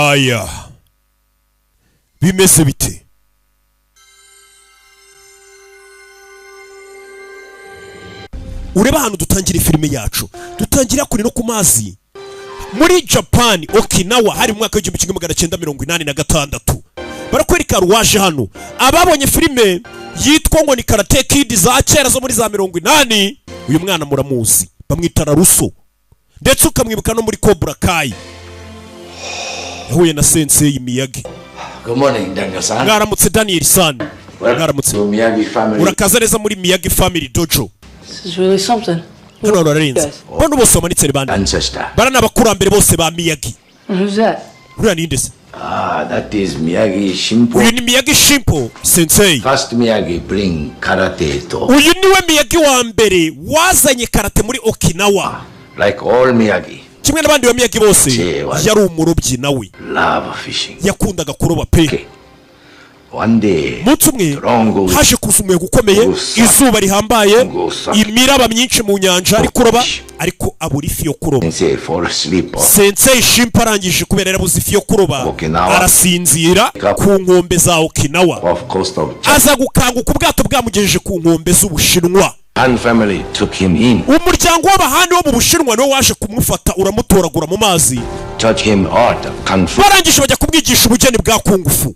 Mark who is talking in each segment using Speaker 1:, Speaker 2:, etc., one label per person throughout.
Speaker 1: Aya, bimeze bite? Ureba ahantu dutangira filime yacu, dutangira kure no ku mazi muri Japan, Okinawa. Hari mu mwaka w'1986. Barakwereka ruwaje hano. Ababonye filime yitwa ngo ni Karate Kid za kera zo muri za 80, uyu mwana muramuzi, bamwita Laruso, ndetse ukamwibuka no muri Cobra Kai. Yahuye na Sensei Miyagi.
Speaker 2: Good morning, Daniel san.
Speaker 1: Mwaramutse, Daniel san. Mwaramutse.
Speaker 2: To Miyagi family.
Speaker 1: Urakaza neza muri Miyagi Family Dojo.
Speaker 3: This is really something.
Speaker 1: Hano hararenze. Bano bose bamanitse ni bande?
Speaker 2: Ancestor.
Speaker 1: Bara ni abakurambere bose ba Miyagi.
Speaker 3: And who's that?
Speaker 1: Uriya ninde se?
Speaker 2: Ah, that is Miyagi Shimpo.
Speaker 1: Uyu ni Miyagi Shimpo Sensei.
Speaker 2: First Miyagi bring karate to.
Speaker 1: Uyu niwe Miyagi wa mbere wazanye karate muri Okinawa.
Speaker 2: Like all Miyagi,
Speaker 1: Kimwe n'abandi ba Miyagi bose,
Speaker 2: Jewe.
Speaker 1: yari umurobyi nawe.
Speaker 2: Love fishing.
Speaker 1: Yakundaga kuroba pe.
Speaker 2: Okay. One day,
Speaker 1: Umunsi umwe
Speaker 2: Rongo
Speaker 1: haje kuza umuyaga ukomeye,
Speaker 2: Gusa.
Speaker 1: izuba rihambaye,
Speaker 2: Gusa.
Speaker 1: imiraba myinshi mu nyanja, ari kuroba ariko abura ifi yo kuroba.
Speaker 2: Sensei fall asleep.
Speaker 1: Sensei Shimpa arangije, kubera yarabuze ifi yo kuroba,
Speaker 2: Okinawa.
Speaker 1: arasinzira ku nkombe za Okinawa.
Speaker 2: Off coast of Japan.
Speaker 1: Aza gukanguka ubwato bwamugejeje ku nkombe z'Ubushinwa.
Speaker 2: Han family took him in,
Speaker 1: Umuryango w'abahani wo mu Bushinwa niwo waje kumufata, uramutoragura mu mazi.
Speaker 2: Taught him art of kung fu.
Speaker 1: Barangije bajya kumwigisha ubugeni bwa kungufu,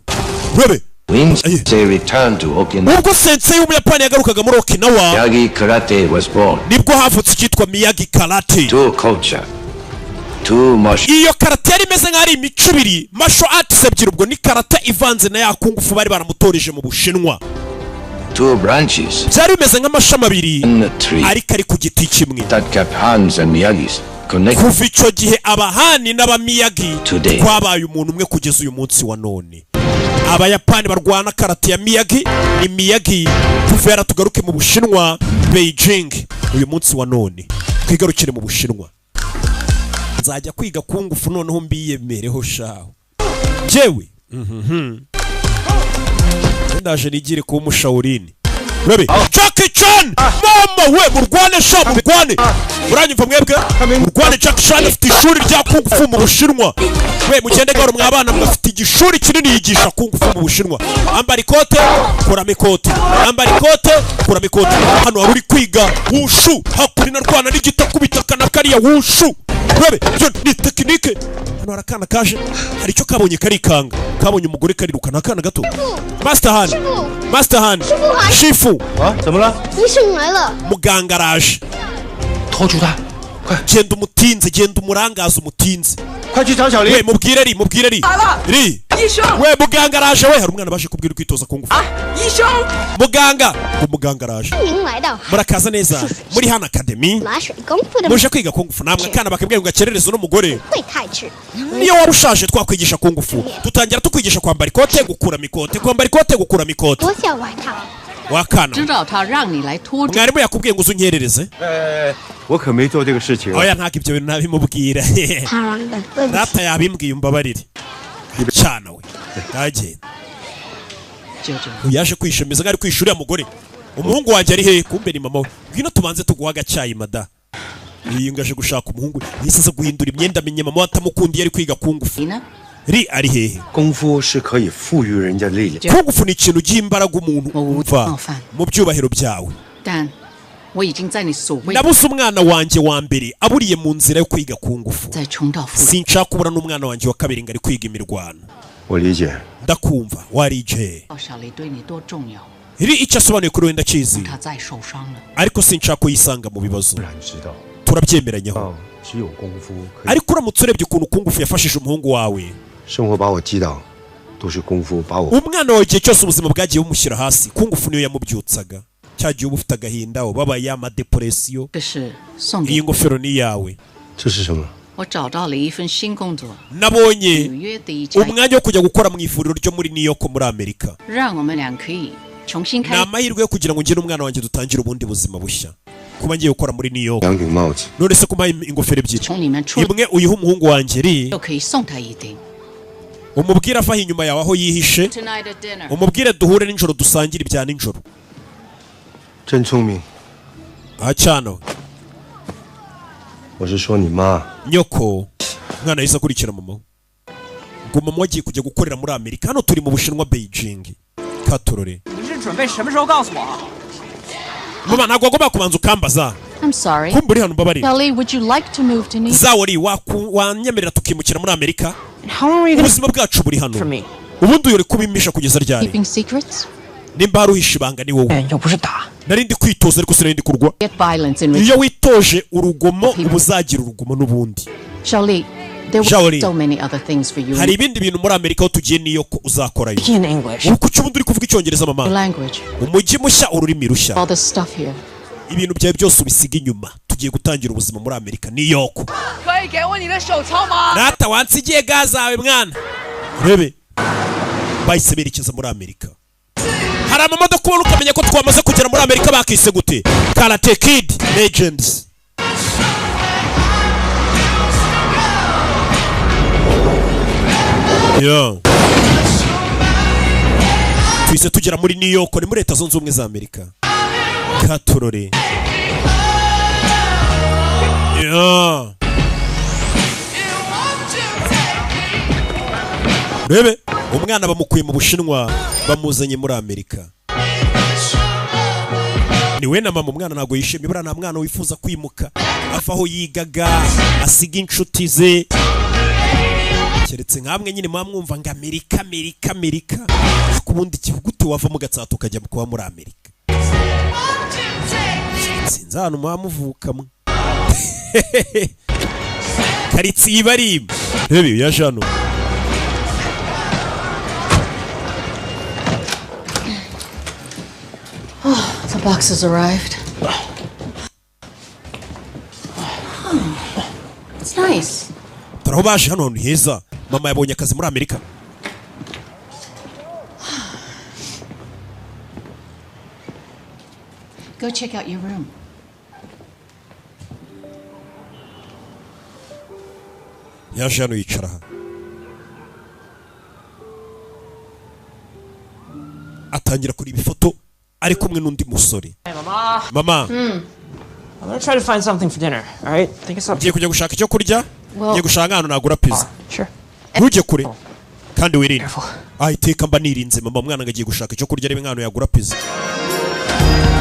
Speaker 1: rebe.
Speaker 2: When Sensei returned to Okinawa,
Speaker 1: Ubwo sensei w'Umuyapani yagarukaga muri Okinawa,
Speaker 2: Miyagi karate was born.
Speaker 1: nibwo havutse icyitwa Miyagi Karate.
Speaker 2: Two culture, two martial
Speaker 1: Iyo karate yari imeze nk'aho ari imico ibiri, martial arts ebyiri. Ubwo ni karate ivanze na ya kungufu bari baramutoreje mu Bushinwa.
Speaker 2: Two branches,
Speaker 1: Byari bimeze nk'amashami abiri
Speaker 2: one tree
Speaker 1: ariko ari ku giti kimwe.
Speaker 2: That kept Hans and Miyagis connected.
Speaker 1: Kuva icyo gihe abahani n'Abamiyagi
Speaker 2: Today.
Speaker 1: twabaye umuntu umwe kugeza uyu munsi wa none. Abayapani barwana karate ya Miyagi ni Miyagi. Tuvera tugaruke mu Bushinwa, Beijing. Uyu munsi wa none twigarukire mu Bushinwa. Nzajya kwiga kungufu noneho mbiyemereho shaho jewe. Ndaje nigire kuba umushawurini. Urabe Jackie Chan, mama we, murwane sha, murwane! Muranyumva mwebwe? Murwane! Jackie Chan afite ishuri rya kung fu mu Bushinwa. We, mugende gahoro mwabana. Mufite igishuri kinini yigisha kung fu mu Bushinwa. Ambara ikote, kuramo ikote, ambara ikote, kuramo ikote. Hano wari uri kwiga wushu, hakurino arwana n'igita kubitaka na kariya wushu. Urabe byo ni tekinike. Hano hari akana kaje, hari icyo kabonye karikanga, kabonye umugore karirukana. Akana gato. Master Han, Master Han, Shifu.
Speaker 4: 啊，怎么了？
Speaker 5: 医生来了，
Speaker 1: Muganga araje.
Speaker 4: 拖住他！
Speaker 1: Genda umutinze, genda umurangaze, umutinze.
Speaker 4: 快去找小
Speaker 1: We,
Speaker 4: 林！
Speaker 1: mubwire ri, mubwire ri ri.
Speaker 6: 医生
Speaker 1: We, muganga araje. We, hari umwana baje kubwira kwitoza ku ngufu.
Speaker 6: 啊，医生，
Speaker 1: Muganga, ngo muganga araje.
Speaker 5: 欢迎来到
Speaker 1: Murakaza neza muri Han Academy.
Speaker 5: 马水功夫的
Speaker 1: Muje kwiga kung fu namwe? Akana bakabwira ngo gakerereze uno mugore.
Speaker 5: 会太治。
Speaker 1: Niyo waba ushaje twakwigisha kung fu. Dutangira tukwigisha kwambara ikote, gukuramo ikote, kwambara ikote, gukuramo ikote.
Speaker 5: 脱下外套，
Speaker 1: Wakana.
Speaker 7: 知道他让你来拖住，
Speaker 1: Mwarimu yakubwiye ngo uze unyerereze.
Speaker 4: 哎，我可没做这个事情。
Speaker 1: Oya, ntabwo ibyo bintu nabimubwira.
Speaker 5: 他让的，对不起。
Speaker 1: Data yabimbwiye, umbabarire cyana. We, ndagenda.
Speaker 7: 舅舅，
Speaker 1: Uyu yaje kwishimiza nk'ari kwishyura uriya mugore. Umuhungu wanjye ari hehe? Kumbe ni mama we. Ngwino tubanze tuguha agacyayi, mada. Iyi ngaje gushaka umuhungu we. Yahise aza guhindura imyenda, amenye mama we atamukundiye ari kwiga kungufu.
Speaker 7: 你呢？
Speaker 1: Ri ari hehe?
Speaker 4: 功夫是可以赋予人家力量。
Speaker 1: Kungufu ni ikintu giha imbaraga umuntu. Umva, mu byubahiro byawe,
Speaker 7: 但我已经在你所谓
Speaker 1: nabuze umwana wanjye wa mbere aburiye mu nzira yo kwiga kungufu.
Speaker 7: 在重蹈覆辙。
Speaker 1: Sinshaka kubura n'umwana wanjye wa kabiri ngo ari kwiga imirwano.
Speaker 4: 我理解，
Speaker 1: Ndakumva warije.
Speaker 7: 小雷对你多重要，
Speaker 1: Iri icyo asobanuye kuri we ndakizi,
Speaker 7: 他再受伤了，
Speaker 1: ariko sinshaka ko yisanga mu bibazo.
Speaker 4: 当然知道，
Speaker 1: Turabyemeranyaho.
Speaker 4: 啊，只有功夫可以。
Speaker 1: Ariko uramutse urebye ukuntu kungufu yafashije umuhungu wawe,
Speaker 4: 生活把我击倒，都是功夫把我
Speaker 1: umwana wawe igihe cyose ubuzima bwagiye bumushyira hasi, kungufu niyo yamubyutsaga. Cya gihe uba ufite agahinda, ubabaye, amadepresiyo.
Speaker 7: 这是送
Speaker 1: Iyi
Speaker 7: 给
Speaker 1: ngofero ni iyawe.
Speaker 4: 这是什么？
Speaker 7: 我找到了一份新工作，
Speaker 1: Nabonye
Speaker 7: 纽约的一家，
Speaker 1: umwanya wo kujya gukora mu ivuriro ryo muri New York muri Amerika.
Speaker 7: 让我们俩可以重新
Speaker 1: Ni
Speaker 7: 开。
Speaker 1: amahirwe yo kugira ngo njye n'umwana wanjye dutangire ubundi buzima bushya, kuba ngiye gukora muri New York.
Speaker 4: 两顶帽子，
Speaker 1: None se kumpaye ingofero ebyiri?
Speaker 7: 从里面出
Speaker 1: Imwe uyihe umuhungu wanjye ri,
Speaker 7: 就可以送他一顶。
Speaker 1: umubwire avaho inyuma yawe aho yihishe.
Speaker 7: Tonight at dinner，
Speaker 1: Umubwire duhure nijoro, dusangire ibya nijoro.
Speaker 4: 真聪明。
Speaker 1: Aha cyana.
Speaker 4: 我是说你妈，
Speaker 1: Nyoko. Umwana yahise akurikira mama we. Ngo mama wagiye kujya gukorera muri Amerika. Hano turi mu Bushinwa, Beijing. Katorore.
Speaker 6: 你是准备什么时候告诉我啊？
Speaker 1: Mama, ntabwo wagomba kubanza ukambaza.
Speaker 7: I'm sorry.
Speaker 1: Kumva uri hano, mbabarira.
Speaker 7: Kelly, would you like to move to New York?
Speaker 1: Zawori, wanyemerera tukimukira muri Amerika?
Speaker 6: How long were you gonna
Speaker 1: Ubuzima bwacu buri hano.
Speaker 6: for me?
Speaker 1: Ubundi uyore kubimisha kugeza ryari?
Speaker 7: Keeping secrets?
Speaker 1: Nimba hari uhisha ibanga ni wowe.
Speaker 6: 哎，又不是打。
Speaker 1: Nari ndi kwitoza, ariko sinari ndi kurwa.
Speaker 7: Get violence in
Speaker 1: Iyo witoje urugomo, uba uzagira urugomo n'ubundi.
Speaker 7: Shaoli, there were
Speaker 1: Shaoli.
Speaker 7: so many other things for you
Speaker 1: Hari
Speaker 7: in
Speaker 1: ibindi bintu muri Amerika aho tugiye niyo ko uzakorayo.
Speaker 6: Speaking in English.
Speaker 1: Ubu kuki ubundi uri kuvuga Icyongereza, mama?
Speaker 7: your language.
Speaker 1: Umujyi mushya, ururimi rushya.
Speaker 7: All this stuff here.
Speaker 1: Ibintu byawe byose ubisiga inyuma, tugiye gutangira ubuzima muri Amerika, New York.
Speaker 3: 可以给我你的手抄吗？
Speaker 1: Rata, wansigiye ga zawe mwana. Urebe, bahise berekeza muri Amerika. Hari amamodoka ubona ukamenya ko twamaze kugera muri Amerika. Bakise gute? Karate Kid Legends. Yeah. Tuhise tugera muri New York, ni muri Leta Zunze Ubumwe za Amerika. Katurore. Yeah. Rebe, umwana bamukuye mu Bushinwa bamuzanye muri Amerika. Ni we na mama. Umwana ntabwo yishimye. Buriya nta mwana wifuza kwimuka, ava aho yigaga, asiga inshuti ze, keretse nkamwe nyine muba mwumva ngo Amerika, Amerika, Amerika. Ariko ubundi igihugu wava mu Gatsata ukajya kuba muri Amerika, sinzi ahantu muba muvukamwe, karitsiye iba ari imwe. Rebe, yaje hano.
Speaker 7: The boxes arrived. It's nice.
Speaker 1: Dore aho baje, hano hantu heza. Mama yabonye akazi muri Amerika.
Speaker 7: Go check out your room.
Speaker 1: Yaje hano yicara aha, atangira kureba ifoto ari kumwe n'undi musore.
Speaker 6: Hey, mama.
Speaker 1: Mama.
Speaker 6: I'm gonna try to find something for dinner. All right? Think of something.
Speaker 1: Ngiye kujya gushaka icyo kurya.
Speaker 7: Well-
Speaker 1: Ngiye gushaka ahantu nagura pizza.
Speaker 6: Sure.
Speaker 1: Ntujye kure kandi wirinde.
Speaker 6: Careful.
Speaker 1: Ah, iteka mba nirinze, mama. Umwana ngo agiye gushaka icyo kurya, arebe nk'ahantu yagura pizza.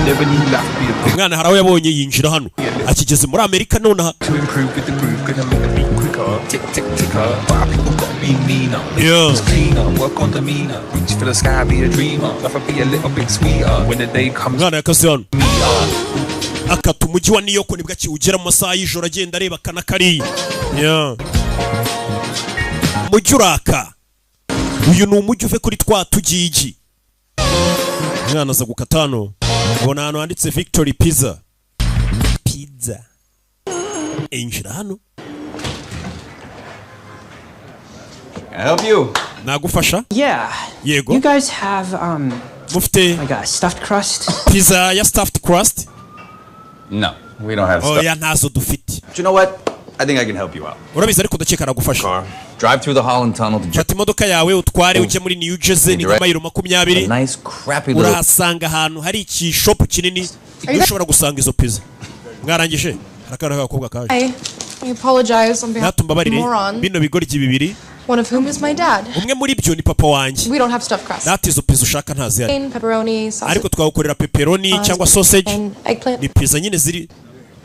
Speaker 8: Never knew life be a bit
Speaker 1: Umwana hari aho yabonye, yinjira hano akigeze muri Amerika nonaha.
Speaker 8: to improve with the groove, gonna make the beat quicker. Tick tick ticker, but our people gotta be meaner. Make
Speaker 1: Yeah.
Speaker 8: things cleaner, work on demeanor. Reach for the sky, be a dreamer. Life will be a little bit sweeter when the day comes.
Speaker 1: Umwana yakase hano, akata umujyi wa New York, nibwo akiwugera mu masaha y'ijoro, agenda areba akana kariya. Yeah. Umujyi uraka, uyu ni umujyi uve kuri twa tugigi. Umwana aza gukata hano, abona ahantu handitse Victory Pizza, pizza. Injira hano.
Speaker 9: Can I help you?
Speaker 1: Nagufasha?
Speaker 6: Yeah.
Speaker 1: Yego.
Speaker 6: You guys have
Speaker 1: Mufite
Speaker 6: like a stuffed crust?
Speaker 1: pizza ya stuffed crust?
Speaker 9: No, we don't have stuff.
Speaker 1: Oya, ntazo dufite.
Speaker 9: But you know what? I think I can help you out.
Speaker 1: Urabizi, ariko ndakeka nagufasha.
Speaker 9: Car. Drive through the Holland Tunnel to
Speaker 1: Fata imodoka yawe utware ujye muri New Jersey, ni nka mayiro 20.
Speaker 9: A nice crappy little
Speaker 1: Urahasanga ahantu hari ikishopu kinini, niho ushobora gusanga izo pizza. Mwarangije? Hari akana k'agakobwa kaje.
Speaker 10: I apologize on behalf of
Speaker 1: Natumbabarire
Speaker 10: moron,
Speaker 1: bino bigoryi bibiri,
Speaker 10: one of whom is my dad.
Speaker 1: umwe muri byo ni papa wanjye.
Speaker 10: We don't have stuffed crust.
Speaker 1: Data, izo pizza ushaka ntazihari,
Speaker 10: Pepperoni, sausage,
Speaker 1: ariko twagukorera pepperoni cyangwa sausage.
Speaker 10: and eggplant.
Speaker 1: Ni pizza nyine ziri.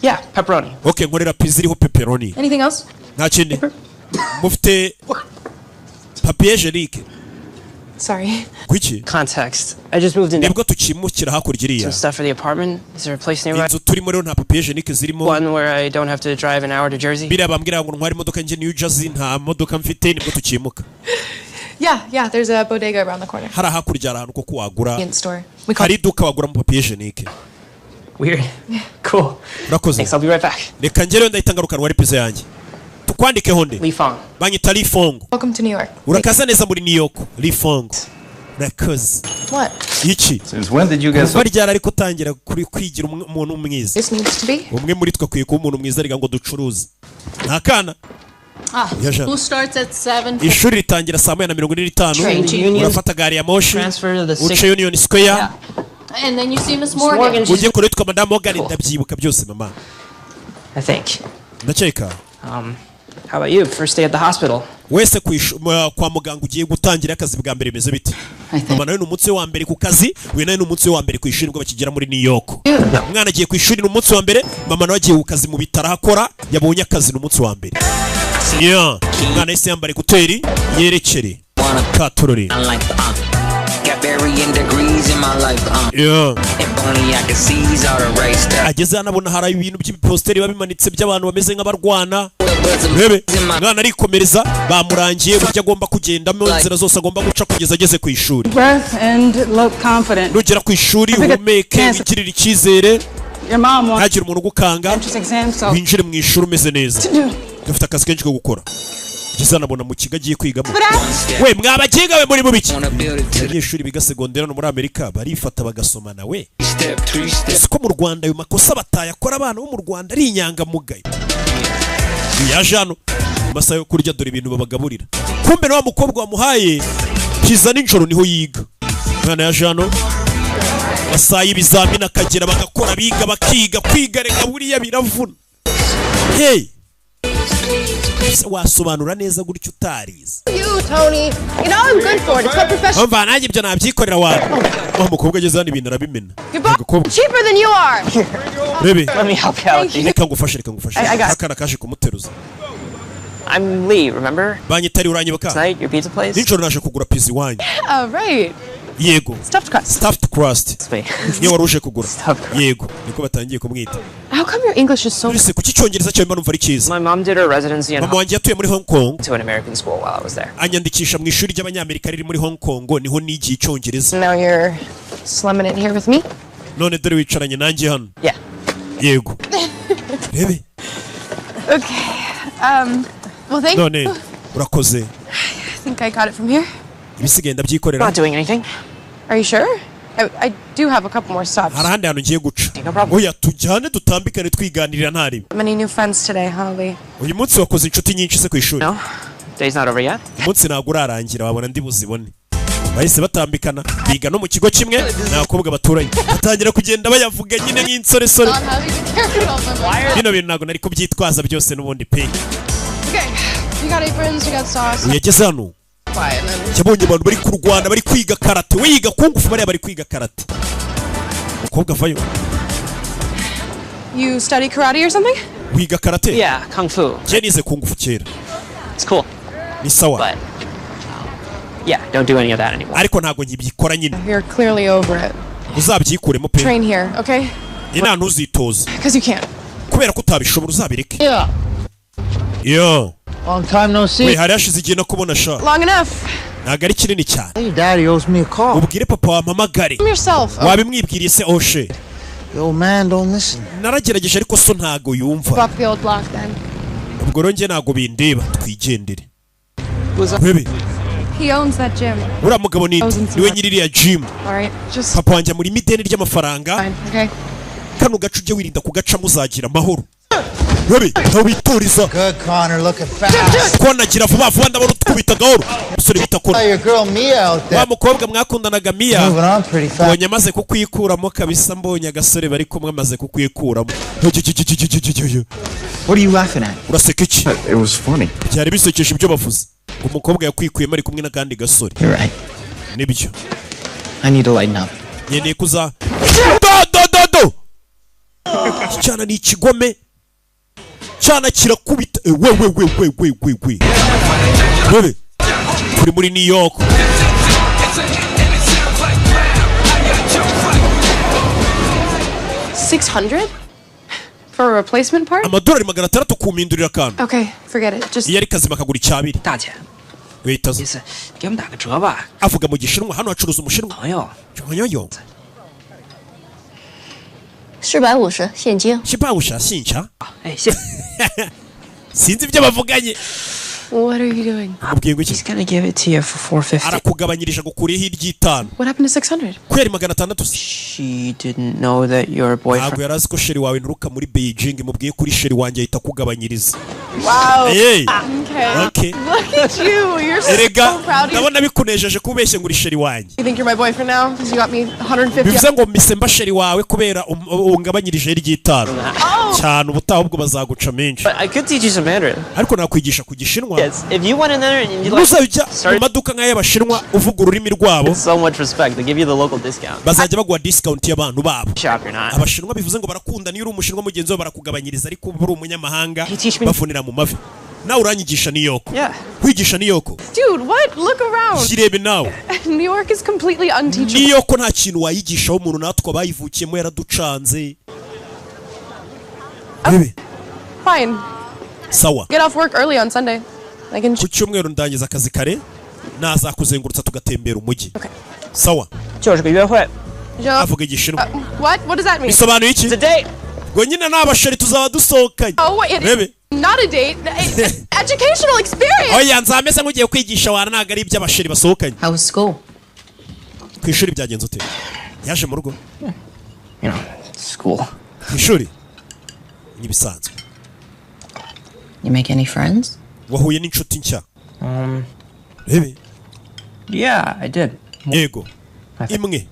Speaker 6: Yeah, pepperoni.
Speaker 1: Okay, nkorera pizza iriho pepperoni.
Speaker 10: Anything else?
Speaker 1: Nta kindi mufite? Papier hygiénique?
Speaker 10: Sorry.
Speaker 1: Kuki?
Speaker 6: Context. I just moved into
Speaker 1: Nibwo tukimukira hakurya iriya.
Speaker 6: some stuff for the apartment. Is there a place nearby?
Speaker 1: Inzu turimo rero nta papier hygiénique zirimo.
Speaker 6: One where I don't have to drive an hour to Jersey?
Speaker 1: Biriya bambwira ngo ntware imodoka njye New Jersey, nta modoka mfite, nibwo tukimuka.
Speaker 10: Yeah, there's a bodega around the corner.
Speaker 1: Hari hakurya, hari ahantu koko wagura.
Speaker 10: Convenience store. We call
Speaker 1: Hari iduka waguramo papier hygiénique.
Speaker 6: Weird. Cool.
Speaker 1: Urakoze.
Speaker 6: Thanks, I'll be right back.
Speaker 1: Reka njyewe ndahita ngaruka wari pizza yanjye. Tukwandikeho nde?
Speaker 6: Li Fong.
Speaker 1: Banyita Li Fong.
Speaker 10: Welcome to New York.
Speaker 1: Urakaza neza muri New York, Li Fong. Urakoze.
Speaker 10: What?
Speaker 1: Iki?
Speaker 9: Since when did you get so
Speaker 1: Kuva ryari ariko utangira kuri kwigira umuntu mwiza?
Speaker 10: This needs to be.
Speaker 1: Umwe muri twe akwiye kuba umuntu mwiza, reka ngo ducuruze nta kana.
Speaker 7: Ah,
Speaker 1: Yeah, Jean.
Speaker 7: school starts at 7.
Speaker 1: Ishuri ritangira saa 1:45.
Speaker 7: Train to
Speaker 6: Union.
Speaker 1: Urafata gari ya moshi
Speaker 6: Transfer to the
Speaker 1: uce
Speaker 6: six.
Speaker 1: Union Square.
Speaker 7: And then you see Miss Morgan.
Speaker 6: Morgan, she's
Speaker 1: Ujye kure witwa Madame Morgan. Ndabyibuka byose, mama.
Speaker 6: I think.
Speaker 1: Ndakeka.
Speaker 6: How about you? First day at the hospital.
Speaker 1: Wese kwa muganga ugiye gutangira akazi bwa mbere bimeze bite? Mama nawe ni umunsi we wa mbere ku kazi, uyu nawe ni umunsi we wa mbere ku ishuri ubwo bakigera muri New York. Umwana agiye ku ishuri ni umunsi wa mbere, mama nawe agiye ku kazi mu bitaro aho akora, yabonye akazi ni umunsi wa mbere. Yeah. Umwana yahise yambara ekuteri yerekere katorore.
Speaker 11: Got varying degrees in my life.
Speaker 1: Yeah.
Speaker 11: If only I could seize all the right stuff.
Speaker 1: Ageze hano abona hari ibintu by'ibiposteri biba bimanitse by'abantu bameze nk'abarwana. Rebe umwana arikomereza, bamurangiye uburyo agomba kugendamo, inzira zose agomba guca kugeza ageze ku ishuri.
Speaker 12: Breath and look confident.
Speaker 1: Nugera ku ishuri uhumeke, wigirire icyizere.
Speaker 12: Your mom wants
Speaker 1: Ntagire umuntu ugukanga.
Speaker 12: entrance exam, so
Speaker 1: Winjire mu ishuri umeze neza. Dufite akazi kenshi ko gukora. Ageze hano abona mu kigo agiye kwigamo. We mwabaginga we, muri mu biki? Abanyeshuri biga segonderi hano muri Amerika barifata bagasomana we.
Speaker 11: Step, three steps.
Speaker 1: Siko mu Rwanda ayo makosa batayakora, abana bo mu Rwanda ari inyangamugayo. Yaje hano mu masaha yo kurya, dore ibintu babagaburira. Kumbe na wa mukobwa wamuhaye pizza nijoro niho yiga. Umwana yaje hano masaha y'ibizamini akagera, bagakora, biga, bakiga. Kwiga reka buriya biravuna. Hey, ese wasobanura neza gutyo utarize?
Speaker 3: You, Tony. You know I'm good for it. It's called professional.
Speaker 1: Umva, nanjye ibyo nabyikorera. Wa mukobwa ageze hano ibintu arabimena.
Speaker 3: You're both cheaper than you are.
Speaker 1: Rebe.
Speaker 6: Let me help you out.
Speaker 1: Reka ngufashe, reka ngufashe.
Speaker 6: I got it.
Speaker 1: Akana kaje kumuteruza.
Speaker 6: I'm Lee, remember?
Speaker 1: Banyitari, uranyibuka?
Speaker 6: Tonight, your pizza place?
Speaker 1: Nijoro naje kugura pizza iwanyu.
Speaker 10: Oh, right.
Speaker 1: Yego.
Speaker 10: Stuffed crust.
Speaker 1: Stuffed crust niyo wari uje kugura. Yego, niko batangiye kumwita.
Speaker 10: How come your English is so
Speaker 1: Ese kuki icyongereza cyawe mba numva ari cyiza?
Speaker 6: My mom did her residency in
Speaker 1: Mama wanjye yatuye muri Hong Kong,
Speaker 6: to an American school while I was there.
Speaker 1: anyandikisha mu ishuri ry'abanyamerika riri muri Hong Kong, niho nigiye icyongereza.
Speaker 10: Now you're slumming it here with me?
Speaker 1: None dore wicaranye nanjye hano.
Speaker 6: Yeah.
Speaker 1: Yego, rebe.
Speaker 10: Okay. Well, thank
Speaker 1: None
Speaker 10: you.
Speaker 1: urakoze.
Speaker 10: I think I got it from here.
Speaker 1: Ibisigaye ndabyikorera.
Speaker 6: Not doing anything.
Speaker 10: Are you sure? I do have a couple more stops.
Speaker 1: Hari ahandi hantu ngiye guca. Oya, tujyane dutambikane twiganirira ntaribi.
Speaker 10: Many new friends today, huh, Lee?
Speaker 1: Uyu munsi wakoze inshuti nyinshi se ku ishuri?
Speaker 6: No. Day's not over yet.
Speaker 1: Umunsi ntabwo urarangira, wabona ndi buzibone. Bahise batambikana, biga no mu kigo kimwe, ni abakobwa baturanye, batangira kugenda bayavuga nyine nk'insoresore.
Speaker 3: Not having to carry all my money.
Speaker 1: Bino bintu ntabwo nari kubyitwaza byose n'ubundi pe.
Speaker 10: Okay. You got aprons, you got sauce.
Speaker 1: Yageze hano
Speaker 10: Quiet, and then
Speaker 1: yabonye abantu bari kurwana, bari kwiga karate. We yiga kung fu, bariya bari kwiga karate. Umukobwa avayo.
Speaker 10: You study karate or something?
Speaker 1: Wiga karate?
Speaker 6: Yeah, kung fu.
Speaker 1: Njye nize kung fu kera.
Speaker 6: It's cool.
Speaker 1: Ni sawa.
Speaker 6: But yeah, don't do any of that anymore.
Speaker 1: Ariko ntabwo nkibikora nyine.
Speaker 10: You're clearly over it.
Speaker 1: Uzabyikuremo pe.
Speaker 10: Train here, okay?
Speaker 1: Inama, ntuzitoze.
Speaker 10: Because you can't.
Speaker 1: Kubera ko utabishobora, uzabireke.
Speaker 10: Yeah.
Speaker 1: Yo.
Speaker 13: Long time no see.
Speaker 1: We, hari hashize igihe nakubona sha.
Speaker 10: Long enough.
Speaker 1: Ntabwo ari kinini cyane.
Speaker 13: Your daddy owes me a call.
Speaker 1: Ubwire papa wampamagare.
Speaker 10: Yourself.
Speaker 1: Wabimwibwiriye se oshe?
Speaker 13: The old man don't listen.
Speaker 1: Naragerageje ariko so ntago yumva.
Speaker 10: Up the old block then.
Speaker 1: Ubwo rero njye ntago bindeba, twigendere. Bebe.
Speaker 10: He owns that gym.
Speaker 1: Uriya mugabo ni niwe nyiri iriya gym.
Speaker 10: All right. Just
Speaker 1: Papa wanjye muri ideni ry'amafaranga.
Speaker 10: fine. Okay.
Speaker 1: Kano gace ujye wirinda kugacamo, uzagira amahoro. Bebe, ntawe witoriza.
Speaker 13: Good, Connor. Looking fast.
Speaker 1: Konagira vuba vuba, ndabona utwubita gahoro umusore bita Kona.
Speaker 13: Your girl Mia out there.
Speaker 1: Wa mukobwa mwakundanaga Mia
Speaker 13: Moving on pretty fast.
Speaker 1: mbonye amaze kukwikuramo kabisa, mbonye agasore bari kumwe amaze kukwikuramo.
Speaker 13: What are you laughing at?
Speaker 1: Uraseka iki?
Speaker 9: It was funny.
Speaker 1: Byari bisekeje ibyo bavuze ngo umukobwa yakwikuyemo ari kumwe n'akandi gasore.
Speaker 13: You're right.
Speaker 1: Nibyo.
Speaker 13: I need to lighten up.
Speaker 1: Nkeneye kuza do do do do. Iki cyana ni ikigome, cyana kirakubita. We we we we we we we, wewe turi muri New York.
Speaker 10: 600 for a replacement part?
Speaker 1: Amadolari 600 kumpindurira akantu?
Speaker 10: Okay, forget it. Just
Speaker 1: Iyo ari kazima kagura icyabiri. Wita
Speaker 6: 给我们打个折吧。
Speaker 1: Avuga mu Gishinwa, hano hacuruza umushinwa.
Speaker 6: 朋友，
Speaker 1: Yoyo.
Speaker 5: 450现金。
Speaker 1: Shibawusha sinca.
Speaker 6: 哎，谢。
Speaker 1: Sinzi ibyo bavuganye.
Speaker 10: What are you doing?
Speaker 1: Umubwiye ngo iki?
Speaker 6: He's gonna give it to you for 450.
Speaker 1: Arakugabanyirije, gukuriho iry'itanu.
Speaker 10: What happened to 600?
Speaker 1: Kweri 600 se?
Speaker 6: She didn't know that your boyfriend.
Speaker 1: Ntabwo yari azi ko chéri wawe nturuka muri Beijing. Mubwiye kuri chéri wanjye ahita akugabanyiriza.
Speaker 10: Wow.
Speaker 1: Hey.
Speaker 10: Okay.
Speaker 1: Okay.
Speaker 10: Look at you. You're so
Speaker 1: Erega
Speaker 10: proud of you.
Speaker 1: ndabona bikunejeje kubeshye ngo uri chéri wanjye.
Speaker 10: You think you're my boyfriend now? Because you got me 150.
Speaker 1: Bivuze ngo mise mba chéri wawe kubera ungabanyirije iry'itanu
Speaker 10: Oh.
Speaker 1: cyane. Ubutaha ubwo bazaguca menshi.
Speaker 6: But I could teach you some Mandarin.
Speaker 1: Ariko nakwigisha ku Gishinwa. Abashinwa.
Speaker 6: Yes, if you went in there and you like
Speaker 1: Ntuzajya mu maduka nk'ay'Abashinwa uvuga ururimi rwabo.
Speaker 6: So much respect, they give you the local discount.
Speaker 1: Bazajya baguha discount y'abantu babo.
Speaker 6: Shop you're not.
Speaker 1: Abashinwa bivuze ngo barakunda, niyo uri Umushinwa mugenzi wabo barakugabanyiriza, ariko uba uri umunyamahanga bavunira mu mavi. Nawe uranyigisha New York?
Speaker 6: Yeah.
Speaker 1: Kwigisha New York?
Speaker 10: Dude, what? Look around.
Speaker 1: Kirebe nawe.
Speaker 10: New York is completely unteachable.
Speaker 1: New York nta kintu wayigishaho umuntu, natwe abayivukiyemo yaraducanze. Rebe.
Speaker 10: Fine.
Speaker 1: Sawa.
Speaker 10: Get off work early on Sunday. I can.
Speaker 1: Ku cyumweru ndangiza akazi kare, nazakuzengurutsa tugatembera umujyi. Sawa.
Speaker 6: 就是个约会。
Speaker 1: Avuga Igishinwa.
Speaker 10: What? What does that mean?
Speaker 1: Bisobanuye iki? Ngo nyine ni abasheri, tuzaba dusohokanye.
Speaker 10: Oh, it
Speaker 1: Rebe.
Speaker 10: is not a date. It's educational experience.
Speaker 1: Oya, nzameze nk'ugiye kwigisha wana, ntabwo ari iby'abasheri basohokanye.
Speaker 7: How was school?
Speaker 1: Ku ishuri byagenze ute? Yaje mu rugo.
Speaker 6: You know, school.
Speaker 1: Ku ishuri n'ibisanzwe.
Speaker 7: You make any friends?
Speaker 1: Wahuye n'inshuti nshya? Rebe.
Speaker 6: Yeah, I did.
Speaker 1: Yego, imwe.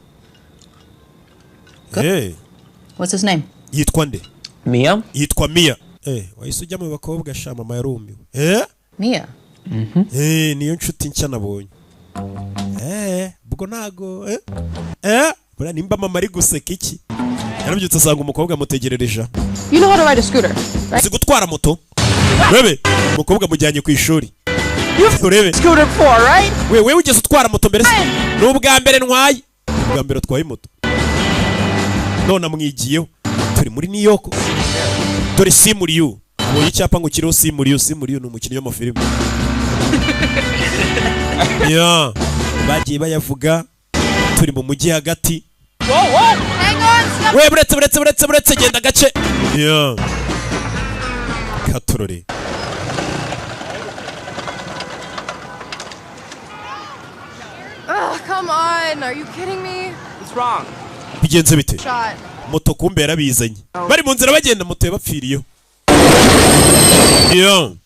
Speaker 1: Eh.
Speaker 7: What's his name?
Speaker 1: Yitwa nde?
Speaker 6: Mia.
Speaker 1: Yitwa Mia. Eh, wahise ujya mu bakobwa sha, mama yarumiwe. Eh.
Speaker 7: Mia.
Speaker 1: Eh, niyo nshuti nshya nabonye. Eh, ubwo ntago eh eh buriya nimba mama ari guseka iki, yarabyutse asanga umukobwa amutegerereje.
Speaker 10: You know how to ride a scooter, right?
Speaker 1: Uzi gutwara moto? Urebe umukobwa amujyanye ku ishuri, urebe.
Speaker 6: Scooter before, right?
Speaker 1: We, wewe ugeze utwara moto mbere se? Ni ubwa mbere ntwaye, ubwa mbere atwaye moto none amwigiyeho. Turi muri New York, dore Simu Liu. Ubonye icyapa ngo kiriho Simu Liu. Simu Liu ni umukinnyi w'amafilime ya bagiye bayavuga. Turi mu mujyi hagati.
Speaker 3: Whoa, whoa! Hang on, stop.
Speaker 1: We, buretse, buretse, buretse, buretse, genda gace ya katorore.
Speaker 10: Ugh, come on. Are you kidding me?
Speaker 6: What's wrong?
Speaker 1: Bigenze bite?
Speaker 10: Shot.
Speaker 1: Moto kumbe yarabizanye, bari mu nzira bagenda, moto yabapfiriyeho. Yo,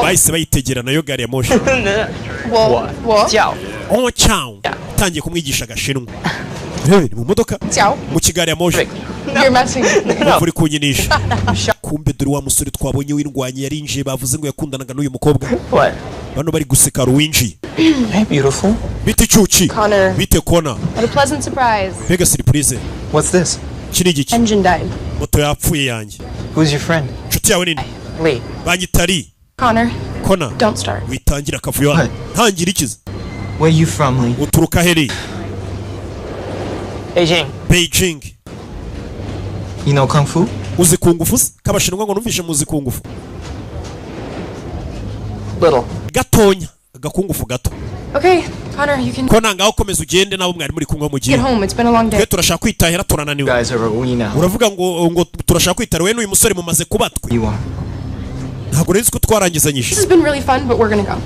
Speaker 1: bahise bayitegera nayo gari ya moshi.
Speaker 10: Whoa. Whoa.
Speaker 6: Ciao.
Speaker 1: Oh, ciao. Tangiye kumwigisha Agashinwa. Rebe, ni mu modoka.
Speaker 10: Ciao.
Speaker 1: Mu kigari ya moshi.
Speaker 10: You're messing with me.
Speaker 1: Wumva uri kunyinisha. Kumbe dore wa musore twabonye w'indwanyi yarinjiye, bavuze ngo yakundanaga n'uyu mukobwa.
Speaker 6: What?
Speaker 1: Bano bari guseka, hari uwinjiye.
Speaker 13: Hey, beautiful.
Speaker 1: Bite icuci.
Speaker 10: Connor.
Speaker 1: Bite Kona.
Speaker 10: What a pleasant surprise.
Speaker 1: Mbega surprise.
Speaker 13: What's this?
Speaker 1: Iki ni igiki?
Speaker 10: Engine died.
Speaker 1: Moto yapfuye yanjye.
Speaker 13: Who's your friend?
Speaker 1: Inshuti yawe nini?
Speaker 6: Lee.
Speaker 1: Banyita Lee.
Speaker 10: Connor,
Speaker 1: Kona.
Speaker 10: don't start.
Speaker 1: Witangira akavuyo hano. Ntangira ikiza.
Speaker 13: Where you from, Lee?
Speaker 1: Uturuka he, Lee?
Speaker 6: Beijing.
Speaker 1: Beijing.
Speaker 13: You know kung fu?
Speaker 1: Uzi kungufu se? K'Abashinwa ngo numvishe muzi kungufu.
Speaker 6: Little.
Speaker 1: Gatonya, agakungufu gato.
Speaker 10: Okay, Connor, you can
Speaker 1: Kona, ngaho komeza ugende nabo mwari muri kumwe mu gihe.
Speaker 10: get home. It's been a long day.
Speaker 1: Twe turashaka kwitahira, turananiwe.
Speaker 13: Guys are we now.
Speaker 1: Uravuga ngo turashaka kwitahira, we n'uyu musore mumaze kuba twe.
Speaker 13: You are.
Speaker 1: Ntabwo nari nzi ko twarangizanyije.
Speaker 10: This has been really fun, but we're gonna go.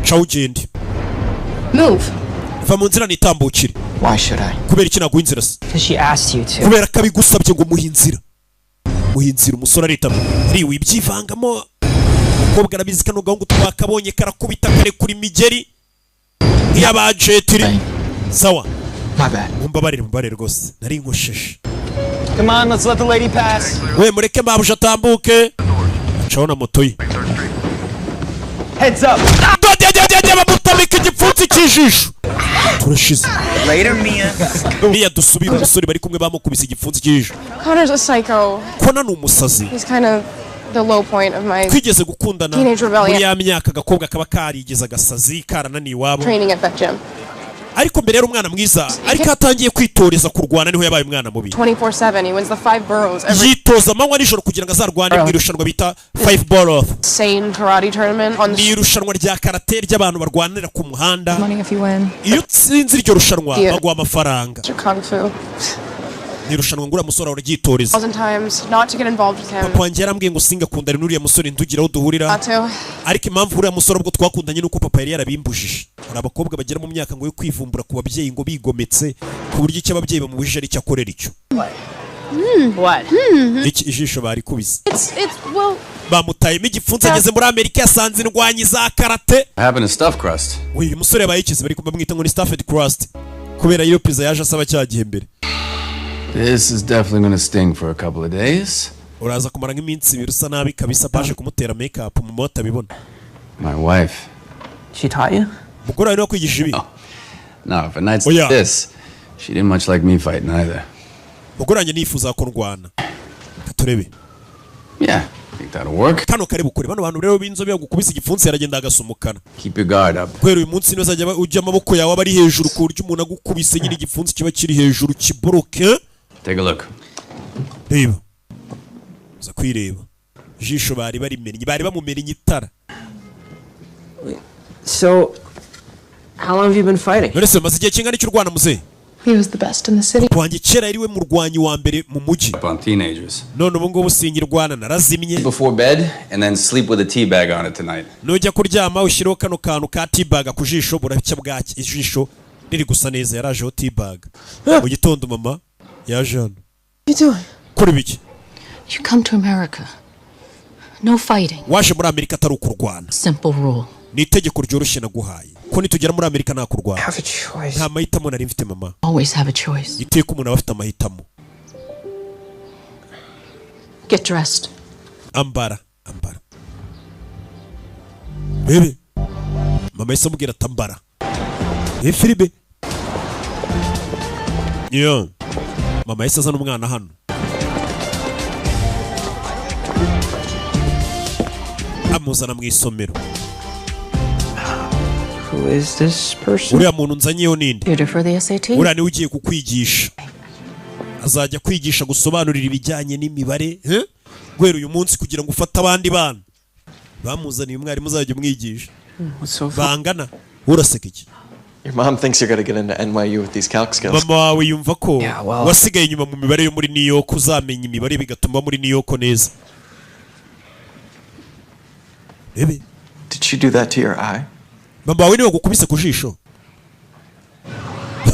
Speaker 1: Ca ugende.
Speaker 10: Move.
Speaker 1: Va mu nzira nitambukire.
Speaker 13: Why should I?
Speaker 1: Kubera iki naguha inzira se?
Speaker 6: Because she asked you to.
Speaker 1: Kubera ko abigusabye ngo umuhe inzira. Muhe inzira, umusore aritama. Ri wibyivangamo. Umukobwa arabizi, kano gahungu twakabonye karakubita karekura imigeri nk'iy'abajetiri. Sawa.
Speaker 13: My bad.
Speaker 1: Mumbabarire, mumbabarire rwose, nari nkosheje.
Speaker 13: Come on, let's let the lady pass.
Speaker 1: We, mureke mabuja atambuke. Acaho na moto ye.
Speaker 13: Heads up.
Speaker 1: Dodededede, bamutamika igipfunsi cy'ijisho, turashize.
Speaker 13: Later, Mia.
Speaker 1: Mia dusubire. Umusore bari kumwe bamukubise igipfunsi cy'ijisho.
Speaker 10: Connor's a psycho.
Speaker 1: Kona ni umusazi.
Speaker 10: He's kind of the low point of my
Speaker 1: Twigeze gukundana
Speaker 10: Teenage rebellion.
Speaker 1: muri ya myaka agakobwa kaba karigeze agasazi karananiye iwabo.
Speaker 10: Training at that gym.
Speaker 1: Ariko mbere yari umwana mwiza, ariko iyo atangiye kwitoreza kurwana niho yabaye umwana mubi.
Speaker 10: 24/7. He wins the five boroughs every
Speaker 1: Yitoza amanywa nijoro kugira ngo azarwane mu irushanwa bita Five Borough.
Speaker 10: Insane karate tournament on
Speaker 1: Ni
Speaker 10: the
Speaker 1: irushanwa rya karate ry'abantu barwanira ku muhanda.
Speaker 10: Money if you win.
Speaker 1: Iyo utsinze iryo rushanwa
Speaker 10: Yeah.
Speaker 1: baguha amafaranga.
Speaker 10: Kung fu.
Speaker 1: Ni irushanwa ngura musore ahora ryitoreza.
Speaker 10: Thousand times not to get involved with him.
Speaker 1: Papa wanjye yarambwiye ngo singakundane n'uriya musore, ntugira aho duhurira.
Speaker 10: Not to.
Speaker 1: Ariko impamvu uriya musore ubwo twakundanye nuko papa yari yarabimbujije. Hari abakobwa bagera mu myaka ngo yo kwivumbura ku babyeyi, ngo bigometse ku buryo icyo ababyeyi bamubujije ari icyo akorera icyo.
Speaker 6: What?
Speaker 1: Iki ijisho barikubise.
Speaker 10: It's well.
Speaker 1: Bamutayemo igipfunsi, ageze muri Amerika yasanze indwanyi za karate.
Speaker 9: What happened to stuffed crust?
Speaker 1: Uyu musore yabaye ikizi, bari bamwita ngo ni stuffed crust kubera iyo pizza yaje asaba cya gihe mbere.
Speaker 9: This is definitely gonna sting for a couple of days.
Speaker 1: Uraza kumara nk'iminsi 2 usa nabi kabisa. Baje kumutera make up mu mota abibona.
Speaker 9: My wife.
Speaker 6: She taught you?
Speaker 1: Umugore wawe niwe wakwigisha ibi?
Speaker 9: No, for nights
Speaker 1: Oh, yeah.
Speaker 9: like this, she didn't much like me fighting either.
Speaker 1: Umugore wanjye nifuza ko ndwana. Reka turebe.
Speaker 9: Yeah, think that'll work.
Speaker 1: Kano kare bukore. Bano bantu rero b'inzobe, bagukubise igipfunsi yaragenda agasa umukara.
Speaker 9: Keep your guard up.
Speaker 1: Guhera uyu munsi niba uzajya ujya amaboko yawe aba ari hejuru, ku buryo umuntu agukubise nyine igipfunsi kiba kiri hejuru kiboroke.
Speaker 9: Take a look.
Speaker 1: Reba, uza kwireba ijisho bari barimennye, bari bamumennye itara.
Speaker 6: So, how long have you been fighting?
Speaker 1: None se maze igihe kingana iki urwana, muzehe?
Speaker 10: He was the best in the city.
Speaker 1: Papa wanjye kera yari we murwanyi wa mbere mu mujyi.
Speaker 9: Up on teenagers.
Speaker 1: None ubu ngubu sinkirwana, narazimye.
Speaker 9: Before bed, and then sleep with a tea bag on it tonight.
Speaker 1: Nujya kuryama ushyireho kano kantu ka tea bag ku jisho, buracya bwaki ijisho riri gusa neza. Yarajeho tea bag mu gitondo. Mama yaje hano.
Speaker 6: What you doing?
Speaker 1: Kora ibiki?
Speaker 7: You come to America. No fighting.
Speaker 1: Waje muri Amerika atari ukurwana.
Speaker 7: Simple rule.
Speaker 1: Ni itegeko ryoroshye naguhaye ko nitugera muri Amerika nta kurwana. Nta mahitamo nari mfite, mama.
Speaker 7: Always have a choice.
Speaker 1: Iteka umuntu aba afite amahitamo.
Speaker 7: Get dressed.
Speaker 1: Ambara, ambara bebe. Mama yahise amubwira ati ambara. Filime yo, mama yahise azana umwana hano, amuzana mu isomero.
Speaker 6: Who is this person?
Speaker 1: Uriya muntu nzanyeyo ninde?
Speaker 7: Tutor for the SAT?
Speaker 1: Uriya niwe ugiye kukwigisha, azajya kwigisha gusobanurira ibijyanye n'imibare, eh? Guhera uyu munsi, kugira ngo ufate abandi bana, bamuzaniye umwarimu uzajya umwigisha bangana. Uraseka iki?
Speaker 13: Your mom thinks you're gonna get into NYU with these calc skills.
Speaker 1: Mama wawe yumva ko wasigaye inyuma mu mibare yo muri New York, uzamenya imibare bigatuma muri New York neza. Bebe.
Speaker 13: Did she do that to your eye?
Speaker 1: Mama wawe niwe wagukubise ku jisho?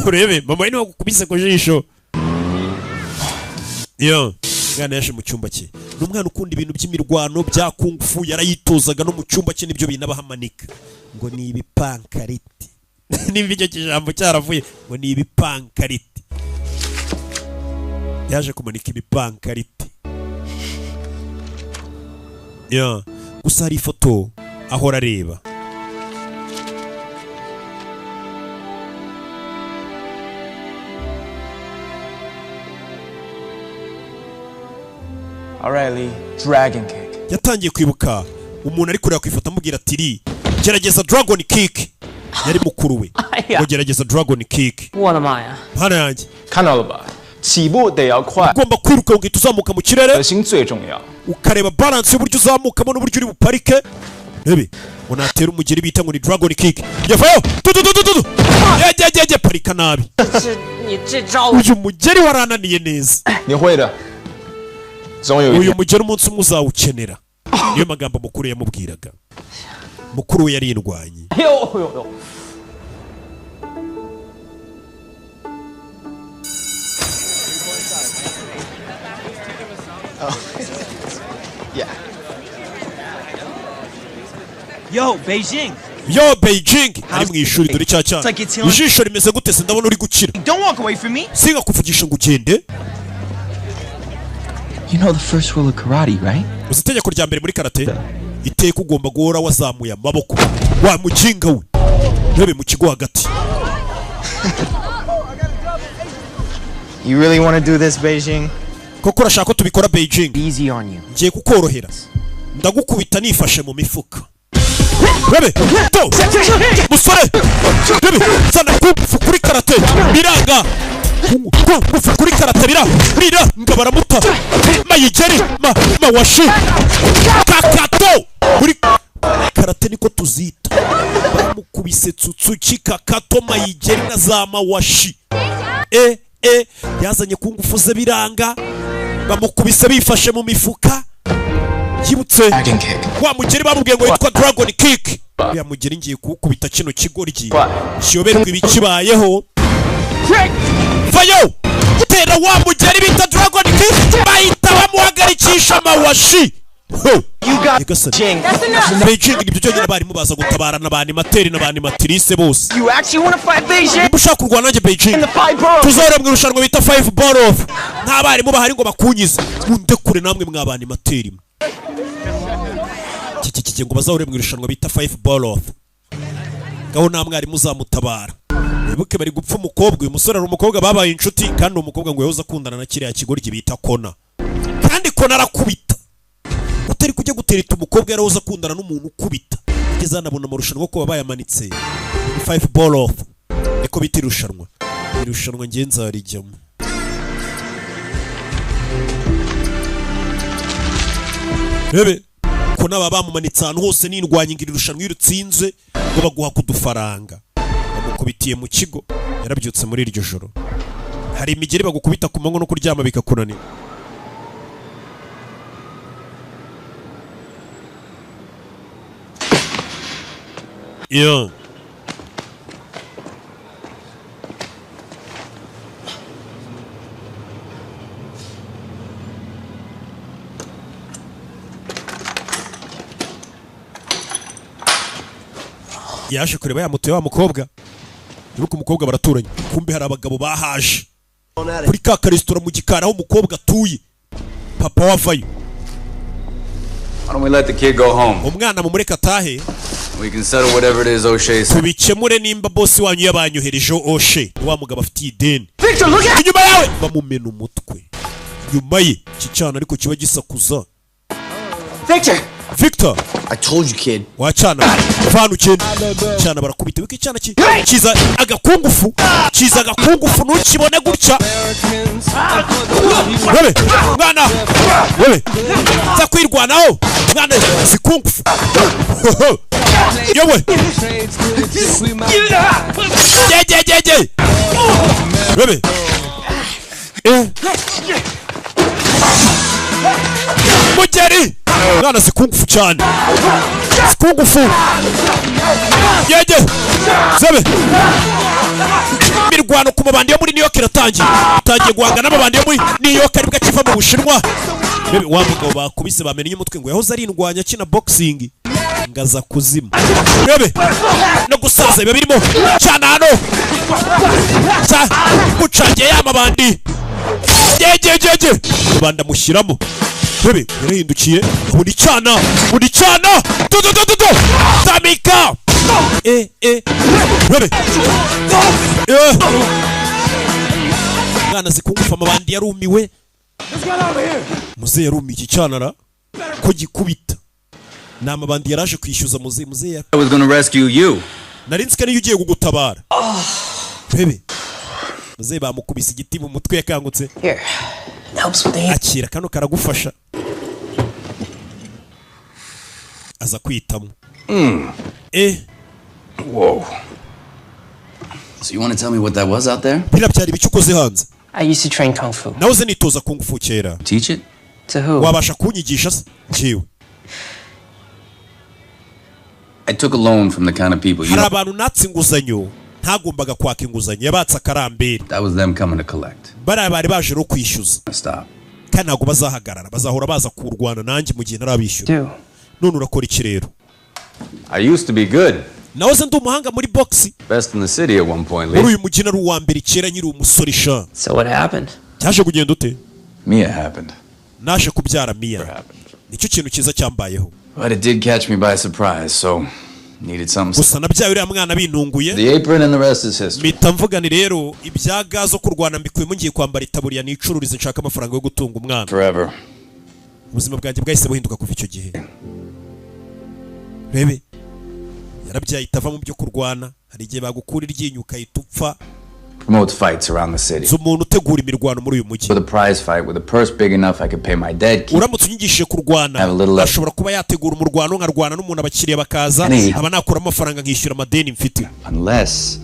Speaker 1: Urebe, mama wawe niwe wagukubise ku jisho? Yo, umwana yaje mu cyumba cye. Ni umwana ukunda ibintu by'imirwano bya kung fu, yarayitozaga no mu cyumba cye nibyo bintu abahamanika ngo ni ibipankariti. Nimba icyo kijambo cyaravuye, ngo ni ibipankariti. Yaje kumanika ibipankariti. Yo, gusa hari ifoto ahora areba.
Speaker 13: All right, Lee. Dragon kick.
Speaker 1: Yatangiye kwibuka umuntu ari kureba ku ifoto amubwira ati: "Ri, gerageza dragon kick." Yari mukuru we, ngo gerageza dragon kick.
Speaker 6: 我的妈呀！
Speaker 1: Hano yanjye.
Speaker 13: 看到了吧？起步得要快，
Speaker 1: Ugomba kwiruka ugahita uzamuka mu kirere,
Speaker 13: 核心最重要。
Speaker 1: ukareba balance y'uburyo uzamukamo n'uburyo uri buparike. Rebe ngo natera umugeri bita ngo ni dragon kick, yavayo tututututu yajyajyajya parika nabi.
Speaker 6: 这你这招
Speaker 1: Uyu mugeri warananiye neza.
Speaker 13: 你会的，总有一
Speaker 1: Uyu
Speaker 13: 天。
Speaker 1: mugeri umunsi umwe uzawukenera. Niyo magambo mukuru yamubwiraga. Mukuru we yarindwanye.
Speaker 6: 哎呦呦呦！
Speaker 13: Yeah.
Speaker 14: Yo, Beijing.
Speaker 1: Yo, Beijing, ari mu ishuri. Dore cya cyana, ijisho rimeze gute se? Ndabona uri gukira.
Speaker 14: Don't walk away from me.
Speaker 1: Singakuvugisha ngo ugende.
Speaker 13: You know the first rule of karate, right?
Speaker 1: Uzi itegeko rya mbere muri karate? Iteka ugomba guhora wazamuye amaboko, wa mukinga we. Ntebe mu kigo hagati.
Speaker 13: You really want to do this, Beijing?
Speaker 1: Koko urashaka ko tubikora, Beijing?
Speaker 13: Easy on you.
Speaker 1: Ngiye kukorohera, ndagukubita nifashe mu mifuka. Rebe to musore, rebe zana kung kuri karate biranga, kung kuri karate bira rira nga baramuta mayigeri ma mawashi kakato. Muri karate niko tuzita. Bamukubise tsutsuki, kakato, mayigeri na za mawashi. E e yazanye ku ngufu ze biranga, bamukubise bifashe mu mifuka. Yibutse wa mugeri bamubwiye ngo witwa dragon kick. Uriya mugeri ngiye kuwukubita kino kigoryi kiyoberwa ibikibayeho. Vayo tera wa mugeri bita dragon kick, bahita bamuhagarikisha amawashi. Ho!
Speaker 13: got,
Speaker 1: Nyagasani.
Speaker 13: Jing.
Speaker 10: That's enough.
Speaker 1: Beijing nibyo byonyine abarimu baza gutabarana ba animateri na ba animatrice bose.
Speaker 13: You actually want to fight Beijing?
Speaker 1: Niba ushaka kurwana nanjye Beijing,
Speaker 13: In the five boroughs.
Speaker 1: tuzahora mu irushanwa bita five borough, nta barimu bahari ngo bakunyize. Mundekure namwe mwa animateri mwe. Iki ngo bazahure mu irushanwa bita five borough, ngaho nta mwarimu uzamutabara. Wibuke bari gupfa umukobwa. Uyu musore ari umukobwa babaye inshuti, kandi uwo mukobwa ngo yahoze akundana na kiriya kigoryi bita Kona, kandi Kona arakubita. Utari kujya gutereta umukobwa yarahoze akundana n'umuntu ukubita. Ageze anabona amarushanwa ko bayamanitse, five borough niko bita irushanwa. Irushanwa nge nzarijyamo. Rebe ko n'aba bamumanitse ahantu hose n'indwanyi, ngo iri rushanwa iyo urutsinze ngo baguha kudufaranga. Bamukubitiye mu kigo. Yarabyutse muri iryo joro, hari imigeri bagukubita ku manywa no kuryama bikakunanira. Iyo yaje kureba ya moto ya wa mukobwa. Wibuke umukobwa baraturanye. Kumbe hari abagabo bahaje kuri ka karesitora mu gikari aho umukobwa atuye, papa wavayo.
Speaker 9: Why don't we let the kid go home?
Speaker 1: Umwana mumureke atahe.
Speaker 9: We can settle whatever it is O'Shea said.
Speaker 1: Tubikemure nimba bosi wanyu yabanyoherejeho. Oshe ni wa mugabo afitiye ideni.
Speaker 13: Victor, look out!
Speaker 1: Inyuma yawe! Bamumena umutwe nyuma ye. Iki cyana ariko kiba gisakuza.
Speaker 13: Victor!
Speaker 1: Victor!
Speaker 13: I told you, kid.
Speaker 1: Wacana vana ukende cyana. Barakubita wiko icyana kiza agakungufu, kiza agakungufu, ntukibone gutya. Wewe mwana, wewe za kwirwanaho mwana, zikungufu yewe jejejej. Wewe eh mugeri mwana, zikungufu cyane, zikungufu yege zebe. Imirwano ku mabandi yo muri New York iratangiye. Itangiye guhangana n'amabandi yo muri New York aribwo akiva mu Bushinwa. Bebe wa mugabo bakubise bamennye umutwe, ngo yahoze ari indwanya akina boxing, ngaza kuzima. Bebe no gusaza biba birimo cyane hano cya gucangiye ya mabandi jejejeje rubanda mushyiramo. Bebe yarahindukiye buri cyana, buri cyana tu tu tu tu tu tamika eh eh. Bebe eh mwana zikungufa amabandi yarumiwe. Muzehe yarumiye iki cyana ra ko gikubita. Ni amabandi yaraje kwishyuza muzehe. Muzehe
Speaker 9: I was gonna rescue you.
Speaker 1: Nari nzi ko niyo ugiye kugutabara. Bebe muzehe bamukubise igiti mu mutwe yakangutse.
Speaker 6: Here. It helps with the
Speaker 1: Akira kano karagufasha. Aza kwitamo. Eh.
Speaker 9: Whoa. So you want to tell me what that was out there?
Speaker 1: Biriya byari ibiki ukoze hanze?
Speaker 6: I used to train kung fu.
Speaker 1: Nahoze nitoza kung fu kera.
Speaker 9: Teach it?
Speaker 6: To who?
Speaker 1: Wabasha kunyigisha se? Njyewe
Speaker 9: I took a loan from the kind of people you
Speaker 1: hari
Speaker 9: know.
Speaker 1: abantu natse inguzanyo ntagombaga kwaka inguzanyo, yabatse akarambere.
Speaker 9: That was them coming to collect.
Speaker 1: Bariya bari baje rero kwishyuza.
Speaker 9: Stop.
Speaker 1: Kandi ntabwo bazahagarara, bazahora baza kurwana nanjye mu gihe ntarabishyura.
Speaker 6: Do.
Speaker 1: None urakora iki rero?
Speaker 9: I used to be good.
Speaker 1: Nahoze ndi umuhanga muri box.
Speaker 9: Best in the city at one point,
Speaker 1: Muri
Speaker 9: Lee.
Speaker 1: uyu mujyi nari uwa mbere kera nkiri umusore sha.
Speaker 6: So what happened?
Speaker 1: Cyaje kugenda ute?
Speaker 9: Mia happened.
Speaker 1: Naje kubyara Mia, nicyo kintu cyiza cyambayeho.
Speaker 9: But it did catch me by surprise, so needed something.
Speaker 1: Gusa nabyaye uriya mwana bintunguye.
Speaker 9: The apron and the rest is history.
Speaker 1: Mpita mvuga ni rero ibya ga zo kurwana mbikuyemo, ngiye kwambara itaburiya nicururize nshaka amafaranga yo gutunga umwana.
Speaker 9: Forever.
Speaker 1: Ubuzima bwanjye bwahise buhinduka kuva icyo gihe. Rebe yarabyaye itava mu byo kurwana. Hari igihe bagukura iryinyo ukahita upfa.
Speaker 9: Promotes fights around the city.
Speaker 1: Nzi umuntu utegura imirwano muri uyu mujyi.
Speaker 9: With a prize fight with a purse big enough I could pay my debt. Keep
Speaker 1: Uramutse unyigishije kurwana,
Speaker 9: Have a little left.
Speaker 1: ashobora kuba yategura umurwano nkarwana n'umuntu, abakiriya bakaza,
Speaker 9: Any.
Speaker 1: aba nakuramo amafaranga nkishyura amadeni mfite.
Speaker 9: Unless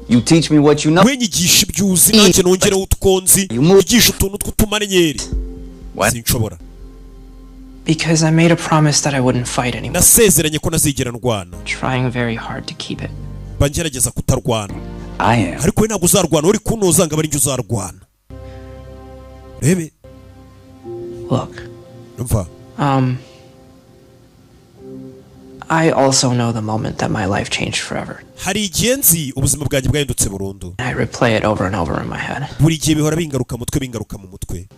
Speaker 9: you teach me what you know.
Speaker 1: Wenyigisha ibyo uzi nanjye nongereho utwonzi, wigisha utuntu tw'utumanenyeri. Sinshobora.
Speaker 6: Because I made a promise that I wouldn't fight anymore.
Speaker 1: Nasezeranye ko ntazigera ndwana.
Speaker 6: Trying very hard to keep it.
Speaker 1: Mba ngerageza kutarwana.
Speaker 9: I am.
Speaker 1: Ariko we ntabwo uzarwana, uri kunoza ngo abe ari uzarwana. Rebe.
Speaker 6: Look.
Speaker 1: Umva.
Speaker 6: I also know the moment that my life changed forever.
Speaker 1: Hari igihe nzi ubuzima bwanjye bwahindutse burundu.
Speaker 6: I replay it over and over in my head.
Speaker 1: Buri gihe bihora bingaruka mutwe, bingaruka mu mutwe.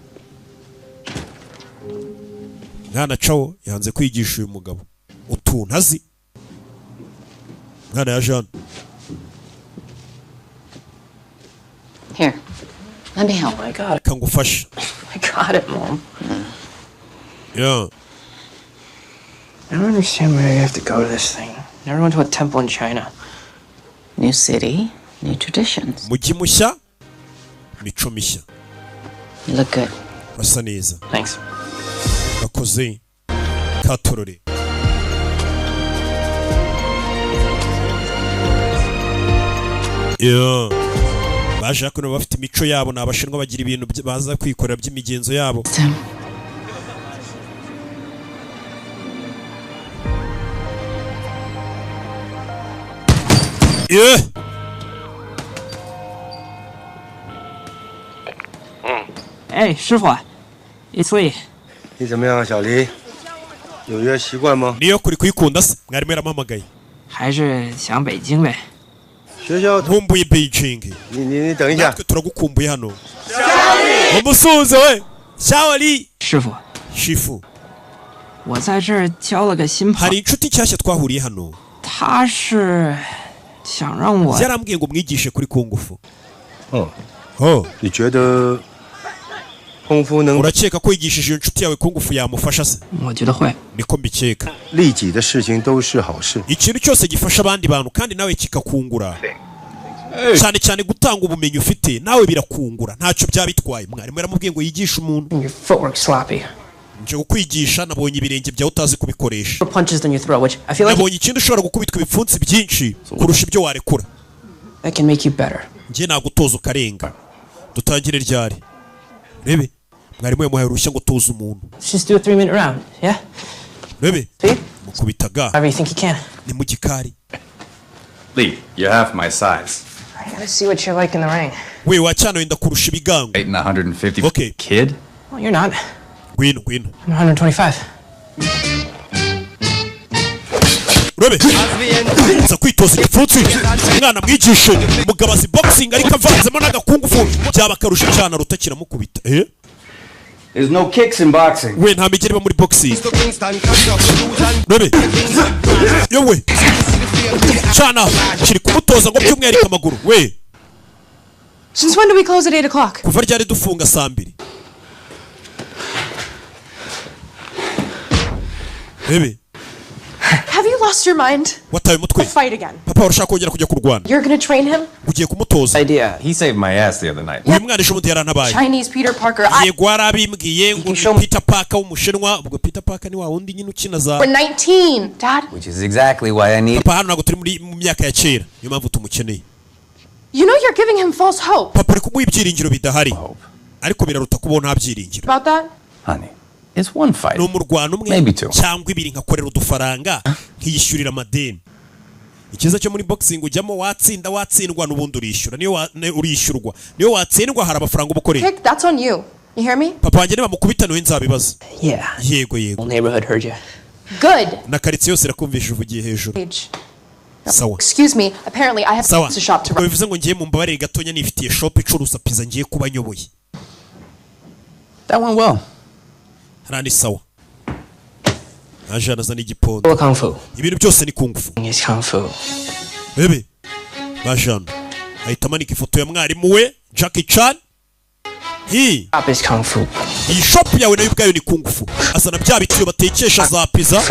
Speaker 1: Mwana cawo yanze kwigisha uyu mugabo utuntu azi. Mwana ya Jeanne.
Speaker 7: Here, let me help.
Speaker 6: Oh my God.
Speaker 1: Reka ngufashe.
Speaker 6: I got it, Mom.
Speaker 1: Yeah.
Speaker 6: I don't understand why I have to go to this thing. Never went to a temple in China.
Speaker 7: New city, new traditions.
Speaker 1: Mujyi mushya, mico mishya.
Speaker 7: You look good.
Speaker 1: Urasa neza.
Speaker 6: Thanks.
Speaker 1: Urakoze. Katorore. Yeah. Baje hakuno bafite imico yabo, ni Abashinwa, bagira ibintu baza kwikorera by'imigenzo yabo. Yeah.
Speaker 6: Hey, 师傅, it's Lee.
Speaker 4: 你怎么样，小黎？纽约习惯吗？
Speaker 1: Niyo kuri kuyikunda se? Mwarimu yarampamagaye.
Speaker 6: 还是想北京呗。
Speaker 4: 学校
Speaker 1: Nkumbuye Beijing.
Speaker 4: 你你你等一下。
Speaker 1: Natwe turagukumbuye hano. Umusuhuze we. Shawali.
Speaker 6: 师傅，
Speaker 1: Shifu.
Speaker 6: 我在这儿交了个新朋
Speaker 1: Hari inshuti nshyashya twahuriye hano.
Speaker 6: 他是想让我
Speaker 1: Yarambwiye ngo mwigishe kuri kungufu.
Speaker 4: 哦，
Speaker 1: Oh.
Speaker 4: 你觉得功夫能
Speaker 1: Urakeka ko yigishije iyo nshuti yawe kungufu yamufasha se?
Speaker 6: 我觉得会。
Speaker 1: Niko mbikeka.
Speaker 4: 利己的事情都是好事。
Speaker 1: Ikintu cyose gifasha abandi bantu kandi nawe kikakungura, cyane cyane gutanga ubumenyi ufite nawe birakungura, ntacyo byaba bitwaye. Mwarimu yaramubwiye ngo yigishe umuntu.
Speaker 6: Your footwork's sloppy.
Speaker 1: Nje kukwigisha, nabonye ibirenge byawe utazi kubikoresha.
Speaker 6: More punches than you throw, which I feel like
Speaker 1: Nabonye ikindi ushobora gukubitwa ibipfunsi byinshi kurusha ibyo warekura.
Speaker 6: That can make you better.
Speaker 1: Njye nagutoza ukarenga. Dutangire ryari? Rebe, mwarimu yamuhaye uruhushya ngo toza umuntu.
Speaker 6: Let's just do a 3-minute round, yeah?
Speaker 1: Rebe, mukubitaga.
Speaker 6: However you think you can.
Speaker 1: Ni mu gikari.
Speaker 8: Lee, you're half my size.
Speaker 6: I gotta see what you're like in the ring.
Speaker 1: We wacyana wenda kurusha ibigango.
Speaker 8: 8 and 150.
Speaker 1: Okay.
Speaker 8: Kid?
Speaker 6: Well, you're not.
Speaker 1: Ngwino, ngwino.
Speaker 6: I'm 125.
Speaker 1: Rebe, nza kwitoza igipfunsi, umwana mwigishe. Mugabo azi boxing ariko avanzemo n'agakungufu, byaba akarusho cyane aruta kiramukubita, eh.
Speaker 9: There's no kicks in boxing.
Speaker 1: We, nta migeri iba muri boxing. Rebe, yewe cyana kiri kumutoza ngo by'umwihariko amaguru we.
Speaker 10: Since when do we close at 8 o'clock?
Speaker 1: Kuva ryari dufunga saa 2? Rebe.
Speaker 10: Have you lost your mind?
Speaker 1: Wataye umutwe?
Speaker 10: Fight again.
Speaker 1: Papa, urashaka kongera kujya kurwana?
Speaker 10: You're gonna train him?
Speaker 1: Ugiye kumutoza?
Speaker 6: Idea.
Speaker 8: He saved my ass the other night.
Speaker 1: Uyu mwana ejo bundi yarantabaye.
Speaker 10: Chinese Peter Parker. I
Speaker 1: Yego, warabimbwiye ngo ni Peter Parker w'Umushinwa. Ubwo Peter Parker ni wa wundi nyine ukina za
Speaker 10: We're 19, Dad.
Speaker 9: Which is exactly why I need.
Speaker 1: Papa, hano ntabwo turi muri mu myaka ya kera, niyo mpamvu tumukeneye.
Speaker 10: You know you're giving him false hope.
Speaker 1: Papa, uri kumuha ibyiringiro bidahari, ariko biraruta kubaho nta byiringiro.
Speaker 10: About that?
Speaker 9: Honey, it's one fight.
Speaker 1: Ni umurwano umwe
Speaker 9: Maybe two.
Speaker 1: cyangwa ibiri, nkakorera udufaranga nkiyishyurira amadeni. Icyiza cyo muri boxing, ujyamo watsinda watsindwa n'ubundi urishyura. Niyo urishyurwa, niyo watsindwa hari amafaranga uba ukoreye.
Speaker 10: Kick, that's on you. You hear me?
Speaker 1: Papa wanjye, nibamukubita niwe nzabibaza.
Speaker 6: Yeah.
Speaker 1: Yego.
Speaker 6: Whole neighborhood heard you.
Speaker 10: Good.
Speaker 1: Na karitsiye yose irakumvisha uvugiye hejuru.
Speaker 10: Age.
Speaker 1: Sawa.
Speaker 10: Excuse me. Apparently I have
Speaker 1: Sawa.
Speaker 10: a shop to
Speaker 1: Ubwo
Speaker 10: run.
Speaker 1: bivuze ngo ngiye, mumbabarire gatonya, nifitiye shop icuruza pizza ngiye kuba nyoboye.
Speaker 9: That went well.
Speaker 1: Hariya ni sawa. Aje anazana igipondo.
Speaker 6: All kung fu.
Speaker 1: Ibintu byose ni kung fu.
Speaker 6: Is kung fu.
Speaker 1: Bebe bajana, ahita amanika ifoto ya mwarimu we Jackie Chan. Hi.
Speaker 6: Shop is kung fu.
Speaker 1: Iyi shop yawe nayo ubwayo ni kung fu. Azana bya bitiyo batekesha za pizza.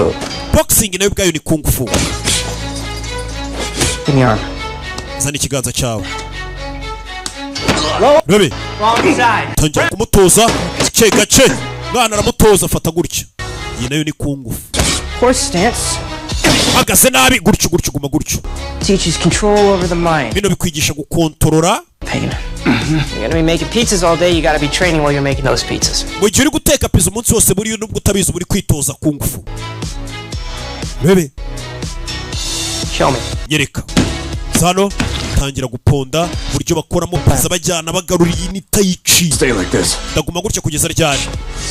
Speaker 1: Boxing nayo ubwayo ni kung fu.
Speaker 6: Give me your arm.
Speaker 1: Zana ikiganza cyawe. Bebe.
Speaker 6: Wrong side.
Speaker 1: Tangira kumutoza gace gace. Mwana aramutoza, afata gutya. Iyi nayo ni kung fu.
Speaker 6: Horse stance.
Speaker 1: Hagaze nabi gutyo gutyo, guma gutyo.
Speaker 6: Teaches control over the mind.
Speaker 1: Bino bikwigisha gukontorora.
Speaker 6: Pain. You're gonna be making pizzas all day. You gotta be training while you're making those pizzas.
Speaker 1: Mu gihe uri guteka pizza umunsi wose, buriya nubwo utabizi uba uri kwitoza kung fu. Bebe.
Speaker 6: Show me.
Speaker 1: Nyereka. Zano. Tangira guponda uburyo bakoramo pizza, bajyana bagarura iyi ni tai chi.
Speaker 15: Stay like this.
Speaker 1: Ndaguma gutya kugeza ryari?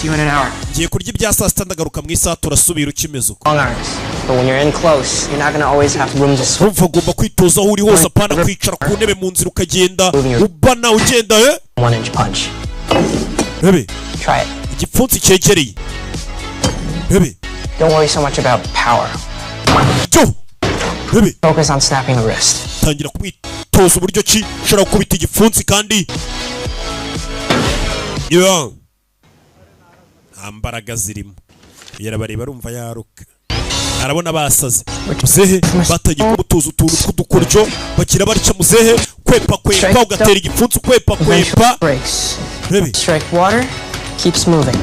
Speaker 6: See you in an hour.
Speaker 1: Ngiye kurya ibya saa sita, ndagaruka mu isaha, turasubira ukimeze uko.
Speaker 6: Long arms. But when you're in close, you're not gonna always have room to swing.
Speaker 1: Urumva agomba kwitoza aho uri hose, apana kwicara ku ntebe mu nzira ukagenda ubana ugenda, eh.
Speaker 6: 1 inch punch.
Speaker 1: Bebe.
Speaker 6: Try it.
Speaker 1: Igipfunsi cyegereye, bebe.
Speaker 6: Don't worry so much about power.
Speaker 1: Cyo bebe.
Speaker 6: Focus on snapping the wrist.
Speaker 1: Tangira kumwitoza uburyo ki ushobora gukubita igipfunsi kandi yeah. Nta mbaraga zirimo. Yarabareba arumva yaruka, arabona basaze. Muzehe batangiye kumutoza utuntu tw'udukoryo, bagira batya muzehe kwepa kwepa, ugatera igipfunsi ukwepa kwepa.
Speaker 6: Breaks.
Speaker 1: Bebe.
Speaker 6: Strike water, keeps moving.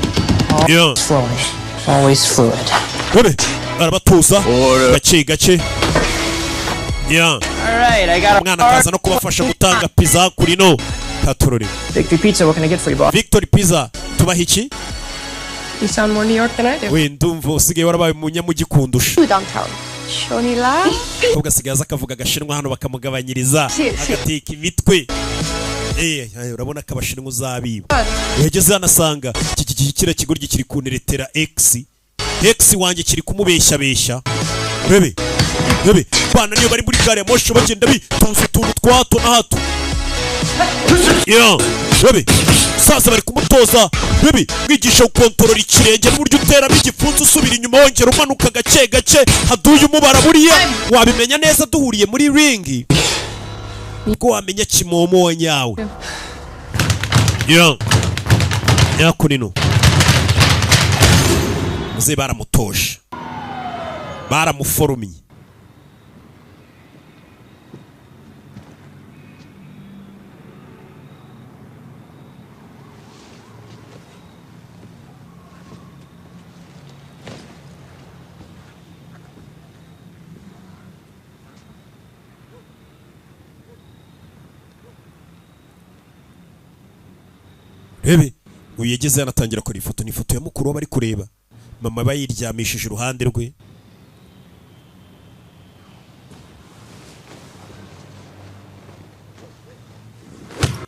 Speaker 6: Always flowing. Always fluid.
Speaker 1: Bebe arabatoza gake gake, yeah.
Speaker 6: Alright, I got
Speaker 1: Umwana akaza no kubafasha gutanga pizza kuri no katorore.
Speaker 6: Victory Pizza, what can I get for you, boss?
Speaker 1: Victory Pizza, tubaha iki?
Speaker 10: You sound more New York than I do.
Speaker 1: We, ndumva usigaye warabaye umunyamujyi kundusha.
Speaker 10: Downtown. Shonila.
Speaker 1: Ahubwo asigaye aza akavuga agashinwa hano bakamugabanyiriza.
Speaker 10: Si, si.
Speaker 1: Agateka imitwe. Urabona ko abashinwa uzabiba. Yageze hano asanga iki kiriya kigoryi kiri kuneretera ex, ex wanjye, kiri kumubeshyabeshya. Bebe, bebe, bana niyo bari muri gari ya moshi bagenda bitonze utuntu twa hato na hato. Yeah. Bebe sasa bari kumutoza, bebe, mwigisha gukontorora ikirenge n'uburyo uteramo igipfunsi usubira inyuma wongera umanuka gake gake. Haduye umubara buriya wabimenya neza duhuriye muri ring ko wamenya kimomo wa nyawe. Yeah. Nyakunino muze baramutoje, baramuforumye. Rebe uyu yageze yanatangira kora ifoto, ni ifoto ya mukuru we bari kureba, mama bayiryamishije iruhande rwe.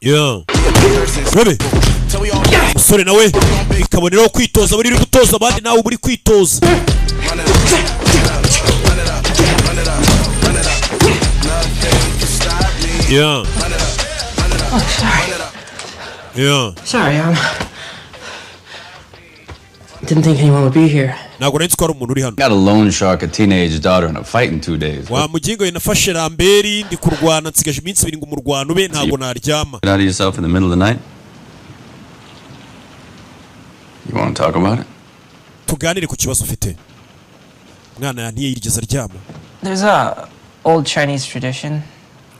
Speaker 1: Yeah. Rebe umusore nawe bikaboneraho kwitoza, buri uri gutoza abandi nawe uba uri kwitoza. Yeah.
Speaker 6: Oh, sorry.
Speaker 1: Yeah.
Speaker 6: Sorry, didn't think anyone would be here.
Speaker 1: Ntabwo nari nzi ko hari umuntu uri hano.
Speaker 9: Got a loan shark, a teenage daughter, and a fight in 2 days.
Speaker 1: Wa mugingo we, nafashe ramberi ndi kurwana, nsigaje iminsi 2 ngo umurwano ube, ntabwo naryama.
Speaker 9: Get out of yourself in the middle of the night? You want to talk about it?
Speaker 1: Tuganire ku kibazo ufite. Mwana ntiyigeze aryama.
Speaker 6: There's a old Chinese tradition.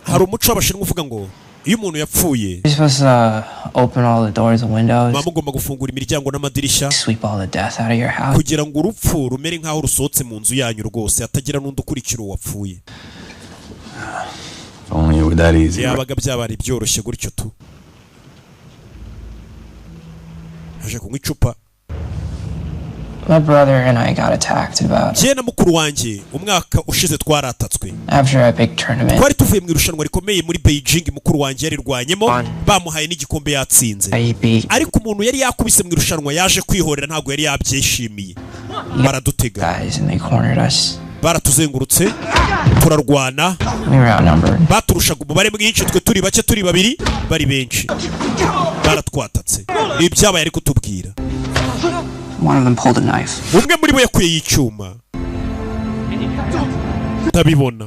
Speaker 1: Hari umuco w'abashinwa uvuga ngo iyo umuntu yapfuye,
Speaker 6: You're supposed to open all the doors and windows,
Speaker 1: muba mugomba gufungura imiryango n'amadirishya,
Speaker 6: sweep all the death out of your house.
Speaker 1: kugira ngo urupfu rumere nk'aho rusohotse mu nzu yanyu rwose, hatagira n'undi ukurikira uwo wapfuye.
Speaker 9: If only it were that easy.
Speaker 1: Yabaga byabari byoroshye gutyo tu. Aje kunywa icupa.
Speaker 6: My brother and I got attacked about
Speaker 1: Njye na mukuru wanjye umwaka ushize twaratatswe.
Speaker 6: after a big tournament.
Speaker 1: Twari tuvuye mu irushanwa rikomeye muri Beijing, mukuru wanjye yarirwanyemo, bamuhaye n'igikombe yatsinze, ariko umuntu yari yakubise mu irushanwa yaje kwihorera, ntabwo yari yabyishimiye, baradutega.
Speaker 6: Guys, and they cornered us.
Speaker 1: Baratuzengurutse turarwana.
Speaker 6: We were outnumbered.
Speaker 1: Baturushaga umubare mwinshi, twe turi bake, turi babiri, bari benshi, baratwatatse. Ni ibyabaye ari kutubwira.
Speaker 6: One of them pulled a knife.
Speaker 1: Umwe muri bo yakuyeyo icyuma, ndabibona.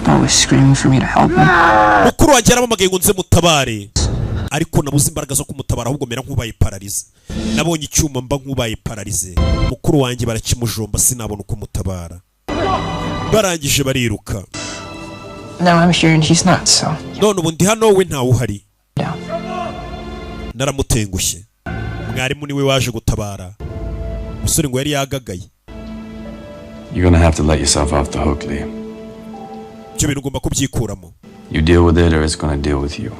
Speaker 6: Bo was screaming for me to help him.
Speaker 1: Mukuru wanjye yaramamagaye ngo nze mutabare, ariko nabuze imbaraga zo kumutabara, ahubwo mera nk'ubaye paralysé. Nabonye icyuma mba nk'ubaye paralysé, mukuru wanjye barakimujomba, sinabona uko mutabara, barangije bariruka.
Speaker 6: Now I'm here and he's not, so
Speaker 1: None ubu ndi hano, we ntawe uhari, naramutengushye. Mwarimu niwe waje gutabara umusore, ngo yari yagagaye.
Speaker 9: You're gonna have to let yourself off the hook, Lee.
Speaker 1: Ibyo bintu ugomba kubyikuramo.
Speaker 9: You deal with it or it's gonna deal with you.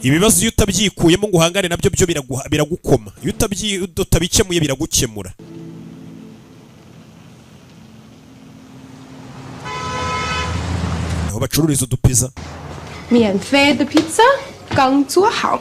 Speaker 1: Ibibazo iyo utabyikuyemo ngo uhangane nabyo, byo biragukoma. Iyo utabikemuye biragukemura. Aho Bacururiza udupiza.
Speaker 10: 免费的披萨刚做好。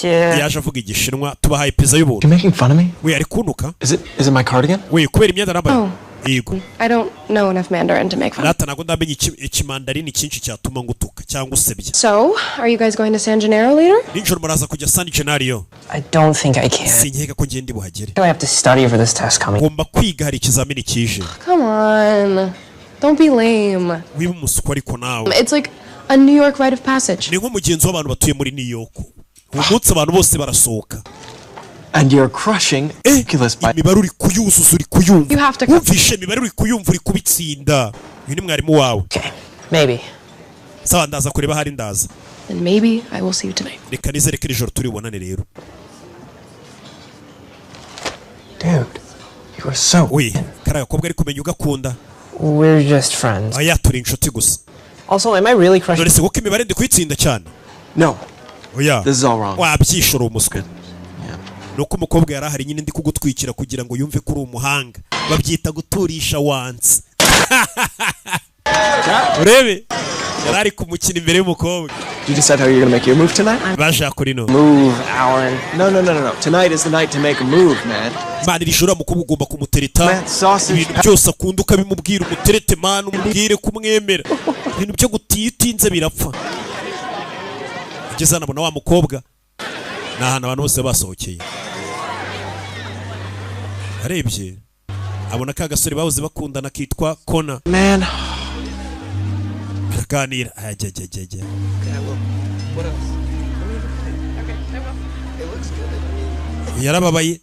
Speaker 1: Yaje avuga Igishinwa, tubahaye pizza y'ubuntu.
Speaker 13: You making fun of me?
Speaker 1: We, ari kuntuka?
Speaker 13: Is it my cardigan?
Speaker 1: We, kubera imyenda nambaye?
Speaker 10: Oh.
Speaker 1: Yego.
Speaker 10: I don't know enough Mandarin to make fun.
Speaker 1: Rata, ntabwo ndamenya ikimandarini cyinshi cyatuma ngutuka cyangwa usebya.
Speaker 10: So, are you guys going to San Gennaro later?
Speaker 1: Nijoro muraza kujya San Gennaro?
Speaker 6: I don't think I can.
Speaker 1: Sinkeka ko ngenda buhagere.
Speaker 6: I have to study for this test coming.
Speaker 1: Ngomba kwiga, hari ikizamini kije.
Speaker 10: Come on. Don't be lame.
Speaker 1: Wiba umuswa ariko nawe.
Speaker 10: It's like a New York rite of passage.
Speaker 1: Ni nk'umugenzi w'abantu batuye muri New York, uwo munsi abantu bose barasohoka.
Speaker 13: And you're crushing calculus by
Speaker 1: Imibare uri kuyuzuza, uri kuyumva?
Speaker 10: You have to come.
Speaker 1: Wumvishe imibare uri kuyumva, uri kubitsinda? Uyu ni mwarimu wawe.
Speaker 6: Maybe.
Speaker 1: Sawa, ndaza kureba ahari, ndaza.
Speaker 10: Then maybe I will see you tonight.
Speaker 1: Reka nizere ko iri joro turi bubonane rero.
Speaker 13: Dude, you are so
Speaker 1: We, kariya gakobwa ari kumenya ugakunda.
Speaker 6: We're just friends.
Speaker 1: Aya, turi inshuti gusa.
Speaker 6: Also, am I really crushing?
Speaker 1: None se kuko imibare ndi kuyitsinda cyane?
Speaker 13: No.
Speaker 1: Oya.
Speaker 13: This is all wrong.
Speaker 1: Wabyishora umuswa. Ni uko umukobwa yari ahari nyine, ndi kugutwikira kugira ngo yumve ko uri umuhanga. Babyita guturisha wansi. Urebe, yari ari kumukina imbere y'umukobwa.
Speaker 13: You decide how you're gonna make your move tonight?
Speaker 1: Baje kuri no.
Speaker 6: Move, Alan.
Speaker 13: No. Tonight is the night to make a move, man.
Speaker 1: Man, iri joro mukobwa ugomba kumutereta.
Speaker 13: Man, sausage.
Speaker 1: Ibintu byose akunda ukabimubwira, umuterete man, umubwire kumwemera. Ibintu byo gutiya utinze birapfa. Ageze hano abona wa mukobwa, ni ahantu abantu bose basohokeye. Arebye abona ka gasore bahoze bakundana kitwa Kona.
Speaker 13: Man.
Speaker 1: Baraganira, ajyajyajya.
Speaker 13: What else?
Speaker 1: Yarababaye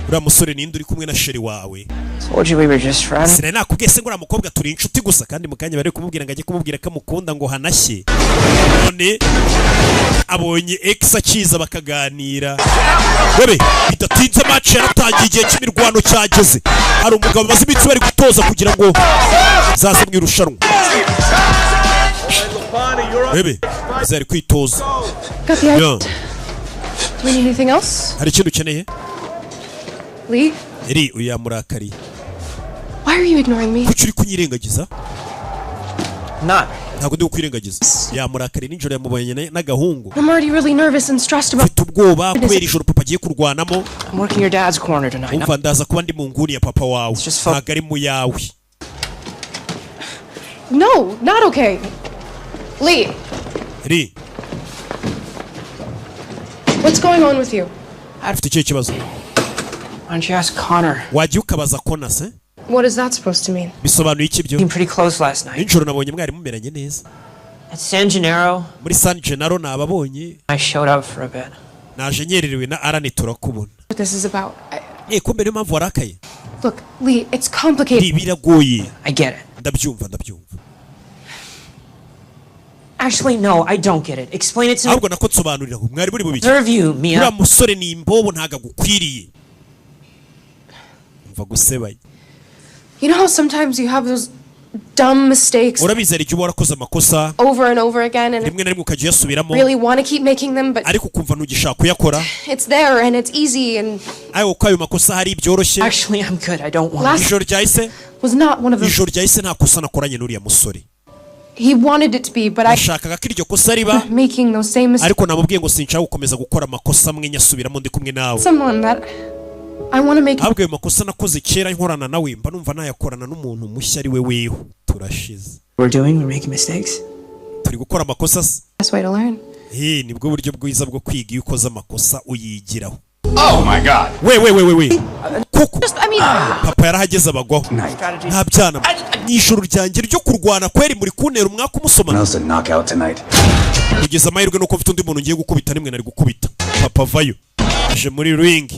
Speaker 1: uriya musore. Ninde uri kumwe na chéri wawe?
Speaker 6: Told you we were just friends.
Speaker 1: Sinari nakubwiye se ngo uriya mukobwa turi inshuti gusa? Kandi mu kanya bari kumubwira ngo ajye kumubwira ko amukunda ngo hanashye, none abonye ex akiza bakaganira. Bebe, bidatinze match yaratangiye, igihe cy'imirwano cyageze. Hari umugabo bamaze iminsi bari gutoza kugira ngo zaze mu irushanwa. Bebe zari kwitoza.
Speaker 10: Got the
Speaker 1: Yeah.
Speaker 10: idea. Do we need anything else?
Speaker 1: Hari ikintu ukeneye?
Speaker 10: Lee,
Speaker 1: Eri, uyu yamurakariye.
Speaker 10: why are you ignoring me?
Speaker 1: Kuki uri kunyirengagiza?
Speaker 6: Not.
Speaker 1: Ntabwo ndi kukwirengagiza. Yamurakariye, nijoro yamubonye n'agahungu.
Speaker 10: I'm already really nervous and stressed about.
Speaker 1: Mfite ubwoba kubera ijoro papa agiye kurwanamo.
Speaker 6: I'm working your dad's corner tonight.
Speaker 1: Umva, ndaza kuba ndi mu nguni ya papa wawe, ntabwo ari mu yawe.
Speaker 10: No, not okay. Lee,
Speaker 1: Ri.
Speaker 10: What's going on with you?
Speaker 1: Ufite ikihe kibazo?
Speaker 6: Why don't you ask Connor?
Speaker 1: Wajya ukabaza Kona se?
Speaker 10: What is that supposed to mean?
Speaker 1: Bisobanuye iki ibyo?
Speaker 6: Seemed pretty close last night.
Speaker 1: Nijoro nabonye mwari mumeranye neza.
Speaker 6: At San Gennaro,
Speaker 1: Muri San Gennaro nababonye.
Speaker 6: I showed up for a bit.
Speaker 1: Naje nyererewe na Arani, turakubona.
Speaker 10: What this is about?
Speaker 1: Eh, kumbe niyo mpamvu warakaye.
Speaker 10: Look, Lee, it's complicated.
Speaker 1: Ri, biragoye.
Speaker 6: I get it.
Speaker 1: Ndabyumva, ndabyumva.
Speaker 6: Actually, no, I don't get it. Explain it to me.
Speaker 1: Ahubwo nako nsobanurira, mwari muri bubiki?
Speaker 6: Serve you, Mia.
Speaker 1: Uriya musore ni imbobo, ntabwo agukwiriye. Umva gusebanya.
Speaker 10: You know how sometimes you have those dumb mistakes
Speaker 1: Urabizi, hari igihe uba warakoze amakosa
Speaker 10: over and over again and
Speaker 1: rimwe na rimwe ukajya uyasubiramo,
Speaker 10: really want to keep making them, but
Speaker 1: ariko ukumva ntugishaka kuyakora,
Speaker 10: it's there and it's easy and
Speaker 1: ariko kuko ayo makosa hari byoroshye.
Speaker 6: Actually, I'm good. I don't want
Speaker 10: Last-
Speaker 1: Ijoro ryahise
Speaker 10: was not one of those.
Speaker 1: Ijoro ryahise nta kosa nakoranye n'uriya musore.
Speaker 10: He wanted it to be, but I
Speaker 1: Nashakaga ko iryo kosa riba,
Speaker 10: making those same mistakes.
Speaker 1: ariko namubwiye ngo sinshaka gukomeza gukora amakosa amwe nyasubiramo ndi kumwe nawe.
Speaker 10: Someone that I want to make
Speaker 1: Ahubwo ayo makosa nakoze kera nkorana nawe, mba numva nayakorana n'umuntu mushya ari we weho. Turashize.
Speaker 6: We're doing. We're making mistakes.
Speaker 1: Turi gukora amakosa se?
Speaker 10: Best way to learn.
Speaker 1: Eh, nibwo buryo bwiza bwo kwiga, iyo ukoze amakosa uyigiraho.
Speaker 9: Oh my God.
Speaker 1: We we we we we, kuko
Speaker 10: Just, I mean,
Speaker 1: papa yarahageze abagwaho. Nta byana mu ijoro ryanjye ryo kurwana kweri, muri kuntera umwaka umusoma.
Speaker 9: Else to knock out tonight.
Speaker 1: Kugeza amahirwe nuko mfite undi muntu ngiye gukubita, nimwe nari gukubita. Papa vayo, aje muri ring,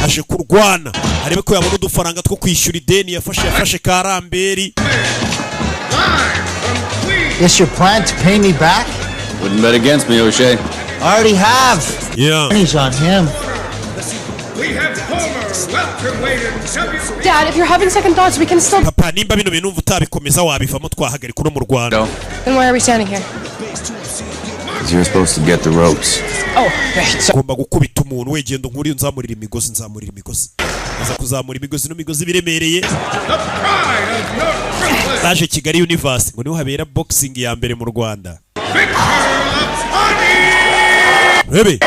Speaker 1: aje kurwana arebe ko yabona udufaranga two kwishyura ideni yafashe karamberi.
Speaker 15: This your plan to pay me back?
Speaker 9: Wouldn't bet against me, O'Shea.
Speaker 15: I already have.
Speaker 1: Yeah.
Speaker 15: Money's on him.
Speaker 10: Dad, if you're having second thoughts, we can still.
Speaker 1: Papa, nimba bino bintu numva utabikomeza, wabivamo twahagarika uno mu Rwanda.
Speaker 10: Then why are we standing here?
Speaker 9: Because you're supposed to get the ropes.
Speaker 6: Oh, right. So
Speaker 1: Ugomba gukubita umuntu. We, genda nkuri nzamurira imigozi, nzamurira imigozi. Aza kuzamura imigozi, ino migozi biremereye. Baje Kigali Universe ngo niho habera boxing ya mbere mu Rwanda. Rebe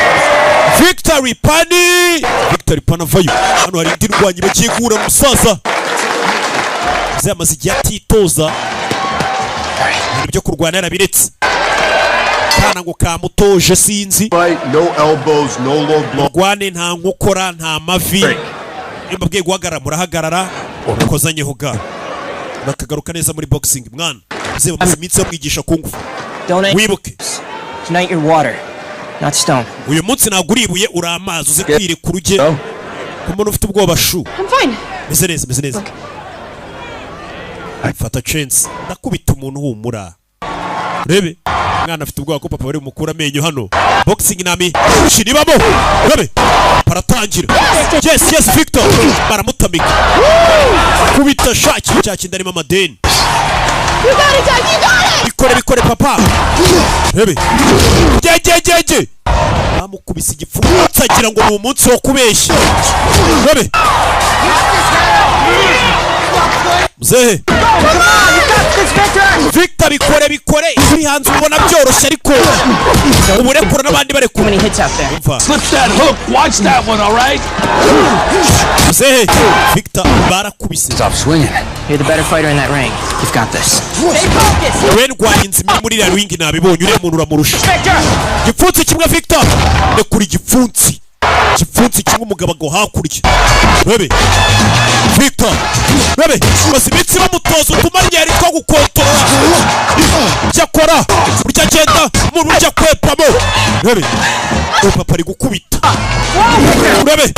Speaker 1: Victory Pani, Victory Pani avayo. Hano hari indi ndwanyi bagiye guhura n'umusaza. Yamaze igihe atitoza, ibintu byo kurwana yarabiretse. Kana ngo kamutoje, sinzi.
Speaker 16: Fight, no elbows, no low blow.
Speaker 1: Murwane nta nkokora, nta mavi. Iyo mbabwiye guhagarara murahagarara. Mukozanyeho ga bakagaruka neza muri boxing. Mwana uze, bamaze iminsi bamwigisha kung fu.
Speaker 6: Don't
Speaker 1: Wibuke.
Speaker 6: Tonight you're water, not stone.
Speaker 1: Uyu munsi ntabwo uri ibuye, uri amazi. Uze kwirekura ujye ku muntu ufite ubwoba shu.
Speaker 10: I'm fine.
Speaker 1: Meze neza, meze neza. Fata chance, ndakubita umuntu, humura. Urebe umwana afite ubwoba ko papa bari bumukura amenyo. Hano boxing nami shiribamo. Urebe paratangira. Yes, Victor baramutamika, kubita shaki cya kindi arimo amadeni.
Speaker 3: You got it, Dad! You got it!
Speaker 1: Bikore, bikore papa. Urebe gegegege bamukubise igipfunsi agira ngo ni umunsi wo kubeshya. Urebe muzehe. Victor, bikore, bikore. Uri hanze ubona byoroshye, ariko uburekura n'abandi barekura. Umva.
Speaker 8: Slip that hook. Watch that one, all right?
Speaker 1: Muzehe Victor barakubise.
Speaker 9: Stop swinging.
Speaker 6: You're the better fighter in that ring. You've got this.
Speaker 1: We ndwanya inzima muri iriya ring, nabibonye. Uriya muntu uramurusha. Igipfunsi kimwe, Victor, rekura igipfunsi, igipfunsi kimwe. Umugabo ngo hakurya. Rebe Victor, rebe maze iminsi bamutoza utumaryeri two gukontorora ibyo akora, buryo agenda mu buryo akwepamo. Rebe ubu papa ari gukubita. Urebe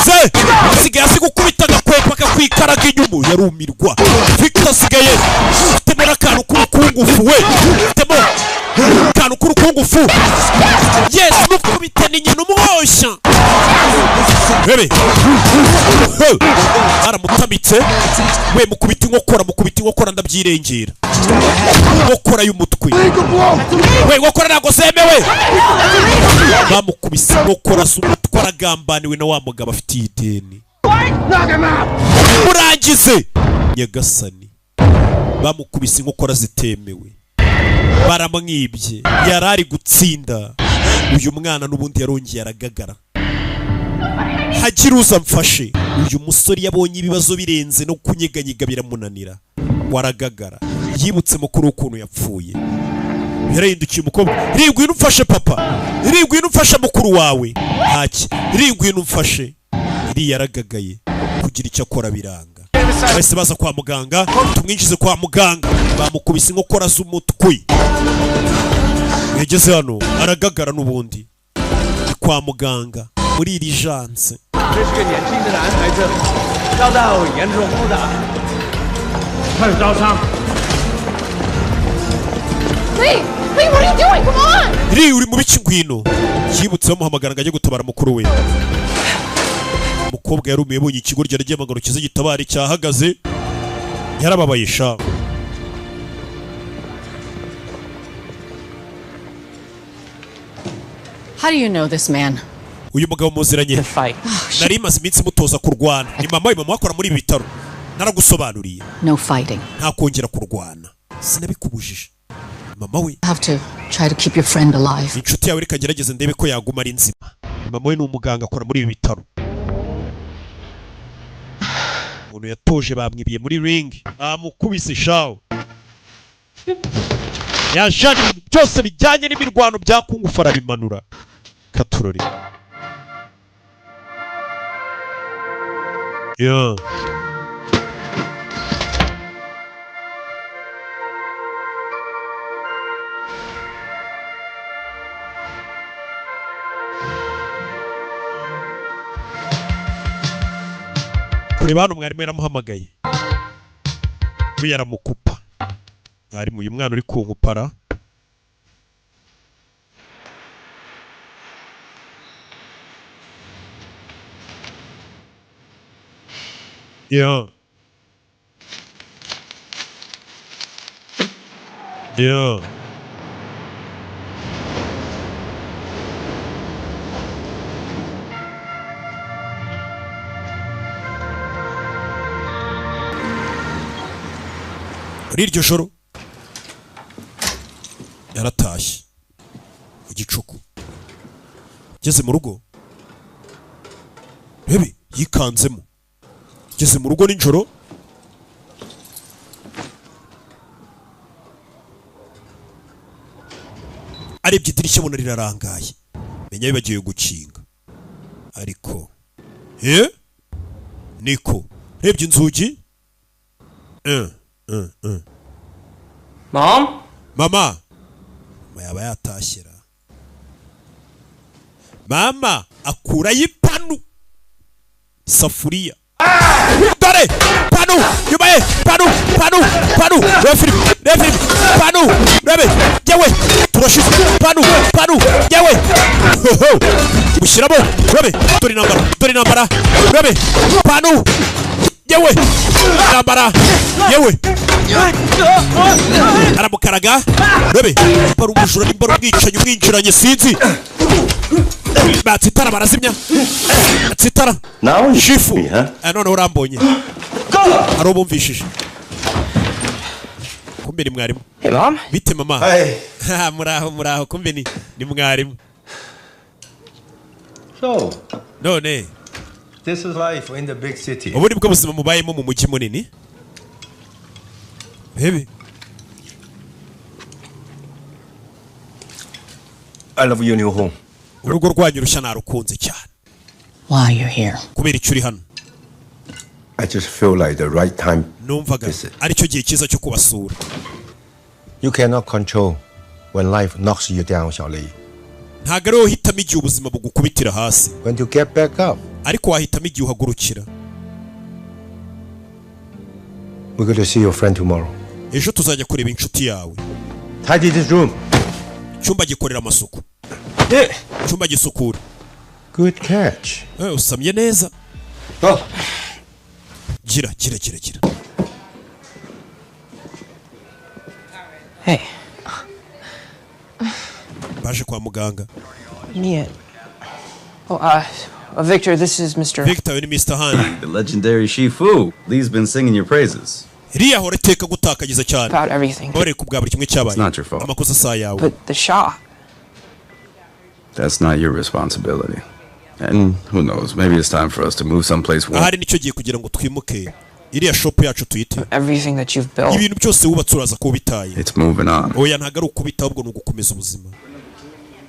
Speaker 1: se asigaye azi gukubita, agakwepa, akakwikaraga inyuma. Yarumirwa. Victor asigaye afitemo n'akantu k'urukungufu. We, afitemo akantu k'urukungufu. Yes, mukubita ni nyina umwoshya. Rebe. He! Baramutamitse we. Mukubita inkokora, mukubita inkokora, ndabyirengera. Inkokora y'umutwe we, inkokora ntabwo zemewe. Bamukubise inkokora z'umutwe. Aragambaniwe na wa mugabo afitiye ideni. Murangize nyagasani. Bamukubise inkokora zitemewe, baramwibye. Yari ari gutsinda uyu mwana n'ubundi yarongeye aragagara. Hagira uza mfashe uyu musore. Yabonye ibibazo birenze no kunyeganyega biramunanira, waragagara. Yibutse mukuru ukuntu yapfuye, yarahindukiye. Umukobwa ringwino umfashe papa, ringwino umfashe mukuru wawe ntaki, ringwino umfashe. Iriya yaragagaye, kugira icyo akora biranga. Bahise baza kwa muganga. Tumwinjize kwa muganga. Bamukubise inkokora z'umutwe. Yageze hano aragagara n'ubundi. Ni kwa muganga muri iri janse.
Speaker 17: 这是个年轻的男孩子，遭到严重殴打，他有刀伤。
Speaker 3: Lee! Lee, what are you doing? Come on!
Speaker 1: Iri uri mu biki? Ngwino. Yibutse bamuhamagara ngo ajye gutabara mukuru we. Umukobwa yarumiye, abonye ikigo ryari ngo kize gitabare cyahagaze. Yarababaye sha.
Speaker 7: How do you know this man?
Speaker 1: Uyu mugabo muziranye? Nari maze iminsi mutoza kurwana. Ni mama we. Mama akora muri ibi bitaro, naragusobanuriye.
Speaker 7: No fighting.
Speaker 1: Nta kongera kurwana, sinabikubujije mama we.
Speaker 7: Have to try to keep your friend alive.
Speaker 1: Inshuti yawe reka ngerageze ndebe ko yaguma ari nzima. Mama we ni umuganga, akora muri ibi bitaro. Umuntu yatoje bamwibiye muri ring, bamukubise shawo. Yashaka ibintu byose bijyanye n'imirwano bya kungufu arabimanura. Katurori yeah. Kureba hano, mwarimu yaramuhamagaye, we yaramukupa. Mwarimu, uyu mwana uri kunkupara. Yeah. Muri iryo joro yaratashye mu gicuku, ngeze mu rugo rebe yikanzemo. Ngeze mu rugo nijoro, arebye idirishya abona rirarangaye, menya bibagiwe gukinga. Ariko niko rebye inzugi.
Speaker 6: Mom?
Speaker 1: Mama, mama yaba yatashyira. Mama akurayo ipanu, safuriya. Dore panu nyuma ye, panu, panu, panu. Reba filime, reba filime. Panu, rebe yewe, turashize. Panu, panu yewe, mushyiramo. Rebe, dore intambara, dore intambara. Rebe panu yewe, intambara yewe. Aramukaraga. Rebe, bari umujura nimba ari umwicanyi umwinjiranye, sinzi. Batse itara, barazimya, batse itara. Shifu, noneho urambonye. Hari ubumvishije, kumbe ni mwarimu.
Speaker 6: Hey, Mom.
Speaker 1: Bite mama? Muraho, muraho. Kumbe ni mwarimu.
Speaker 4: So,
Speaker 1: none
Speaker 4: this is life in the big city.
Speaker 1: Ubu ni bwo buzima mubayemo mu mujyi munini. Bebe.
Speaker 4: I love your new home.
Speaker 1: Urugo rwanyu rushya narukunze cyane.
Speaker 7: Why you're here?
Speaker 1: Kubera icyo uri hano?
Speaker 4: I just feel like the right time.
Speaker 1: Numvaga aricyo gihe cyiza cyo kubasura.
Speaker 4: You cannot control when life knocks you down, Xiao Li.
Speaker 1: Ntabwo ari wowe uhitamo igihe ubuzima bugukubitira hasi.
Speaker 4: When you get back up.
Speaker 1: Ariko wahitamo igihe uhagurukira.
Speaker 4: We're going to see your friend tomorrow.
Speaker 1: Ejo tuzajya kureba inshuti yawe.
Speaker 4: Tidy this room.
Speaker 1: Icyumba gikorera amasuku. Icyumba gisukura.
Speaker 4: Good catch.
Speaker 1: Usamye neza.
Speaker 4: Go.
Speaker 1: Gira, gira, gira, gira.
Speaker 6: Hey.
Speaker 1: Baje kwa muganga.
Speaker 6: Mia. Oh, Victor, this is Mr.
Speaker 1: Victor ni Mr. Han.
Speaker 9: The legendary Shifu. Lee's been singing your praises.
Speaker 1: Iriya ahora iteka gutakagiza cyane.
Speaker 6: About everything.
Speaker 1: Bare ku bwa buri kimwe cyabaye.
Speaker 9: It's not your fault.
Speaker 1: Amakosa si ayawe.
Speaker 6: But the shop.
Speaker 9: That's not your responsibility. And who knows, maybe it's time for us to move someplace warm.
Speaker 1: Ahari nicyo gihe kugira ngo twimuke iriya shop yacu tuyite.
Speaker 6: Everything that you've built.
Speaker 1: Ibintu byose wubatse uraza kuba ubitaye.
Speaker 9: It's moving on.
Speaker 1: Oya, ntabwo ari ukubita, ahubwo ni ugukomeza ubuzima.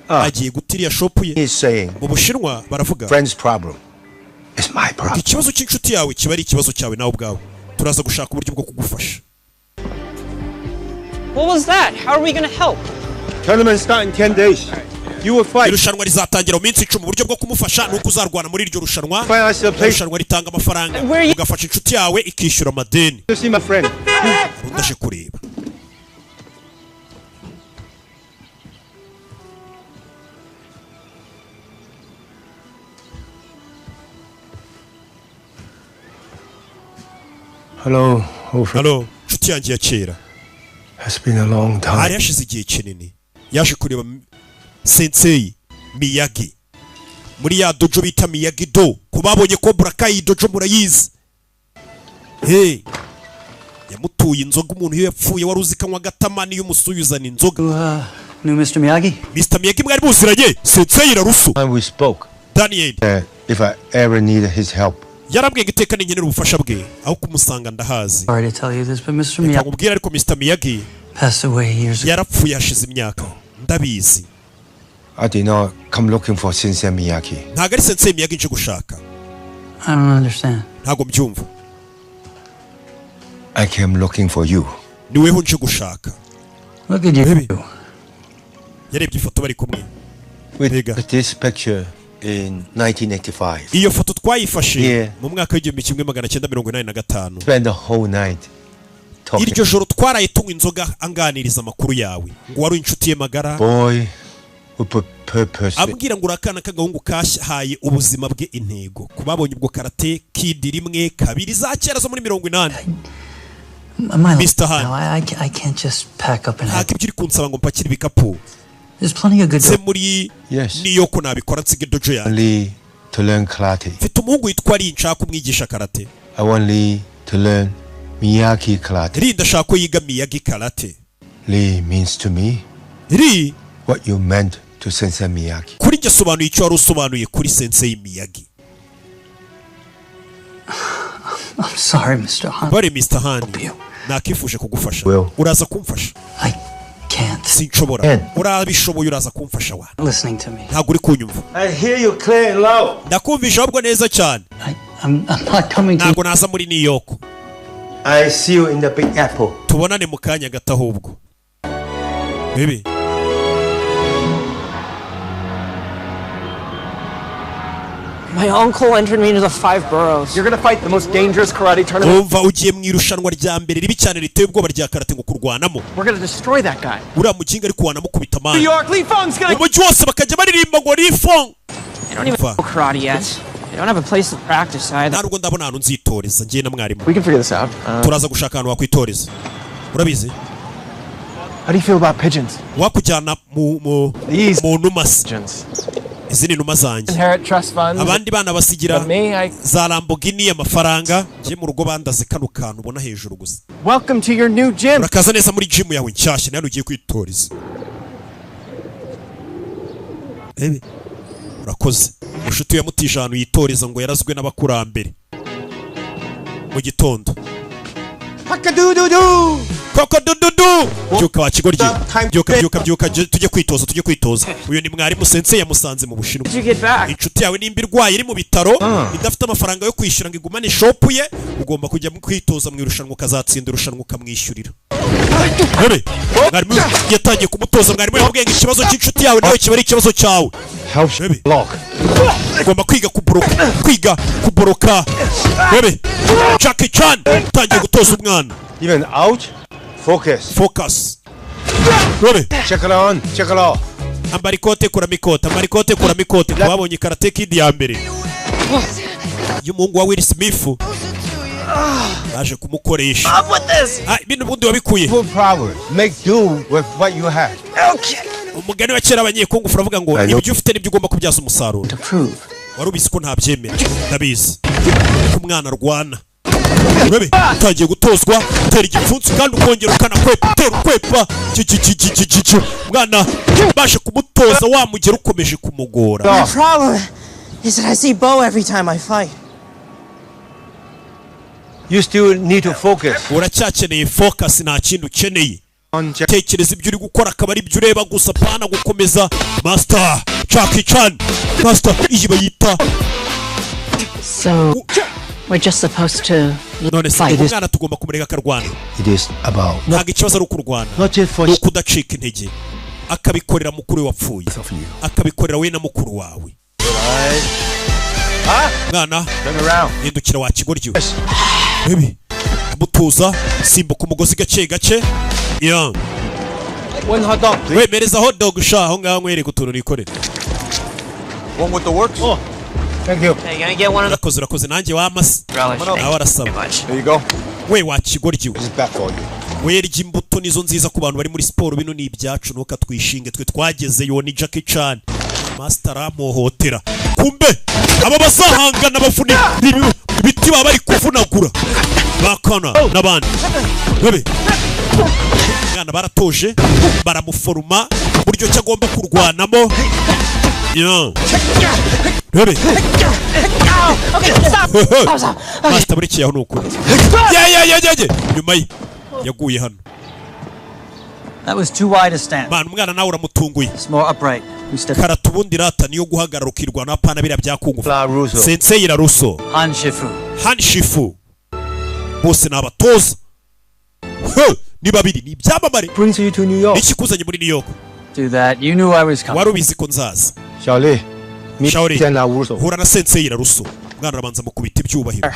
Speaker 1: Agiye guta iriya shop ye.
Speaker 4: He's saying
Speaker 1: Mu Bushinwa baravuga
Speaker 4: friend's problem is my problem.
Speaker 1: Ikibazo cy'inshuti yawe kiba ari ikibazo cyawe nawe ubwawe. Turaza gushaka uburyo bwo kugufasha.
Speaker 6: What was that? How are we gonna help?
Speaker 4: Tournament start in 10 days. You will fight.
Speaker 1: Irushanwa rizatangira mu minsi 10. Uburyo bwo kumufasha ni uko uzarwana muri iryo rushanwa.
Speaker 4: Find us a place.
Speaker 1: Irushanwa ritanga amafaranga, ugafasha inshuti yawe ikishyura amadeni.
Speaker 4: To see my friend.
Speaker 1: Undi aje kureba.
Speaker 4: Hello, old friend.
Speaker 1: Hello, inshuti yanjye ya kera.
Speaker 4: Has been a long time.
Speaker 1: Hari hashize igihe kinini. Yaje kureba Sensei Miyagi muri ya dojo bita Miyagi Do. Ku babonye Cobra Kai, dojo murayizi. Hey, yamutuye inzoga. Umuntu iyo yapfuye wari uzi kanywa agatama, niyo umusuyuzana inzoga.
Speaker 18: Knew Mr. Miyagi?
Speaker 1: Mr. Miyagi mwari muziranye? Sensei Rarusu.
Speaker 4: Time we spoke.
Speaker 1: Daniel.
Speaker 4: If I ever needed his help.
Speaker 1: Yarambwiye ngo iteka ninkenera ubufasha bwe aho kumusanga ndahazi.
Speaker 18: Sorry to tell you this, but Mr.
Speaker 1: Reka
Speaker 18: Miyagi
Speaker 1: nkubwire, ariko Mr. Miyagi
Speaker 18: passed away years ago.
Speaker 1: yarapfuye hashize imyaka, ndabizi.
Speaker 4: I did not come looking for Sensei Miyagi.
Speaker 1: Ntabwo ari Sensei Miyagi nje gushaka.
Speaker 18: I don't understand.
Speaker 1: Ntabwo mbyumva.
Speaker 4: I came looking for you.
Speaker 1: Niweho nje gushaka.
Speaker 18: Look at you.
Speaker 1: Yarebye ifoto bari kumwe.
Speaker 4: We took this picture in 1985.
Speaker 1: Iyo foto twayifashe
Speaker 4: Yeah.
Speaker 1: mu mwaka w'1985.
Speaker 4: Spent the whole night talking.
Speaker 1: Iryo joro twaraye tunywa inzoga, anganiriza amakuru yawe, ngo wari inshuti ye magara.
Speaker 4: Boy who put purpose.
Speaker 1: Ambwira ngo uri akana k'agahungu kahaye ubuzima bwe intego. Ku babonye ubwo Karate Kid rimwe, kabiri, za kera zo muri 80.
Speaker 18: Am I
Speaker 1: Mr. Han.
Speaker 18: No, I can't just pack up and head.
Speaker 1: Ntabwo ibyo uri kunsaba ngo mpakire ibikapu
Speaker 18: There's plenty of good
Speaker 1: nze muri New York nabikora, nsige dojo yanjye.
Speaker 4: Lee to learn karate.
Speaker 1: Mfite umuhungu witwa Lee, nshaka kumwigisha karate.
Speaker 4: I want Lee to learn Miyagi Karate.
Speaker 1: Lee, ndashaka ko yiga Miyagi Karate.
Speaker 4: Lee means to me
Speaker 1: Lee
Speaker 4: what you meant to Sensei Miyagi.
Speaker 1: Kuri njye asobanuye icyo wari usobanuye kuri Sensei Miyagi.
Speaker 18: I'm sorry, Mr. Han.
Speaker 1: Bare Mr. Han, nakifuje kugufasha. Uraza kumfasha?
Speaker 18: I can't.
Speaker 1: Sinshobora. Urabishoboye, uraza kumfasha wa.
Speaker 18: Listening to me.
Speaker 1: Ntabwo uri kunyumva.
Speaker 4: I hear you clear and loud.
Speaker 1: Ndakumvisha ahubwo neza cyane.
Speaker 18: I'm not coming to.
Speaker 1: Ntabwo naza muri New York.
Speaker 4: I see you in the Big Apple.
Speaker 1: Tubonane mu kanya gato ahubwo. Baby.
Speaker 6: My uncle entered me into the five boroughs.
Speaker 13: You're gonna fight the most dangerous karate tournament.
Speaker 1: Umva, ugiye mu irushanwa rya mbere ribi cyane riteye ubwoba rya karate ngo kurwanamo.
Speaker 13: We're gonna destroy that guy.
Speaker 1: Uriya mukinga ariko wanamukubita
Speaker 13: New
Speaker 1: amani.
Speaker 13: York, Lee Fong's gonna.
Speaker 1: Umujyi wose bakajya baririmba ngo Lee Fong.
Speaker 6: I don't even know karate yet. I don't have a place to practice either.
Speaker 1: Nta nubwo ndabona ahantu nzitoreza ngiye na mwarimu.
Speaker 13: We can figure this out.
Speaker 1: Turaza gushaka ahantu wakwitoreza, urabizi.
Speaker 13: How do you feel about pigeons?
Speaker 1: Wakujyana mu numa se? Izi ni inuma zanjye.
Speaker 13: Inherit trust funds.
Speaker 1: Abandi bana basigira
Speaker 13: But me, I.
Speaker 1: za Lamborghini, amafaranga. Njye mu rugo bandaze kano kantu ubona hejuru gusa.
Speaker 13: Welcome to your new gym.
Speaker 1: Urakaza neza muri gym yawe nshyashya, nawe ugiye kwitoreza. Ebe, urakoze. Mushuti yamutije ahantu yitoreza ngo yarazwe n'abakurambere. Mu gitondo.
Speaker 4: Hakadududu.
Speaker 1: Koko dududu, byuka wa kigoryi, byuka, byuka, byuka, tujye kwitoza, tujye kwitoza. Uyu ni mwarimu sensei yamusanze mu Bushinwa.
Speaker 6: Did you get back?
Speaker 1: Inshuti yawe nimba irwaye iri mu bitaro, idafite amafaranga yo kwishyura ngo igumane shop ye, ugomba kujya mu kwitoza mu irushanwa, ukazatsinda irushanwa ukamwishyurira. Ebe, mwarimu yatangiye kumutoza. Mwarimu yamubwiye ngo ikibazo cy'inshuti yawe nawe kiba ari ikibazo cyawe.
Speaker 4: Help block.
Speaker 1: Ugomba kwiga kuboroka, kwiga kuboroka. Ebe, Jackie Chan utangiye gutoza umwana.
Speaker 4: Even out. Focus.
Speaker 1: Focus. Ebe.
Speaker 4: Check it on. Check it off.
Speaker 1: Ambara ikote, kuramo ikote, ambara ikote, kuramo ikote. Twabonye Karate Kid ya mbere y'umuhungu wa Will Smith baje kumukoresha.
Speaker 13: Up with this.
Speaker 1: Ah, ibintu ubundi wabikuye.
Speaker 4: Full power. Make do with what you have.
Speaker 13: Okay.
Speaker 1: Umugani wa kera abanyekongo uravuga ngo
Speaker 4: I know.
Speaker 1: ibyo ufite nibyo ugomba kubyaza umusaruro. Wari ubizi ko ntabyemera? Ndabizi ko umwana arwana. Urabe utangiye gutozwa, tera igipfunsi kandi ukongera ukanakwepa, tera ukwepa. Ki- ki- ki- ki- ki- ki- ki. Umwana baje kumutoza, wa mugera ukomeje kumugora.
Speaker 10: My problem is that I see Bo every time I fight.
Speaker 4: You still need to focus.
Speaker 1: Uracyakeneye focus, nta kindi ukeneye.
Speaker 4: On Jack.
Speaker 1: Tekereza ibyo uri gukora akaba ari ibyo ureba gusa, pana gukomeza. Master Jackie Chan, master iyi bayita.
Speaker 7: So, we're just supposed to
Speaker 1: None se
Speaker 7: fight.
Speaker 1: umwana tugomba kumureka akarwana?
Speaker 4: It is about
Speaker 1: Ntabwo ikibazo ari ukurwana,
Speaker 4: not just for
Speaker 1: ni ukudacika intege, akabikorera mukuru we wapfuye, akabikorera we na mukuru wawe. Mwana,
Speaker 4: Turn around.
Speaker 1: hindukira wa kigoryi we. Baby, amutuza simbuka umugozi gake gake, yeah.
Speaker 4: One hot dog, please.
Speaker 1: Wemereza hot dog sha aho ngaho, nkwereke utuntu nikorera.
Speaker 16: One with the works?
Speaker 4: Oh, thank you.
Speaker 6: Hey, gonna get one of the
Speaker 1: Urakoze, urakoze. Nanjye wamase.
Speaker 6: relish.
Speaker 1: Nawe arasaba.
Speaker 16: There you go.
Speaker 1: We wa kigoryi we.
Speaker 4: This is bad for you.
Speaker 1: Werya imbuto, nizo nziza ku bantu bari muri siporo. Bino ni ibyacu, nuko twishinge twe twagezeyo. Ni Jackie Chan, master aramuhohotera. Kumbe aba bazahangana bavuna ibiti, baba bari kuvunagura bakana n'abandi. Bebe, umwana baratoje, baramuforuma uburyo ki agomba kurwanamo. Yeah. Bebe.
Speaker 10: Okay, stop. Stop, stop. Okay.
Speaker 1: Master burikiye aho ni ukuri. Ye ye ye ye ye, nyuma ye yaguye hano.
Speaker 18: That was too wide a stance.
Speaker 1: Mana, umwana nawe uramutunguye.
Speaker 18: It's more upright. We step
Speaker 1: Karate ubundi rata niyo guhagarara ukirwana, apana biriya bya kungufu.
Speaker 4: La Russo.
Speaker 1: Sensei Larusso,
Speaker 18: Han Shifu.
Speaker 1: Han Shifu, bose ni abatoza. He, ni babiri ni ibyamamare.
Speaker 4: Brings you to New York.
Speaker 1: Ikikuzanye muri New York?
Speaker 18: Do that. You knew I was coming.
Speaker 1: Wari ubizi ko nzaza.
Speaker 4: Xiaoli. Meet
Speaker 1: Shaoli.
Speaker 4: Chen La Russo.
Speaker 1: Hura na Sensei Larusso. Umwana arabanza mukubita ibyubahiro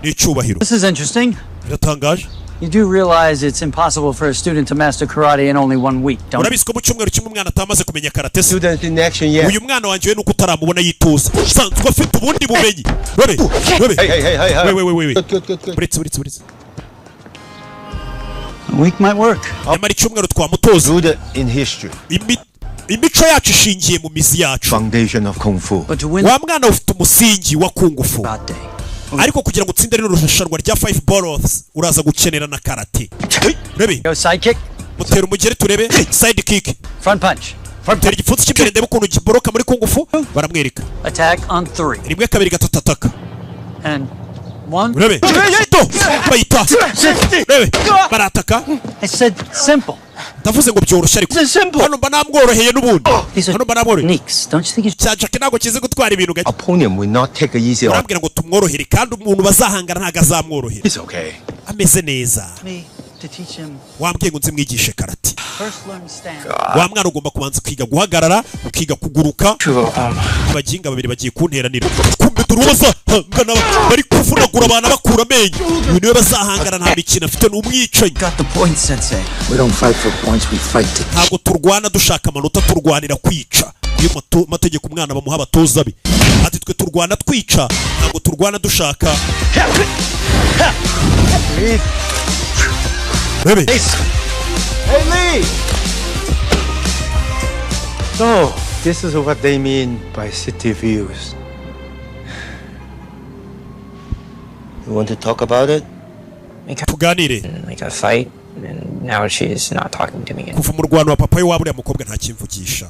Speaker 1: n'icyubahiro.
Speaker 18: This is interesting.
Speaker 1: Biratangaje.
Speaker 18: You do realize it's impossible for a student to master karate in only one week, don't you?
Speaker 1: Urabizi ko mu cyumweru kimwe umwana atamaze kumenya karate se?
Speaker 4: Students in action yet.
Speaker 1: Uyu mwana wanjye we nuko utaramubona yituza, usanzwe afite ubundi bumenyi. Rebe, rebe.
Speaker 4: Hey, hey, hey, hey, hey.
Speaker 1: We we we we we.
Speaker 4: Good, good, good, good.
Speaker 1: Buretse, buretse, buretse.
Speaker 18: A week might work.
Speaker 1: Nyamara icyumweru twamutoza.
Speaker 4: Rooted in history.
Speaker 1: Imico yacu ishingiye mu mizi yacu.
Speaker 4: Foundation of Kung Fu.
Speaker 18: But to win
Speaker 1: Wa mwana ufite umusingi wa kungufu.
Speaker 18: karate,
Speaker 1: Ariko kugira ngo utsinde rino rushanwa rya Five Boroughs, uraza gukenera na karate. Urebe.
Speaker 18: Go side kick.
Speaker 1: Mutera umugeri turebe side kick.
Speaker 18: Front punch.
Speaker 1: Tera igipfunsi cy'imbere ndebe ukuntu giboroka muri kung fu. Baramwereka.
Speaker 18: Attack on three.
Speaker 1: Rimwe, kabiri, gatatu, ataka.
Speaker 18: And one.
Speaker 1: Urebe to bayita, urebe barataka.
Speaker 18: I said simple.
Speaker 1: Ndavuze ngo byoroshye, ariko hano mba namworoheye n'ubundi, hano mba namworoheye. Cya Jackie ntabwo kizi gutwara ibintu gake.
Speaker 4: Opponent will not take it easy on.
Speaker 1: Urambwira ngo tumworohere, kandi umuntu bazahangana ntabwo azamworohera.
Speaker 4: It's okay.
Speaker 1: Ameze neza.
Speaker 18: Me to teach him.
Speaker 1: Wambwiye ngo nzimwigishe karate.
Speaker 18: First learn stand.
Speaker 1: Wa mwana, ugomba kubanza ukiga guhagarara, ukiga kuguruka. Abaginga babiri bagiye kunteranira, kumbe dore uwo bazahangana bari kuvunagura abantu bakura amenyo. Uyu niwe bazahangana, nta mikino afite, ni umwicanyi.
Speaker 18: Got the point, Sensei.
Speaker 9: We don't fight for points, we fight to
Speaker 1: Ntabwo turwana dushaka amanota, turwanira kwica. Iyo mategeko umwana bamuha abatoza be, ati twe turwana twica, ntabwo turwana dushaka. Bebe.
Speaker 4: Hey, Lee! So, this is what they mean by city views. You want to talk about it?
Speaker 1: Tuganire.
Speaker 6: Like a fight, and now she's not talking to me anymore.
Speaker 1: Kuva umurwano wa papa we waba, uriya mukobwa ntakimvugisha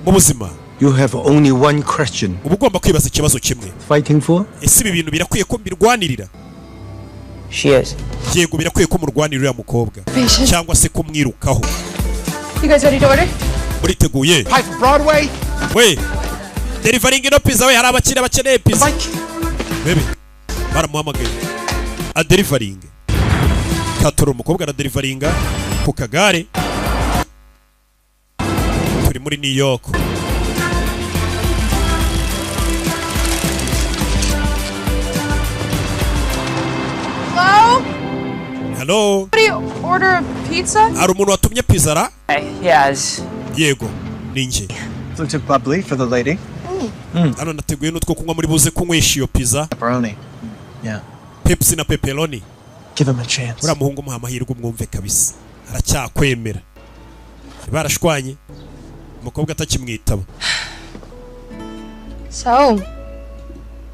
Speaker 1: mu buzima.
Speaker 4: You have only one question.
Speaker 1: Uba ugomba kwibaza ikibazo kimwe.
Speaker 4: Fighting for?
Speaker 1: Ese ibi bintu birakwiye ko mbirwanirira?
Speaker 6: She is.
Speaker 1: Yego, birakwiye ko murwanirira uriya mukobwa
Speaker 10: Patient.
Speaker 1: cyangwa se kumwirukaho.
Speaker 10: You guys ready to order?
Speaker 1: Muriteguye?
Speaker 16: Pie for Broadway.
Speaker 1: We delivering ino pizza we, hari abakiriya bakeneye pizza. Bebe, baramuhamagaye adeliveringe. Katora umukobwa aradeliveringa ku kagare. Turi muri New York.
Speaker 10: Hello?
Speaker 1: Hello?
Speaker 10: Somebody order a pizza?
Speaker 1: Hari umuntu watumye pizza ra?
Speaker 6: Yeah, it's
Speaker 1: Yego, ni njye.
Speaker 13: Looks like bubbly for the lady.
Speaker 1: Hano nateguye n'utwo kunywa muri buze kunywesha iyo pizza.
Speaker 13: Pepperoni. Yeah.
Speaker 1: Pepsi na pepperoni.
Speaker 13: Give him a chance.
Speaker 1: Uriya muhungu umuha amahirwe, umwumve kabisa, aracyakwemera. Barashwanye, umukobwa atakimwitaba.
Speaker 10: So,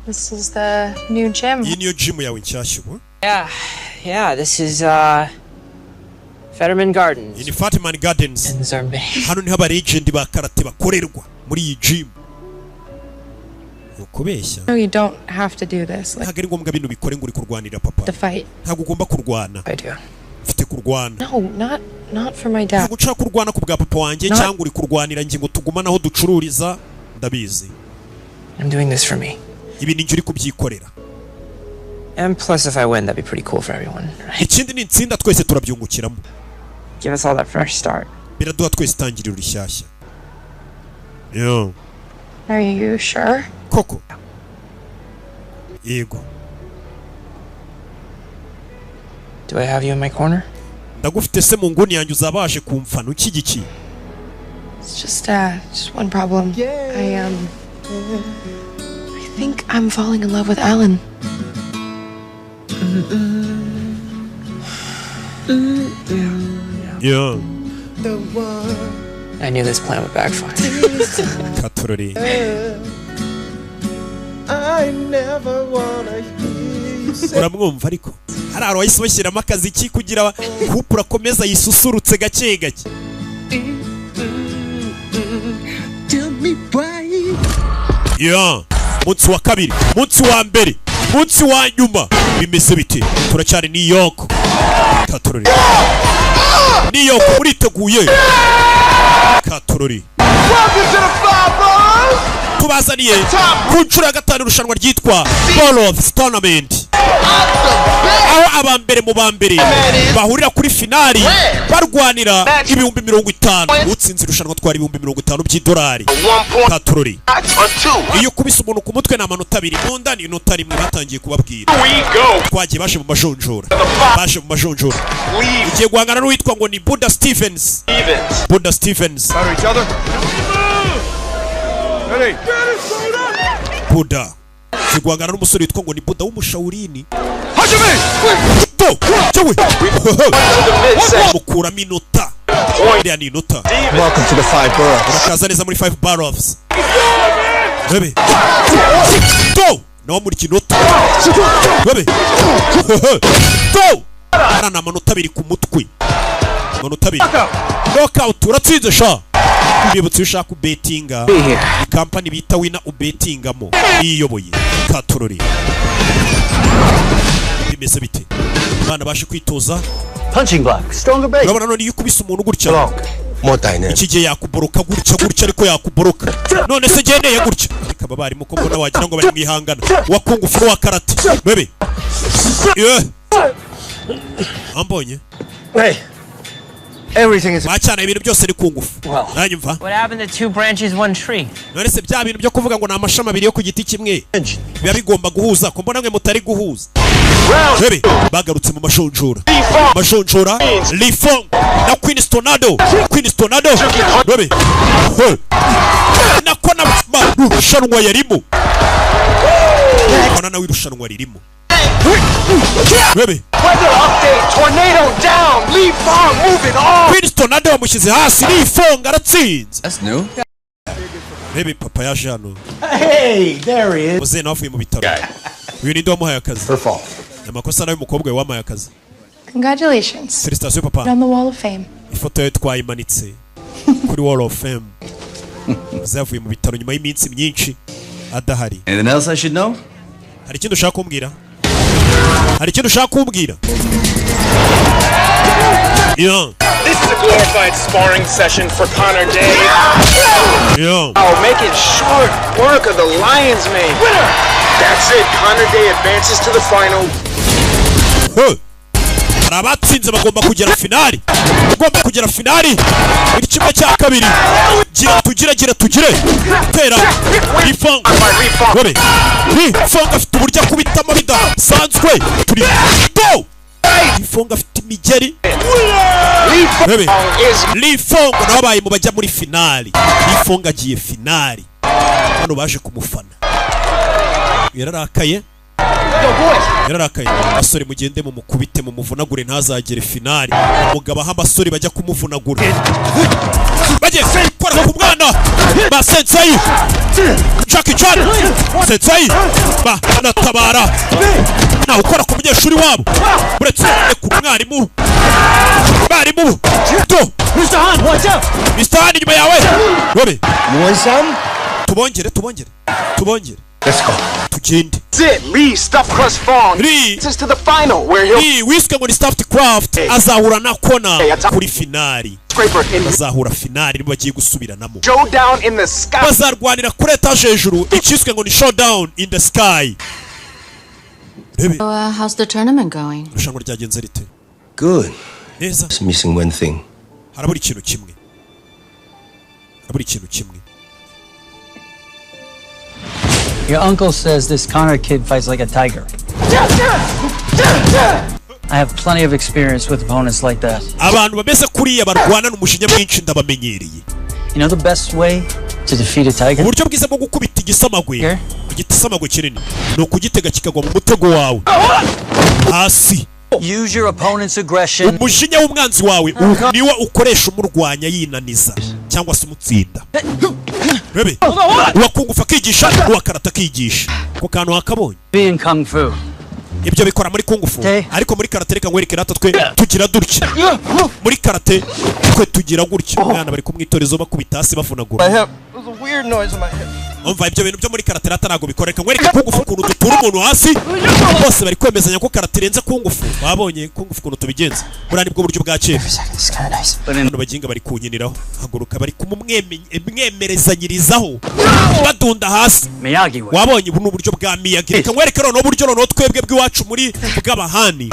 Speaker 10: this is the new gym.
Speaker 1: Iyi niyo gym yawe nshyashya ubu?
Speaker 6: Yeah. This is Fetterman Gardens.
Speaker 1: Iyi ni Fetterman Gardens. Hano niho aba legend ba karate bakorerwa muri iyi gym. Ukubeshya.
Speaker 10: No, you don't have to do this. Like
Speaker 1: Ntabwo ari ngombwa bino bikore ngo uri kurwanira papa.
Speaker 10: the fight.
Speaker 1: Ntabwo ugomba kurwana.
Speaker 6: I do.
Speaker 1: Mfite kurwana.
Speaker 10: No, not for my dad.
Speaker 1: Ntabwo nshaka kurwana ku bwa papa wanjye cyangwa uri kurwanira njye ngo tugumane aho ducururiza, ndabizi.
Speaker 6: I'm doing this for me.
Speaker 1: Ibi ni njye uri kubyikorera.
Speaker 6: And plus, if I win, that'd be pretty cool for everyone.
Speaker 1: Ikindi ni insinda, twese turabyungukiramo.
Speaker 6: Give us all that fresh start.
Speaker 1: Biraduha twese itangiriro rishyashya. Yo.
Speaker 10: Are you sure?
Speaker 1: Koko? Yego.
Speaker 6: Do I have you in my corner?
Speaker 1: Ndagufite se mu nguni yanjye, uzabashe kumfana unshyigikiye?
Speaker 10: It's just one problem. I think I'm falling in love with Alan.
Speaker 1: Yo.
Speaker 6: I knew this plan would backfire.
Speaker 1: Katorori.
Speaker 17: I never wanna hear you say.
Speaker 1: Uramwumva, ariko hari ahantu wahise bashyiramo akaziki kugira kupura akomeza yisusurutse gake gake.
Speaker 17: Tell me why.
Speaker 1: Ya munsi wa kabiri, munsi wa mbere, munsi wa nyuma bimeze bite? Turacyari New York. Katorori, New York, muriteguye? Katorori.
Speaker 17: Welcome to the Five Boroughs.
Speaker 1: Tubazaniye ku nshuro ya gatanu irushanwa ryitwa Boroughs Tournament, aho aba mbere mu ba mbere bahurira kuri finali barwanira 50,000. Utsinze irushanwa atwara 50,000 by'idolari. Katorori. Iyo ukubise umuntu ku mutwe ni amanota 2, mu nda ni inota 1. Batangiye kubabwira. Twagiye, baje mu majonjora, baje mu majonjora. Ugiye guhangana n'uwitwa ngo ni Buddha Stevens. Buddha Stevens.
Speaker 16: Each other. Ready?
Speaker 1: Buddha ugiye guhangana n'umusore witwa ngo ni Buddha w'umushawurini. To cyewe mukuramo inota, iriya ni inota.
Speaker 13: Welcome to the Five Boroughs.
Speaker 1: Urakaza neza muri Five Boroughs. Bebe, to Nawe muri kinota babe to hariya ni amanota 2 ku mutwe, amanota 2, knockout, uratsinze sha. Mbibutse, iyo ushaka ubetinga, ni kampani bita Wina ubetingamo iyoboye katorori. Bimeze bite? Abana bashe kwitoza.
Speaker 18: Punching block. Stronger base.
Speaker 1: Urabona none iyo ukubise umuntu gutya,
Speaker 4: More dynamic.
Speaker 1: iki gihe yakuboroka gutya gutya, ariko yakuboroka none se gendeye gutya ikaba barimo ko mbona wagira ngo bari mu ihangana wa kung fu, wa karate bebe ye ambonye.
Speaker 4: Hey, everything is.
Speaker 1: Bacyana, ibintu byose ni kung fu, nanyumva.
Speaker 6: What happened to two branches, one tree?
Speaker 1: None se bya bintu byo kuvuga ngo ni amashami abiri yo ku giti kimwe biba bigomba guhuza, ko mbona mwe mutari guhuza? Bebe bagarutse mu majonjora, majonjora, Lifong na Queen Tornado, Queen Tornado bebe. Hey. Nako na marushanwa yarimo, mbona nawe irushanwa ririmo bebe.
Speaker 19: Weather update, tornado down, Lee Fong moving on.
Speaker 1: Queen Tornado bamushyize hasi, Lifong aratsinze.
Speaker 9: That's new.
Speaker 1: Bebe, papa yaje hano.
Speaker 15: Hey, there he is.
Speaker 1: Muzehe nawe avuye mu bitaro. Uyu ninde wamuhaye akazi? Amakosa nawe, umukobwa we wamuhaye akazi.
Speaker 10: Congratulations.
Speaker 1: Félicitations papa.
Speaker 10: On the Wall of Fame.
Speaker 1: Ifoto yawe twayimanitse kuri Wall of Fame. Muzehe avuye mu bitaro nyuma y'iminsi myinshi adahari.
Speaker 9: Anything else I should know?
Speaker 1: Hari ikindi ushaka kumbwira? Hari ikindi ushaka kumbwira? Yeah.
Speaker 19: This is a glorified sparring session for Connor Day.
Speaker 1: Yeah.
Speaker 19: Oh, making short work of the Lion's Mane. Winner! That's it. Connor Day advances to the final.
Speaker 1: Huh. Hari abatsinze bagomba kugera finali, ugomba kugera finali muri kimwe cya kabiri. Gira tugire, gira tugire, tera Lifong wowe. Lifong afite uburyo akubitamo bidasanzwe. Turi go, Lifong afite imigeri bebe. Lifong nawe abaye mu bajya muri finali. Lifong agiye finali, hano baje kumufana. Yararakaye, yararakaye. Basore, mugende mumukubite, mumuvunagure, ntazagere finali. Umugabo aho abasore bajya kumuvunagura, bagiye gukora ku mwana ba sensei Jackie Chan. Sensei banatabara, ntawe ukora ku munyeshuri wabo uretse ku mwarimu, mwarimu to.
Speaker 18: Mr. Han, watch out!
Speaker 1: Mr. Han, inyuma yawe robe.
Speaker 4: You want some?
Speaker 1: Tubongere, tubongere, tubongere.
Speaker 4: Let's go.
Speaker 1: Tugende.
Speaker 19: That's it. Lee Stuffed Crust Fong
Speaker 1: Lee
Speaker 19: advances to the final where he'll
Speaker 1: Lee wiswe ngo ni Stuffed Crust azahura na Kona kuri finali.
Speaker 19: scraper in
Speaker 1: Bazahura finali, nibo bagiye gusubiranamo.
Speaker 19: showdown in the sky.
Speaker 1: Bazarwanira kuri etaje hejuru, ikiswe ngo ni showdown in the sky. Rebe.
Speaker 7: So, how's the tournament going?
Speaker 1: Irushanwa ryagenze rite?
Speaker 4: Good.
Speaker 1: Neza.
Speaker 4: It's missing one thing.
Speaker 1: Harabura ikintu kimwe, harabura ikintu kimwe.
Speaker 18: Your uncle says this Connor kid fights like a tiger. I have plenty of experience with opponents like that.
Speaker 1: Abantu bameze kuriya barwana n'umujinya mwinshi ndabamenyereye.
Speaker 18: You know the best way to defeat a tiger?
Speaker 1: Uburyo bwiza bwo gukubita igisamagwe, igisamagwe kinini, ni ukugitega kikagwa mu mutego wawe hasi.
Speaker 18: Use your opponent's aggression.
Speaker 1: Umujinya w'umwanzi wawe niwo ukoresha umurwanya yinaniza cyangwa se umutsinda. Rebe, uwa kung fu akigisha, uwa karate akigisha, ku kantu wakabonye.
Speaker 18: Be in kung fu.
Speaker 1: Ibyo bikora muri kung fu, ariko muri karate reka nkwereke natwe twe tugira dutya. Muri karate twe tugira gutya. Umwana bari kumwitorezo, bakubita hasi, bavunagura.
Speaker 13: There's a weird noise in my head.
Speaker 1: Umva, ibyo bintu byo muri karate rata ntabwo bikora. Reka nkwereke kung fu ukuntu dutura umuntu hasi. Bose bari kwemezanya ko karate irenze kung fu. Babonye kung fu ukuntu tubigenza, buriya nibwo buryo bwa kera. Bano baginga bari kunkiniraho, haguruka, bari kumumwemerezanyirizaho, badunda hasi.
Speaker 18: Miyagi way.
Speaker 1: Wabonye, ubu ni uburyo bwa Miyagi. Reka nkwereke noneho uburyo noneho twebwe bw'iwacu muri bw'abahani.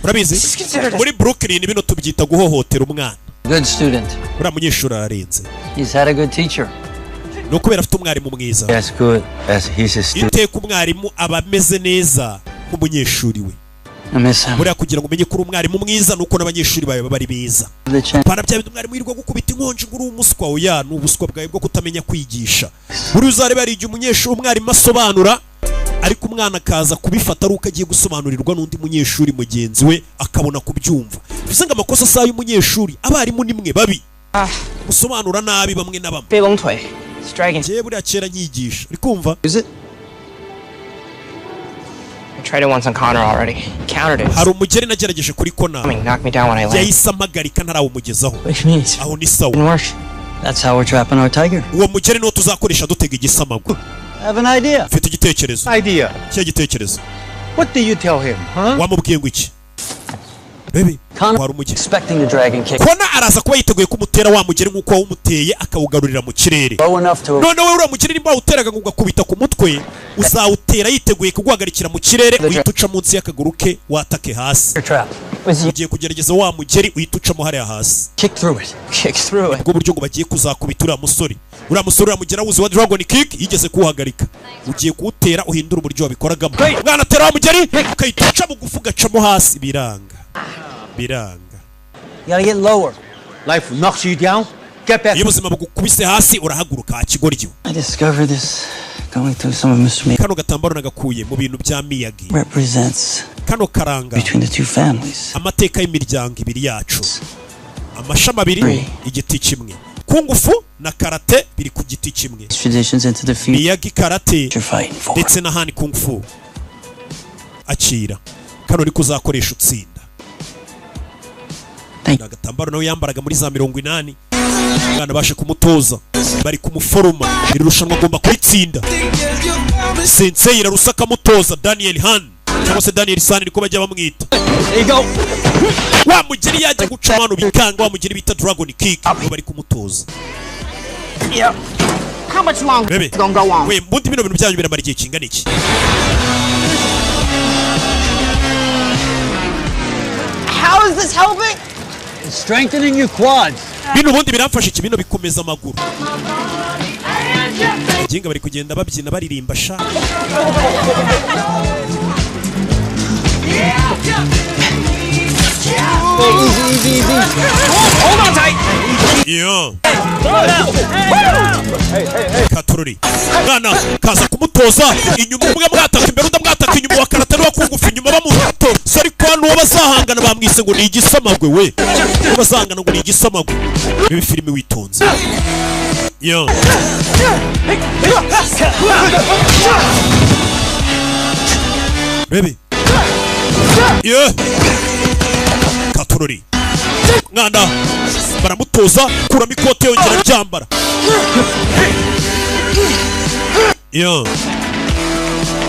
Speaker 1: Urabizi, muri Brooklyn bino tubyita guhohotera umwana.
Speaker 18: Good student.
Speaker 1: Uriya munyeshuri ararenze.
Speaker 18: He's had a good teacher.
Speaker 1: Ni ukubera afite umwarimu mwiza.
Speaker 4: As good as he's a student.
Speaker 1: Iteka umwarimu aba ameze neza nk'umunyeshuri we.
Speaker 18: I miss him.
Speaker 1: Buriya kugira ngo umenye ko uri umwarimu mwiza ni uko n'abanyeshuri bawe baba ari beza.
Speaker 18: The chance.
Speaker 1: Pana bya bindi umwarimu yirirwa gukubita inkonji ngo uri umuswa. Oya, ni ubuswa bwawe bwo kutamenya kwigisha. Buri uzareba, hari igihe umunyeshuri, umwarimu asobanura, ariko umwana akaza kubifata ari uko agiye gusobanurirwa n'undi munyeshuri mugenzi we, akabona kubyumva. Bivuze ngo amakosa si ay'umunyeshuri, abarimu ni mwe babi, gusobanura nabi bamwe na bamwe.
Speaker 6: It's dragon.
Speaker 1: Njyewe buriya kera nyigisha, uri kumva?
Speaker 6: I tried it once on Connor already. Countered it.
Speaker 1: Hari umugeri nagerageje kuri Kona.
Speaker 6: Knocked me down when I landed.
Speaker 1: Yahise amagarika ntarawumugezaho. Aho ni sawa.
Speaker 18: That's how we're trapping our tiger.
Speaker 1: Uwo mugeri niwo tuzakoresha dutega igisamagwe.
Speaker 18: I have an idea.
Speaker 1: Mfite igitekerezo.
Speaker 15: Idea.
Speaker 1: Cyo gitekerezo.
Speaker 15: What do you tell him, huh?
Speaker 1: Wamubwiye ngo iki? Baby, wari umugeri.
Speaker 18: Expecting the dragon kick.
Speaker 1: Kona araza kuba yiteguye kumutera wa mugeri nk'uko wawumuteye akawugarurira mu kirere.
Speaker 18: Low enough to
Speaker 1: None wowe uriya mugeri nimba wawuteraga ngo ugakubita ku mutwe, uzawutera yiteguye kuguhagarikira mu kirere, uhita uca munsi y'akaguru ke watake hasi.
Speaker 18: Trap.
Speaker 1: Ugiye kugerageza wa mugeri uhita ucamo hariya hasi.
Speaker 18: Kick through it.
Speaker 6: Kick through it.
Speaker 1: Ubwo buryo ngo bagiye kuzakubita uriya musore. Uriya musore uriya mugera wuzi wa Dragon Kick yigeze kuwuhagarika. Ugiye kuwutera uhindura uburyo wabikoragamo. Mwana tera wa mugeri ukahita uca bugufi ugacamo hasi biranga. Biranga.
Speaker 18: You gotta get lower.
Speaker 15: Life knocks you down. Get back.
Speaker 1: Iyo ubuzima bugukubise hasi urahaguruka kigoryi.
Speaker 18: I discovered this going through some of Mr. Miyagi's
Speaker 1: Kano gatambaro nagakuye mu bintu bya Miyagi.
Speaker 18: represents
Speaker 1: Kano karanga
Speaker 18: between the two families.
Speaker 1: amateka y'imiryango ibiri yacu. Amashami abiri, igiti kimwe. Kung fu na karate biri ku giti kimwe.
Speaker 18: Traditions into the future.
Speaker 1: Miyagi karate
Speaker 18: You're fighting for.
Speaker 1: ndetse na Han Kung Fu. Akira. Kano niko uzakoresha utsinda.
Speaker 18: Thank
Speaker 1: Ni agatambaro nawe yambaraga muri za 80. Umwana bashe kumutoza bari kumuforoma iri rushanwa agomba kuritsinda. Sensei irarusa akamutoza Daniel Han cyangwa se Daniel San niko bajya bamwita.
Speaker 17: There you go.
Speaker 1: Wa mugeri yajya guca abantu bikanga, wa mugeri bita Dragon Kick nibo bari kumutoza.
Speaker 11: Yeah. How much longer
Speaker 1: Bebe
Speaker 11: is gonna go on?
Speaker 1: we mbundi bino bintu byanyu biramara igihe kingana iki?
Speaker 10: How is this helping?
Speaker 18: It's strengthening your quads.
Speaker 1: Bino ubundi biramfasha iki? Bino bikomeza amaguru. Abaginga bari kugenda babyina baririmba sha.
Speaker 17: Easy, easy, easy. Hold on tight.
Speaker 1: Yo. Katururi. Mwana kaza kumutoza inyuma, umwe mwataka imbere undi amwataka inyuma, wa karate n'uwa kungufu inyuma bamuto. Sari kwa nuwo bazahangana bamwise ngo ni igisamagwe we. Uwo bazahangana ngo ni igisamagwe. Ibi filimi witonze. Yo. Baby. Yo. Katururi. Mwana baramutoza kuramo ikote yongera ryambara. Yo.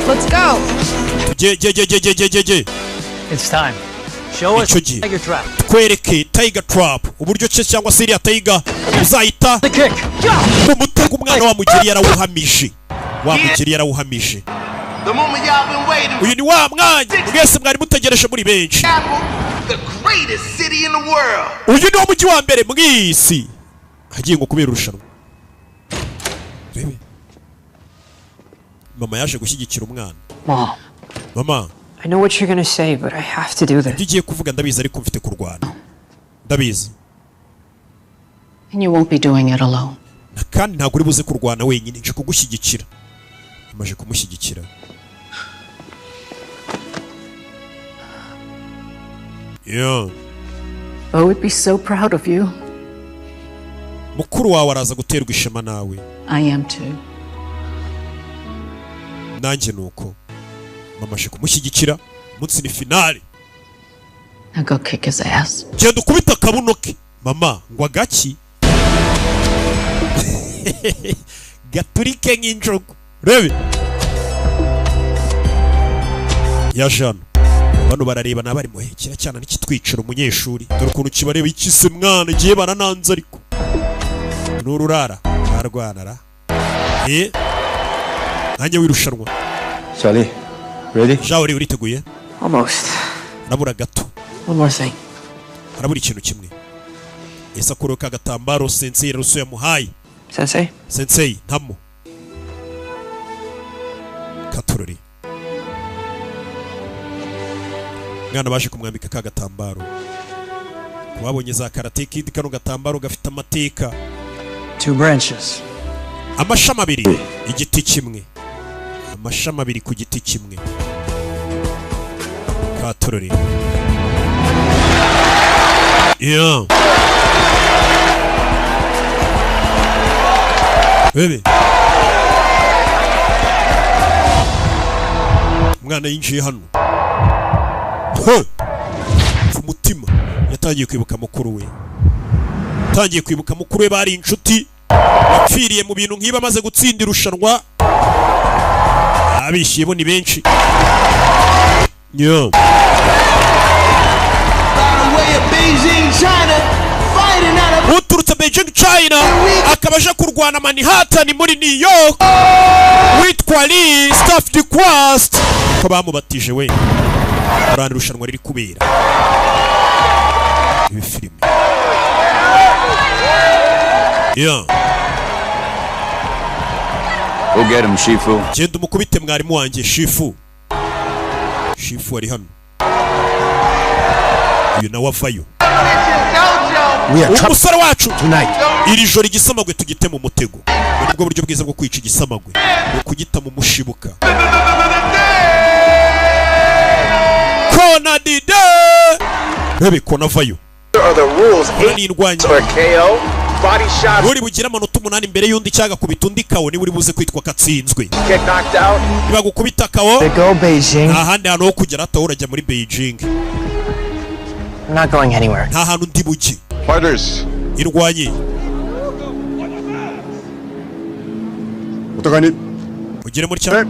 Speaker 10: Let's go.
Speaker 1: Je je je je je je je je.
Speaker 18: It's time. Show us
Speaker 1: Icyo gihe
Speaker 18: tiger trap.
Speaker 1: twereke Tiger Trap uburyo cye cyangwa se iriya Tiger uzahita
Speaker 18: The kick.
Speaker 1: mu mutego umwana wa mugeri yarawuhamije. Wa mugeri yarawuhamije.
Speaker 19: The moment y'all been waiting
Speaker 1: Uyu ni wa mwanya mwese mwari mutegereje muri benshi.
Speaker 19: Apple, the greatest city in the world.
Speaker 1: Uyu ni wo mujyi wa mbere mw'isi hagiye ngo kubera irushanwa. Rebe. Mama yaje gushyigikira umwana.
Speaker 6: Mom,
Speaker 1: Mama,
Speaker 6: I know what you're gonna say, but I have to do
Speaker 1: ibyo
Speaker 6: this.
Speaker 1: ugiye kuvuga ndabizi ariko mfite kurwana. Ndabizi.
Speaker 7: And you won't be doing it alone.
Speaker 1: Na kandi ntabwo uri buze kurwana wenyine, nje kugushyigikira. Amaje kumushyigikira. Yo,
Speaker 7: Bo would be so proud of you.
Speaker 1: mukuru wawe araza guterwa ishema nawe.
Speaker 7: I am too.
Speaker 1: Nanjye nuko. Mama aje kumushyigikira, umunsi ni finale.
Speaker 7: Now go kick his ass.
Speaker 1: Genda ukubita akabuno ke. Mama, ngo agaki? Gaturike nk'injogo. Rebe. Yaje hano. Bano barareba n'abari muhe kira cyana n'ikitwicira umunyeshuri. Dore ukuntu kibareba ikise mwana igiye barananze ariko. N'ururara arwana ra. Eh. Nanjye wirushanwa.
Speaker 4: Charlie, ready?
Speaker 1: Jawe uriteguye?
Speaker 6: Almost.
Speaker 1: Arabura gato.
Speaker 6: One more thing.
Speaker 1: Arabura ikintu kimwe. Ese akuraho ka gatambaro sensei Russo yamuhaye.
Speaker 6: Sensei?
Speaker 1: Sensei, ntamo. Katurori. Mwana baje kumwambika ka gatambaro. Kubabonye za Karate Kid, kano gatambaro gafite amateka.
Speaker 18: Two branches.
Speaker 1: Amashami abiri, igiti kimwe. Amashami abiri ku giti kimwe. Katurori. Yeah. Bebe. Umwana yinjiye hano. Umutima yatangiye kwibuka mukuru we. Yatangiye kwibuka mukuru we, bari inshuti. Yapfiriye mu bintu nk'iba amaze gutsinda irushanwa. Abishiye bo ni benshi. Yo. Uturutse Beijing China akaba aje kurwana Manhattan muri New York, witwa Lee Staff de Quest, ko bamubatije we. Urana irushanwa riri kubera ibi filime. Yeah.
Speaker 2: Go get him, Shifu.
Speaker 1: Genda umukubite mwarimu wanjye Shifu. Shifu ari hano. Uyu nawe avayo. Umusore wacu iri joro igisamagwe tugite mu mutego. Nibwo buryo bwiza bwo kwica igisamagwe, ni ukugita mu mushibuka. Kona dide. Bebe kona avayo. Uri bugira amanota 8 imbere y'undi cyaga kubita undi kawo ni uri buze kwitwa katsinzwe. Niba gukubita kawo nta handi hantu ho kugera ataho urajya muri Beijing.
Speaker 6: I'm not going anywhere.
Speaker 1: Nta hantu ndi bujye.
Speaker 16: Fighters.
Speaker 1: Irwanye. Ugere muri cyane.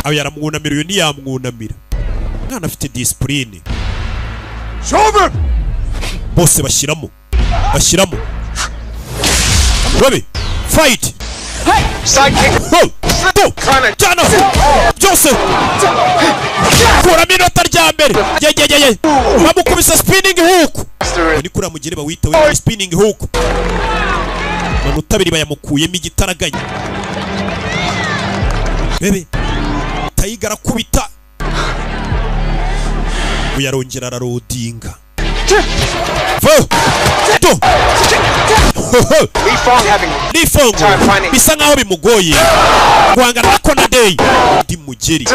Speaker 1: Aho yaramwunamira uyu ntiyamwunamira. Umwana afite discipline.
Speaker 16: Shoulder.
Speaker 1: Bose bashyiramo. Bashyiramo. Robi, fight.
Speaker 19: Side kick.
Speaker 1: Jana. Byose. Kuramo inota rya mbere. Ye. Bamukubise spinning hook. Ni kuri mugire bawita we spinning hook. Manota abiri bayamukuyemo igitaraganya. Bebe. Tiger arakubita. Uyarongera ararodinga. Li Fong bisa nkaho bimugoye guhangana na Kona Day. Ndi mugeri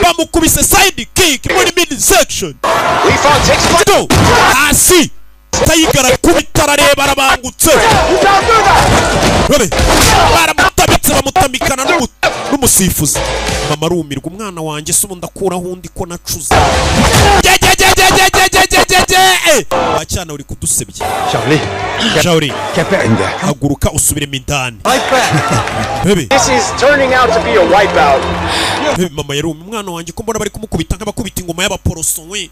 Speaker 1: bamukubise side kick muri mid section. Hasi Tiger arakubita arareba arabangutse. Baramutamitse bamutamikana n'umusifuzi. Mama arumirwa, umwana wanjye se ubu ndakuraho undi ko nacuze. Wacyana uri kudusebya. Shaoli, haguruka usubiremo indani. Bebe.
Speaker 19: This is turning out to be a wipeout.
Speaker 1: Mama yarumye, umwana wanjye ko mbona bari kumukubita nk'abakubita ingoma y'abaporoso we.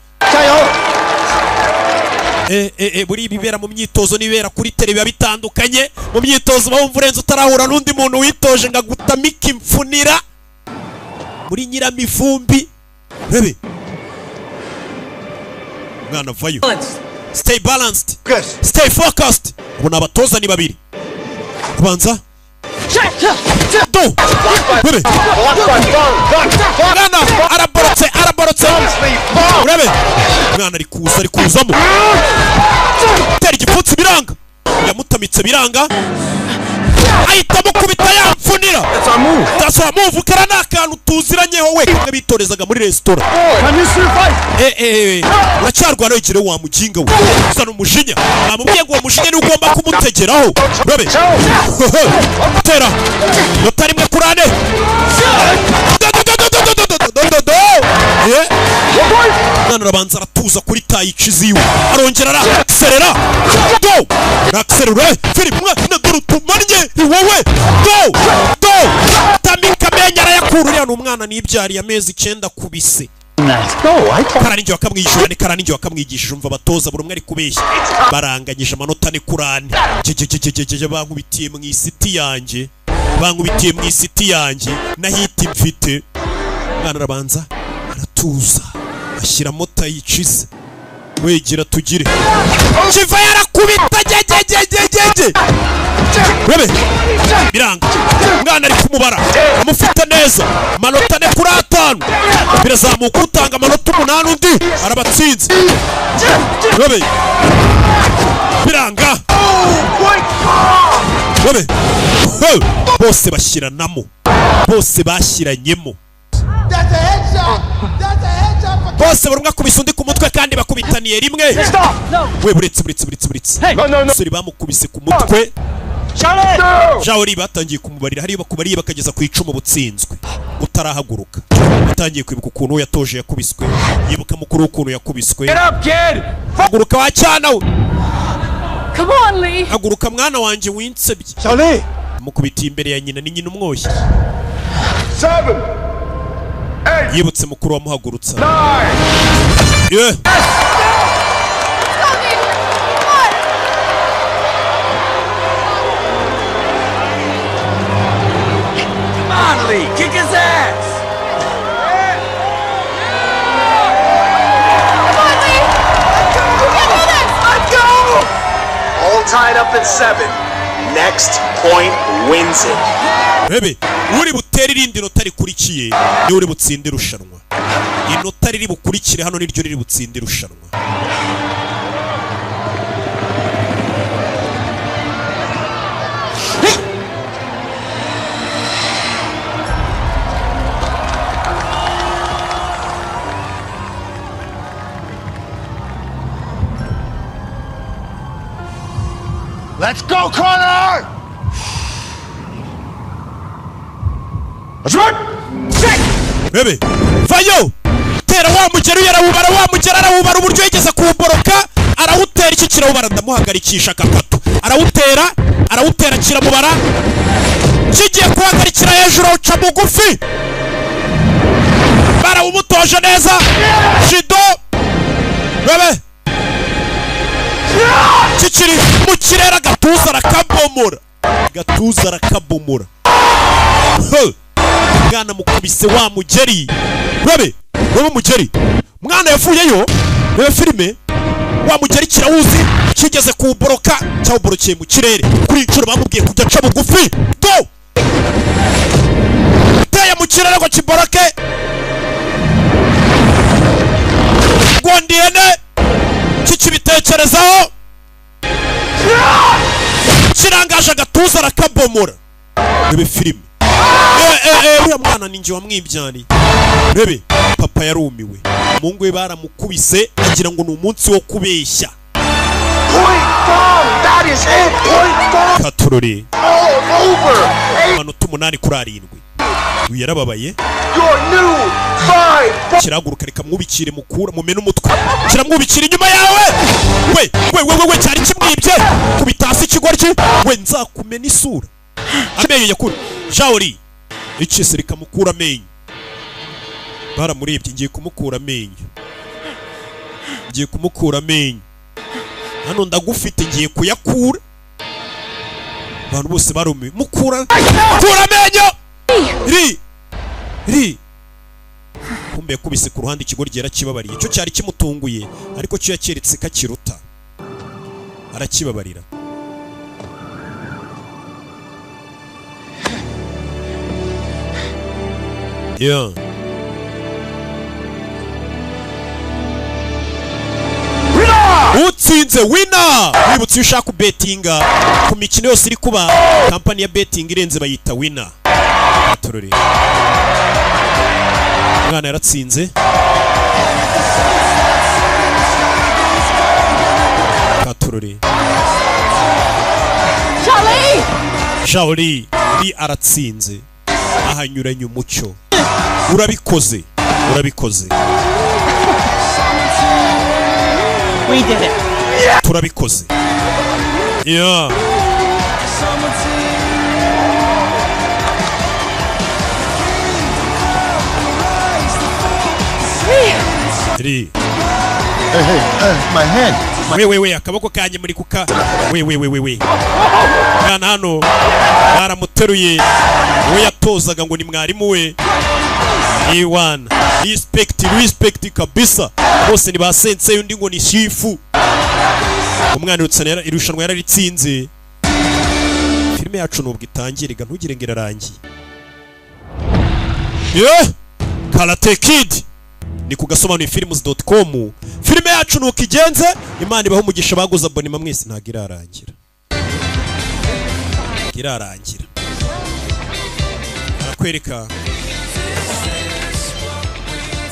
Speaker 1: Buri ibibera mu myitozo n'ibibera kuri tele biba bitandukanye. Mu myitozo bawumva urenze utarahura n'undi muntu witoje ngo agutamike imfunira muri nyiramivumbi. Bebe. Mwana vayo. Stay balanced. Stay focused. Ubona abatoza ni babiri. Kubanza. Do. Bebe. Mwana araborotse araborotse. Urabe. Mwana ari kuza ari kuzamo. Tera igipfunsi biranga. Yamutamitse biranga. Ahita amukubita yamfunira. That's our move. Kara ni akantu tuziranyeho we. Kamwe bitorezaga muri resitora. Uracyarwana wigire wa muginga we. Uzana umujinya. Namubwiye ngo uwo mujinya ni ugomba kumutegeraho. Urabe. Tera. Nota rimwe kuri ane. Mwana arabanza aratuza kuri tayici ziwe. Arongera araserera. Do. Araserera. Philip mwana dore utumanye wowe. Do. Do. Tamika amenya arayakura. Uriya ni umwana nibyariye amezi 9 kubise. Karaninjye wakamwishyura ni karaninjye wakamwigishije. Umva abatoza buri umwe ari kubeshya. Baranganyije amanota ni kurane. Jejejejeje bankubitiye mu isiti yanjye. Bankubitiye mu isiti yanjye nahita mfite. Umwana arabanza aratuza ashyiramo tayici wegera tugire. Kiva yarakubita jejejejeje. Bebe biranga. Umwana ari kumubara amufite neza. Amanota 4 kuri 5 birazamuka, utanga amanota 8 undi arabatsinze. Bebe biranga. Bebe bose bashyiranamo, bose bashyiranyemo. Bose buri umwe akubise undi ku mutwe kandi bakubitaniye rimwe. We buretse buretse buretse buretse. Umusore bamukubise ku mutwe. Shaoli batangiye kumubarira hariyo, bakubariye bakageza ku 10 butsinzwe utarahaguruka. Yatangiye kwibuka ukuntu yatoje yakubiswe, yibuka mukuru ukuntu yakubiswe.
Speaker 19: Get up, kid!
Speaker 1: Haguruka wa cyana we!
Speaker 7: Come on, Lee.
Speaker 1: Haguruka mwana wanjye winsebye. Mukubitiye imbere ya nyina, ni nyina umwoshye.
Speaker 16: 7, 8,
Speaker 1: Yibutse mukuru wamuhagurutsa.
Speaker 16: 9.
Speaker 1: Yeah.
Speaker 17: Come on, Lee! Kick his ass!
Speaker 3: Come on, Lee. You can do this.
Speaker 19: Let's go! All tied up at 7. Next point wins it.
Speaker 1: Rebe uri butere irindi nota rikurikiye niwe uri butsinde irushanwa. Inota riri bukurikire hano niryo riri butsinde irushanwa.
Speaker 16: Let's go, Connor! Let's run! Sit!
Speaker 1: Rebe vayo tera wa mugeri, yarawubara wa mugeri arawubara uburyo yigeze kuwuboroka, arawutera iki kirawubara, ndamuhagarikisha akakato, arawutera arawutera kiramubara, kigiye kuhagarikira hejuru awuca bugufi, barawumutoje neza jido. Rebe kikiri mu kirere, agatuza arakabomora, agatuza arakabomora. Huh! Mwana mukubise wa mugeri, rebe rebe umugeri mwana yavuyeyo. Rebe filime, wa mugeri kirawuzi kigeze kuwuboroka, cyawuborokeye mu kirere. Kuri iyi nshuro bamubwiye kujya aca bugufi do teye mu kirere ngo kiboroke. Gondiyene kikibitekerezaho kirangaje, agatuza arakabomora. Rebe filime, uriya mwana ni njye wamwibyariye. Rebe papa yarumiwe, umuhungu we baramukubise agira ngo ni umunsi wo kubeshya.
Speaker 19: Point bomb! That is it! Point bomb!
Speaker 1: Katurore
Speaker 19: All over!
Speaker 1: Amanota 8 kuri 7, uyu yarababaye.
Speaker 19: Your new 5
Speaker 1: Kirahaguruka, reka mwubikire mukura mumene umutwe, kiramwubikira inyuma yawe. We we we we we, cyari kimwibye, kubita hasi ikigoryi we, nzakumena isura, amenyo yakura Shaoli ikise, reka mukura amenyo. Baramurebye, ngiye kumukura amenyo, ngiye kumukura amenyo hano, ndagufite, ngiye kuyakura. Abantu bose barumiwe, mukura kura amenyo ri ri. Kumbe yakubise ku ruhande ikigoryi yarakibabariye, cyo cyari kimutunguye ariko cyo yakeretse kakiruta arakibabarira. Yeah. Utsinze winner. Wibutse iyo ushaka kubetinga ku mikino yose iri kuba, kampani ya betting irenze bayita Winner. Atorore umwana yaratsinze. Katorore.
Speaker 3: Charlie!
Speaker 1: Shaoli ri aratsinze, ahanyuranye umucyo. Urabikoze, urabikoze.
Speaker 6: We did it.
Speaker 1: Turabikoze, yeah. Ri.
Speaker 16: Hey, hey, my hand.
Speaker 1: We we we, akaboko kanjye muri kuka. We we we we we, mwana hano baramuteruye, we yatozaga ngo ni mwarimu we. Iwana respect, respect kabisa, bose ni ba sensei, undi ngo ni shifu. Umwana irushanwa yararitsinze. Filime yacu nubwo itangiriga ntugire ngo irarangiye. Yeah! Karate Kid ni ku gasobanuye films.com. Filime yacu nuko igenze. Imana ibaho umugisha baguze abonema mwese. Ntabwo irarangira, ntabwo irarangira. Arakwereka.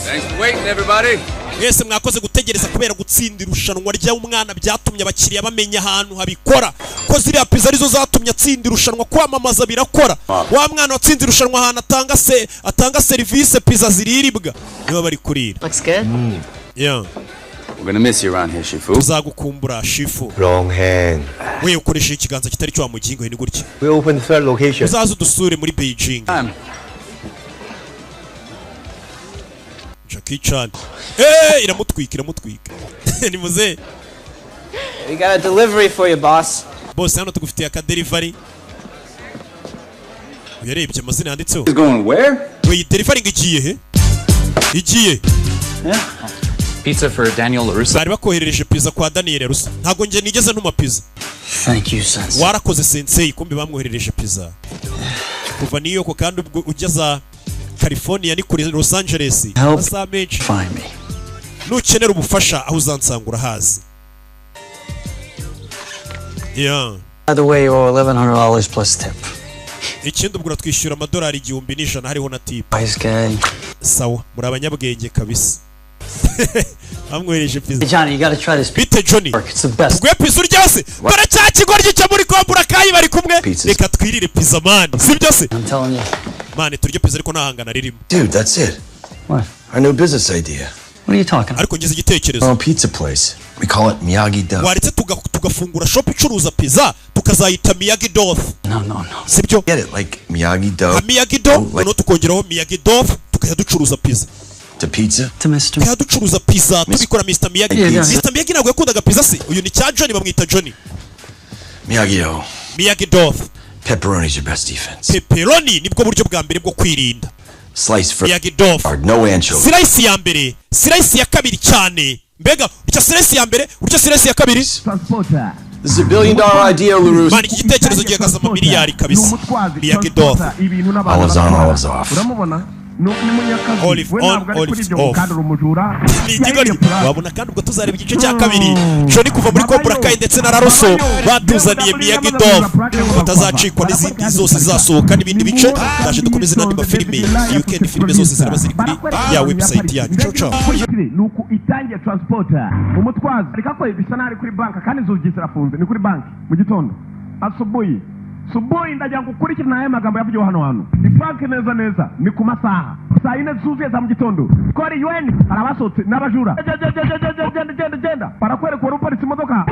Speaker 2: Thanks for waiting, everybody.
Speaker 1: Mwese mwakoze gutegereza. Kubera gutsinda irushanwa ry'umwana byatumye abakiriya bamenya ahantu habikora, ko ziriya pizza arizo zatumye atsinda irushanwa. Kwamamaza birakora. Wa mwana watsinze irushanwa, ahantu atanga se, atanga serivisi pizza ziriribwa, niba bari kurira.
Speaker 5: Looks good.
Speaker 1: Yeah.
Speaker 9: We're gonna miss you around here, Shifu.
Speaker 1: Tuzagukumbura, Shifu.
Speaker 4: Wrong hand.
Speaker 1: We ukoresheje ikiganza kitari cyo wa mugingo, ni gutya.
Speaker 4: We open the third location.
Speaker 1: Uzaze udusure muri Beijing. Jackie Chan, eh, iramutwika, iramutwika, ni muze.
Speaker 6: We got a delivery for you, boss.
Speaker 1: Bose, hano tugufitiye aka delivery. Uyarebye amazina yanditseho.
Speaker 9: Is going where?
Speaker 1: We, iyi delivery ngo igiye he? Igiye
Speaker 20: Pizza for Daniel LaRusso.
Speaker 1: Bari bakoherereje pizza kwa Daniel Russo. Ntabwo njye nigeze ntuma pizza.
Speaker 18: Thank you, Sensei.
Speaker 1: Warakoze, sensei. Kumbe bamwoherereje pizza kuva New York, kandi ubwo ugeza California ni kuri Los Angeles, amasaha menshi.
Speaker 18: Find me.
Speaker 1: Nukenera ubufasha, aho uzansanga urahazi, yeah.
Speaker 18: By the way, you owe $1,100 plus tip.
Speaker 1: Ikindi ubwo uratwishyura amadolari 1100 hariho na tip.
Speaker 18: Nice guy.
Speaker 1: Sawa, muri abanyabwenge kabisa. Bamwohereje pizza.
Speaker 18: Hey, Johnny, you gotta try this.
Speaker 1: Bite, Johnny?
Speaker 18: It's the best.
Speaker 1: Tuguhe pizza urya se? Dore cya kigoryi cyo muri Cobra Kai bari kumwe. Reka twirire pizza, man, sibyo se?
Speaker 18: I'm telling you.
Speaker 1: Man, turye pizza, ariko nta hangana ririmo.
Speaker 4: Dude, that's it.
Speaker 18: What?
Speaker 4: Our new business idea.
Speaker 18: What are you talking about?
Speaker 1: Ariko ngize igitekerezo.
Speaker 4: Our own pizza place. We call it Miyagi Do.
Speaker 1: Waretse tugafungura shop icuruza pizza, tukazayita Miyagi Doth?
Speaker 18: No, no, no.
Speaker 1: Sibyo?
Speaker 4: Get it? Like Miyagi Do.
Speaker 1: Nka Miyagi Do, noneho tukongeraho Miyagi Doth, tukajya ducuruza pizza.
Speaker 4: To pizza?
Speaker 18: To Mr.
Speaker 1: Tukajya ducuruza pizza, tubikora Mr Miyagi.
Speaker 4: Yeah, yeah.
Speaker 1: Mr Miyagi ntabwo yakundaga pizza se? Uyu ni cya Johnny, bamwita Johnny.
Speaker 4: Miyagi Do.
Speaker 1: Miyagi Doth.
Speaker 4: Pepperoni's your best defense.
Speaker 1: Pepperoni nibwo buryo bwa mbere bwo kwirinda.
Speaker 4: Slice first.
Speaker 1: Miyagi Doth.
Speaker 4: No anchovies.
Speaker 1: Slice ya mbere, slice ya kabiri cyane. Mbega urya slice ya mbere, urya slice ya kabiri.
Speaker 19: This is $1 billion idea, LaRusso.
Speaker 1: Man, iki gitekerezo gihagaze amamiliyari kabisa. Miyagi Doth.
Speaker 4: Olives on, olives off.
Speaker 16: Uramubona ni munyakazi.
Speaker 1: Olive
Speaker 16: We
Speaker 1: on,
Speaker 16: ntabwo ari kuri
Speaker 1: olives
Speaker 16: ibyo
Speaker 1: off.
Speaker 16: kandi uri umujura.
Speaker 1: Ni ikigoryi wabona. Kandi ubwo tuzareba igice cya kabiri, Johnny kuva muri Cobra Kai ndetse na LaRusso batuzaniye Miyagi Doth. Batazacikwa n'izindi zose zizasohoka n'ibindi bice. Ndaje dukomeze n'andi mafilime iyi weekend. Filime zose ziraba ziri kuri ya website yanyu. Ciao ciao.
Speaker 16: Ni uku itangiye. Transporter, umutwazi, reka ko bisa n'aho ari kuri banki kandi inzugi zirafunze. Ni kuri banki mu gitondo, asubuhi subuhi. Ndagira ngo ukurikirane aya magambo yavugiwe hano. Hantu ni banki neza neza, ni ku masaha saa 4 zuzuye za mu gitondo. Kori yuweni, hari abasohotse n'abajura. Genda, genda, genda, genda, genda. Barakwereka wari uparitse imodoka,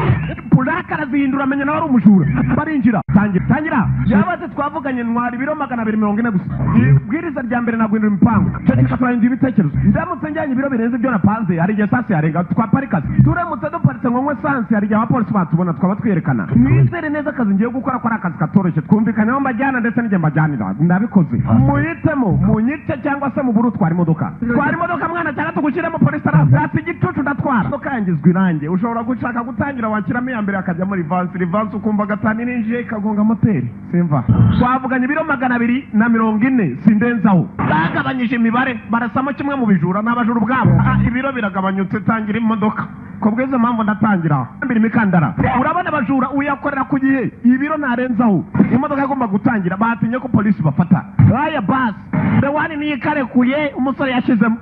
Speaker 16: purake arazihindura, amenya nawe ari umujura. Barinjira, tangira, tangira. Yabaze twavuganye ntwara ibiro 240 gusa. Ibwiriza rya mbere, naguhindura imipango. Ceceka, turahindura ibitekerezo. Ndamutse njyanye ibiro birenze ibyo napanze, hari igihe sansi yarenga twaparika. Turamutse duparitse ngo nywe sansi, hari igihe abapolisi batubona, twaba twerekana. Mwizere neza akazi ngiye gukora ko ari akazi katoroshye. Twumvikanye aho mbajyana ndetse n'igihe mbajyanira. Ndabikoze, muhitemo munyice cyangwa se mubure utwara imodoka. Twara imodoka mwana, cyangwa tugushyiremo polisi. Arasi igicucu, ndatwara imodoka yangizwa irange. Ushobora gushaka gutangira, wakiramo iya mbere akajyamo reverse, reverse ukumva gatanu irinjiye ikagonga moteri. Simva twavuganye ibiro 240, sindenzaho. Bagabanyije imibare, barasamo kimwe mu bijura n'abajura ubwabo. Ah, ibiro biragabanyutse, tangira imodoka. Ku bw'izo mpamvu ndatangira mbere imikandara. Urabona abajura, uyakorera ku gihe, ibiro ntarenzaho. Imodoka igomba gutangira, batinye ko polisi bafata. Aya basi rewani niyo ikarekuye. Umusore yashyizemo,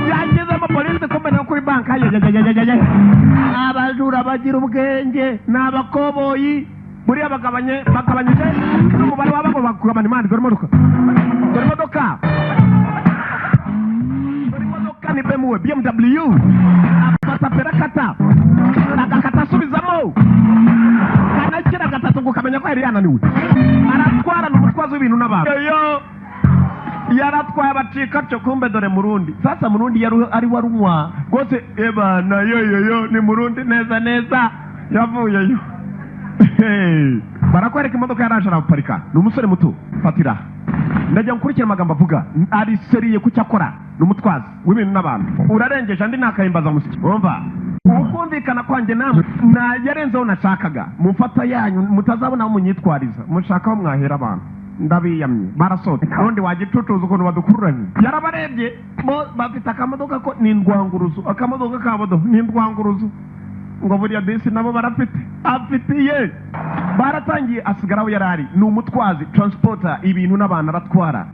Speaker 16: yagezemo polisi kumbe kuri banki. Ayayayayayaya, abajura bagira ubwenge, ni abakoboyi. Buriya bagabanye, bagabanyije n'umubare w'abagomba kugabana imana. Dore imodoka, dore imodoka, dore imodoka ni BMW, BMW. Afata feri, akata, agakata, asubizamo kanakira gatatu ngo ukamenya ko yari yananiwe. Aratwara, ni umutwazi w'ibintu n'abantu. Yo yaratwaye abacika atyo. Kumbe dore Murundi sasa, Murundi yari ari warunywa rwose. Ebana, yo yo yo, ni Murundi neza neza yavuyeyo. Hey, barakwereka imodoka yaraje araparika. Ni umusore muto. Fatira, ndagira nkurikire amagambo avuga, ari sérieux ku cyo akora. Ni umutwazi w'ibintu n'abantu. Urarengeje andi nakahimbaza musiki. Urumva ukumvikana kwanjye namwe na yarenzeho nashakaga mufata yanyu, mutazabona aho munyitwariza, mushaka aho mwahera abantu. Ndabiyamye, barasohotse. Ubundi wagicucuza ukuntu badukururanye. Yarabarebye bo bafite akamodoka ko ni indwanguruzo, akamodoka kabo do ni indwanguruzo. Ngo buriya disi nabo barafite afitiye. Baratangiye, asigara aho yari ari. Ni umutwazi, transporter, ibintu n'abantu aratwara.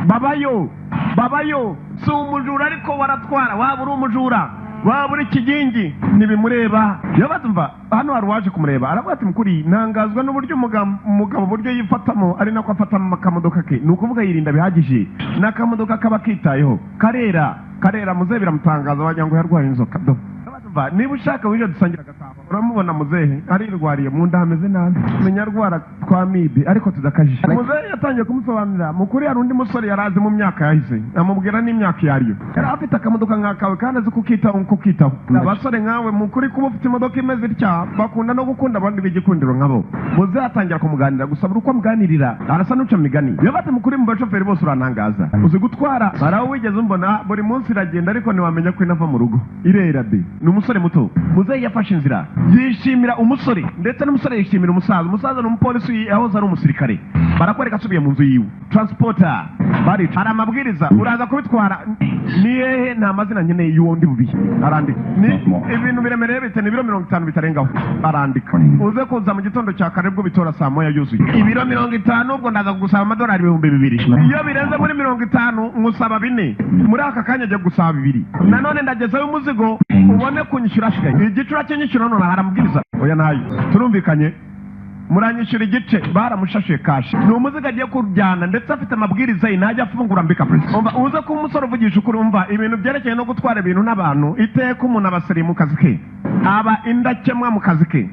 Speaker 16: Babayo Babayo si umujura, ariko waratwara. Waba uri umujura, waba uri ikigingi, ntibimureba. Iyo batumva hano hari uwaje kumureba, aravuga ati: "Mukuri ntangazwa n'uburyo umugabo uburyo yifatamo ari nako afatamo akamodoka ke." Ni ukuvuga yirinda bihagije n'akamodoka kaba kitayeho, karera karera. Muzehe biramutangaza, wagira ngo yarwaye inzoka. Do Umva, niba ushaka wije dusangira agatabo. Uramubona muzehe arirwariye mu nda, hameze nabi, menya arwara twa mibi ariko tudakajije. Muzehe yatangiye kumusobanurira mukuri hari undi musore yari azi mu myaka yahise, amubwira n'imyaka iyo ariyo, yari afite akamodoka nk'akawe kandi azi kukitaho kukitaho. Abasore nkawe mukuri kuba ufite imodoka imeze itya, bakunda no gukunda abandi b'igikundiro nkabo. Muzehe atangira kumuganira, gusa buri uko amuganirira arasa n'uca mu migani. Yabate mukuri mu bashoferi bose urantangaza, uzi gutwara. Hari aho wigeze umbona? Buri munsi iragenda, ariko ntiwamenya ko inava mu rugo, irera de. Ni umusore muto. Muzehe yafashe inzira, yishimira umusore, ndetse n'umusore yishimira umusaza. Umusaza ni umupolisi, yahoze ari umusirikare. Barakwereka asubiye mu nzu yiwe. Transporter bari hari amabwiriza, uraza kubitwara ni hehe? Nta mazina nkeneye y'uwo ndi bubihe. Arandika, ni ibintu biremereye bite? Ni ibiro 50 bitarengaho. Arandika, uze kuza mu gitondo cya kare bwo bitora saa 1 yuzuye. Ibiro 50, ubwo ndaza kugusaba amadolari 2000. Iyo birenze muri 50 nkusaba 4. Muri aka kanya ajya gusaba 2. Nanone ndagezayo umuzigo, ubone kunyishyura asigaye igicura cy'inyishyura. None hari amabwiriza? Oya, nayo turumvikanye, muranyishyura igice. Baramushashuye cash. Ni umuzigo agiye kujyana, ndetse afite amabwiriza ye, ntajya afungura mbika. Umva, uze kuba umusore uvugisha ukuri. Umva, ibintu byerekeye no gutwara ibintu n'abantu, iteka umuntu aba seri mu kazi ke, aba indakemwa mu kazi ke.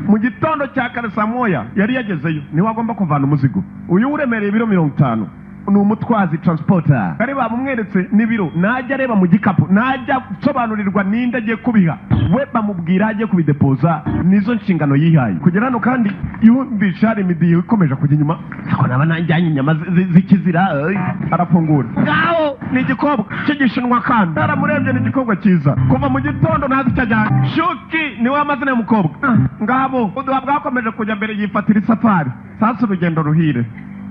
Speaker 16: Mu gitondo cya kare saa 1 yari yagezeyo, niwe agomba kuvana umuzigo uyu uremereye ibiro 50. Ni umutwazi, transporter. Kare bamumweretse n'ibiro, najya areba mu gikapu, najya asobanurirwa ninde agiye kubiha. We bamubwira agiye kubidepoza, nizo nshingano yihaye kugera hano. Kandi yumvisha hari imidiho ikomeje kujya inyuma, ariko naba nanjyanye inyama z'ikizira. Arafungura, ngaho ni igikobwa cy'igishinwa, kandi aramurebye, ni igikobwa cyiza. Kuva mu gitondo ntazi icyo ajyanye. Shuki niwe amazina y'umukobwa. Ngabo uduha bwakomeje kujya mbere, yifatira isafari. Sasa urugendo ruhire.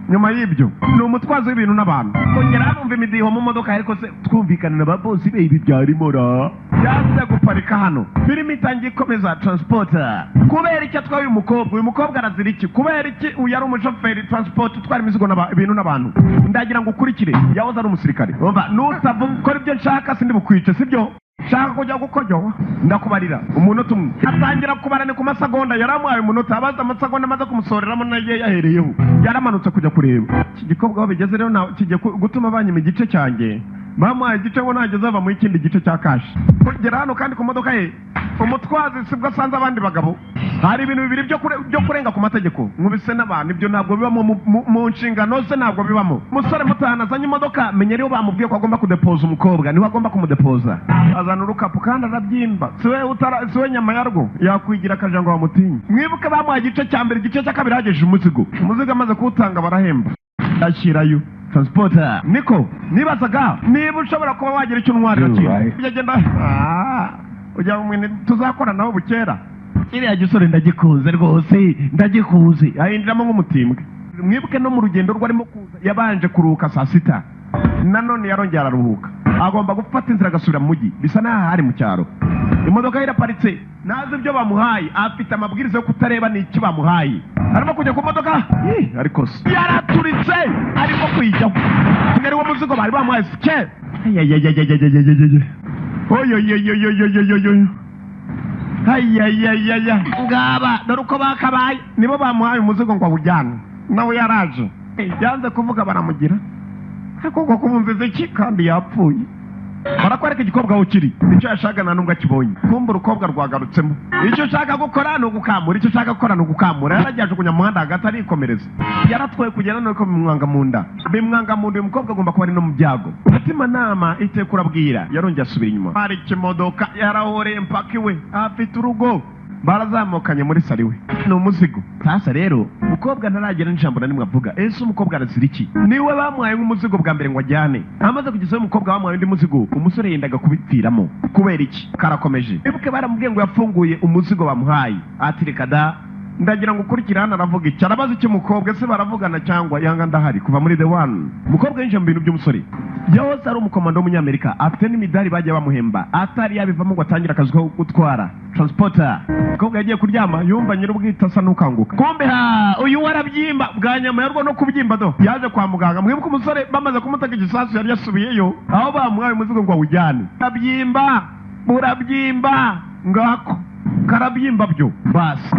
Speaker 16: Nyuma y'ibyo ni umutwazi w'ibintu n'abantu. Kongera bumva imidiho mu modoka, ariko se twumvikana na ba bosi be, ibi byarimo ra yanze guparika hano. Filime itangiye ikomeza. Transporter kubera iki atwaye uyu mukobwa? Uyu mukobwa arazira iki? Kubera iki uyu ari umushoferi transport utwara imizigo ibintu n'abantu? Ndagira ngo ukurikire, yahoze ari umusirikare. Umva, nutavuga ibyo nshaka sindi bukwice, sibyo nshaka kujya gukoryo. Ndakubarira umunota umwe. Atangira kubara, ni ku masegonda yaramuhaye umunota, abaza amasegonda amaze kumusoreramo nayo yahereyeho, yaramanutse kujya kureba iki gikobwa. Aho bigeze rero kigiye gutuma banyima igice cyanjye. Bamuhaye igice ngo nageze ava mu ikindi gice cya cash. Kugera hano kandi ku modoka ye, umutwazi sibwo asanze abandi bagabo. Hari ibintu bibiri byo kurenga ku mategeko nkubise n'abantu, ibyo ntabwo bibamo mu nshingano ze, ntabwo bibamo. Umusore mutahana azanye imodoka, menya ariho bamubwiye ko agomba kudepoza umukobwa, niwe agomba kumudepoza. Azana urukapu kandi arabyimba, siwe utara siwe nyama yarwo yakwigira akaja ngo bamutinye. Mwibuke bamuhaye igice cya mbere, igice cya kabiri hagejeje umuzigo. Umuzigo amaze kuwutanga barahemba, ashyirayo. Transporter niko nibazaga niba ushobora kuba wagira icyo untwarira. Kintu agenda ujya mu mwene tuzakora nabo bukera. Kiriya gisore ndagikunze rwose, ndagikunze. Ahindiramo nk'umutimbwe. Mwibuke no mu rugendo rwe arimo kuza yabanje kuruhuka saa 6, nanone yarongera araruhuka, agomba gufata inzira agasubira mu mujyi, bisa n'aho ari mu cyaro. Imodoka ye iraparitse, ntazi ibyo bamuhaye, afite amabwiriza yo kutareba n'iki bamuhaye. Arimo kujya ku modoka. Ih, ariko se yaraturitse, arimo kuyijyaho. Kigali wo muzigo bari bamuhaye sike. Ayayayayayayayayay, oyoyoyoyoyoyoyoyo, ayayayaya, ngaba dore uko bakabaye. Nibo bamuhaye umuzigo ngo awujyane, nawe yaraje yanze kuvuga, baramugira ariko ngo kumumviza iki kandi yapfuye. Barakwereka igikobwa aho kiri, icyo yashaka nta nubwo akibonye. Kumva urukobwa rwagarutsemo, icyo ushaka gukora ni ugukamura, icyo ushaka gukora ni ugukamura. Yaragiye ajugunya mu muhanda hagati, arikomereza. Yaratwaye kugera nuko bimwanga mu nda, bimwanga mu nda. Uyu mukobwa agomba kuba ari no mu byago. Umutima iteka urabwira. Yarongeye asubira inyuma, hari ikimodoka yarahoreye mpaka iwe, afite urugo, barazamukanye muri sari we, ni umuzigo. Sasa rero umukobwa ntaragera n'ijambo na rimwe avuga. Ese umukobwa arazira iki? Niwe bamuhaye nk'umuzigo bwa mbere ngo ajyane, amaze kugezayo umukobwa bamuhaye undi muzigo, umusore yendaga kubipfiramo. Kubera iki? Karakomeje. Wibuke baramubwiye ngo yafunguye umuzigo bamuhaye, ati reka da. Ndagira ngo ukurikire hano. Aravuga iki? Arabaza iki umukobwa? Ese baravugana cyangwa yanga? Ndahari kuva muri The One. Umukobwa yinjiye mu bintu by'umusore. Yahoze ari umukomando w'umunyamerika, afite n'imidari bagiye bamuhemba, atari yabivamo ngo atangire akazi ko gutwara transporter. Umukobwa yagiye kuryama, yumva nyir'ubwite asa n'ukanguka. Kumbe ha, uyu warabyimba bwa nyama yarwo no kubyimba. Do, yaje kwa muganga. Mwibuke umusore bamaze kumutega igisasu, yari yasubiyeyo aho bamuhaye umuzigo ngo awujyane. Burabyimba, burabyimba, ngako karabyimba byo basi.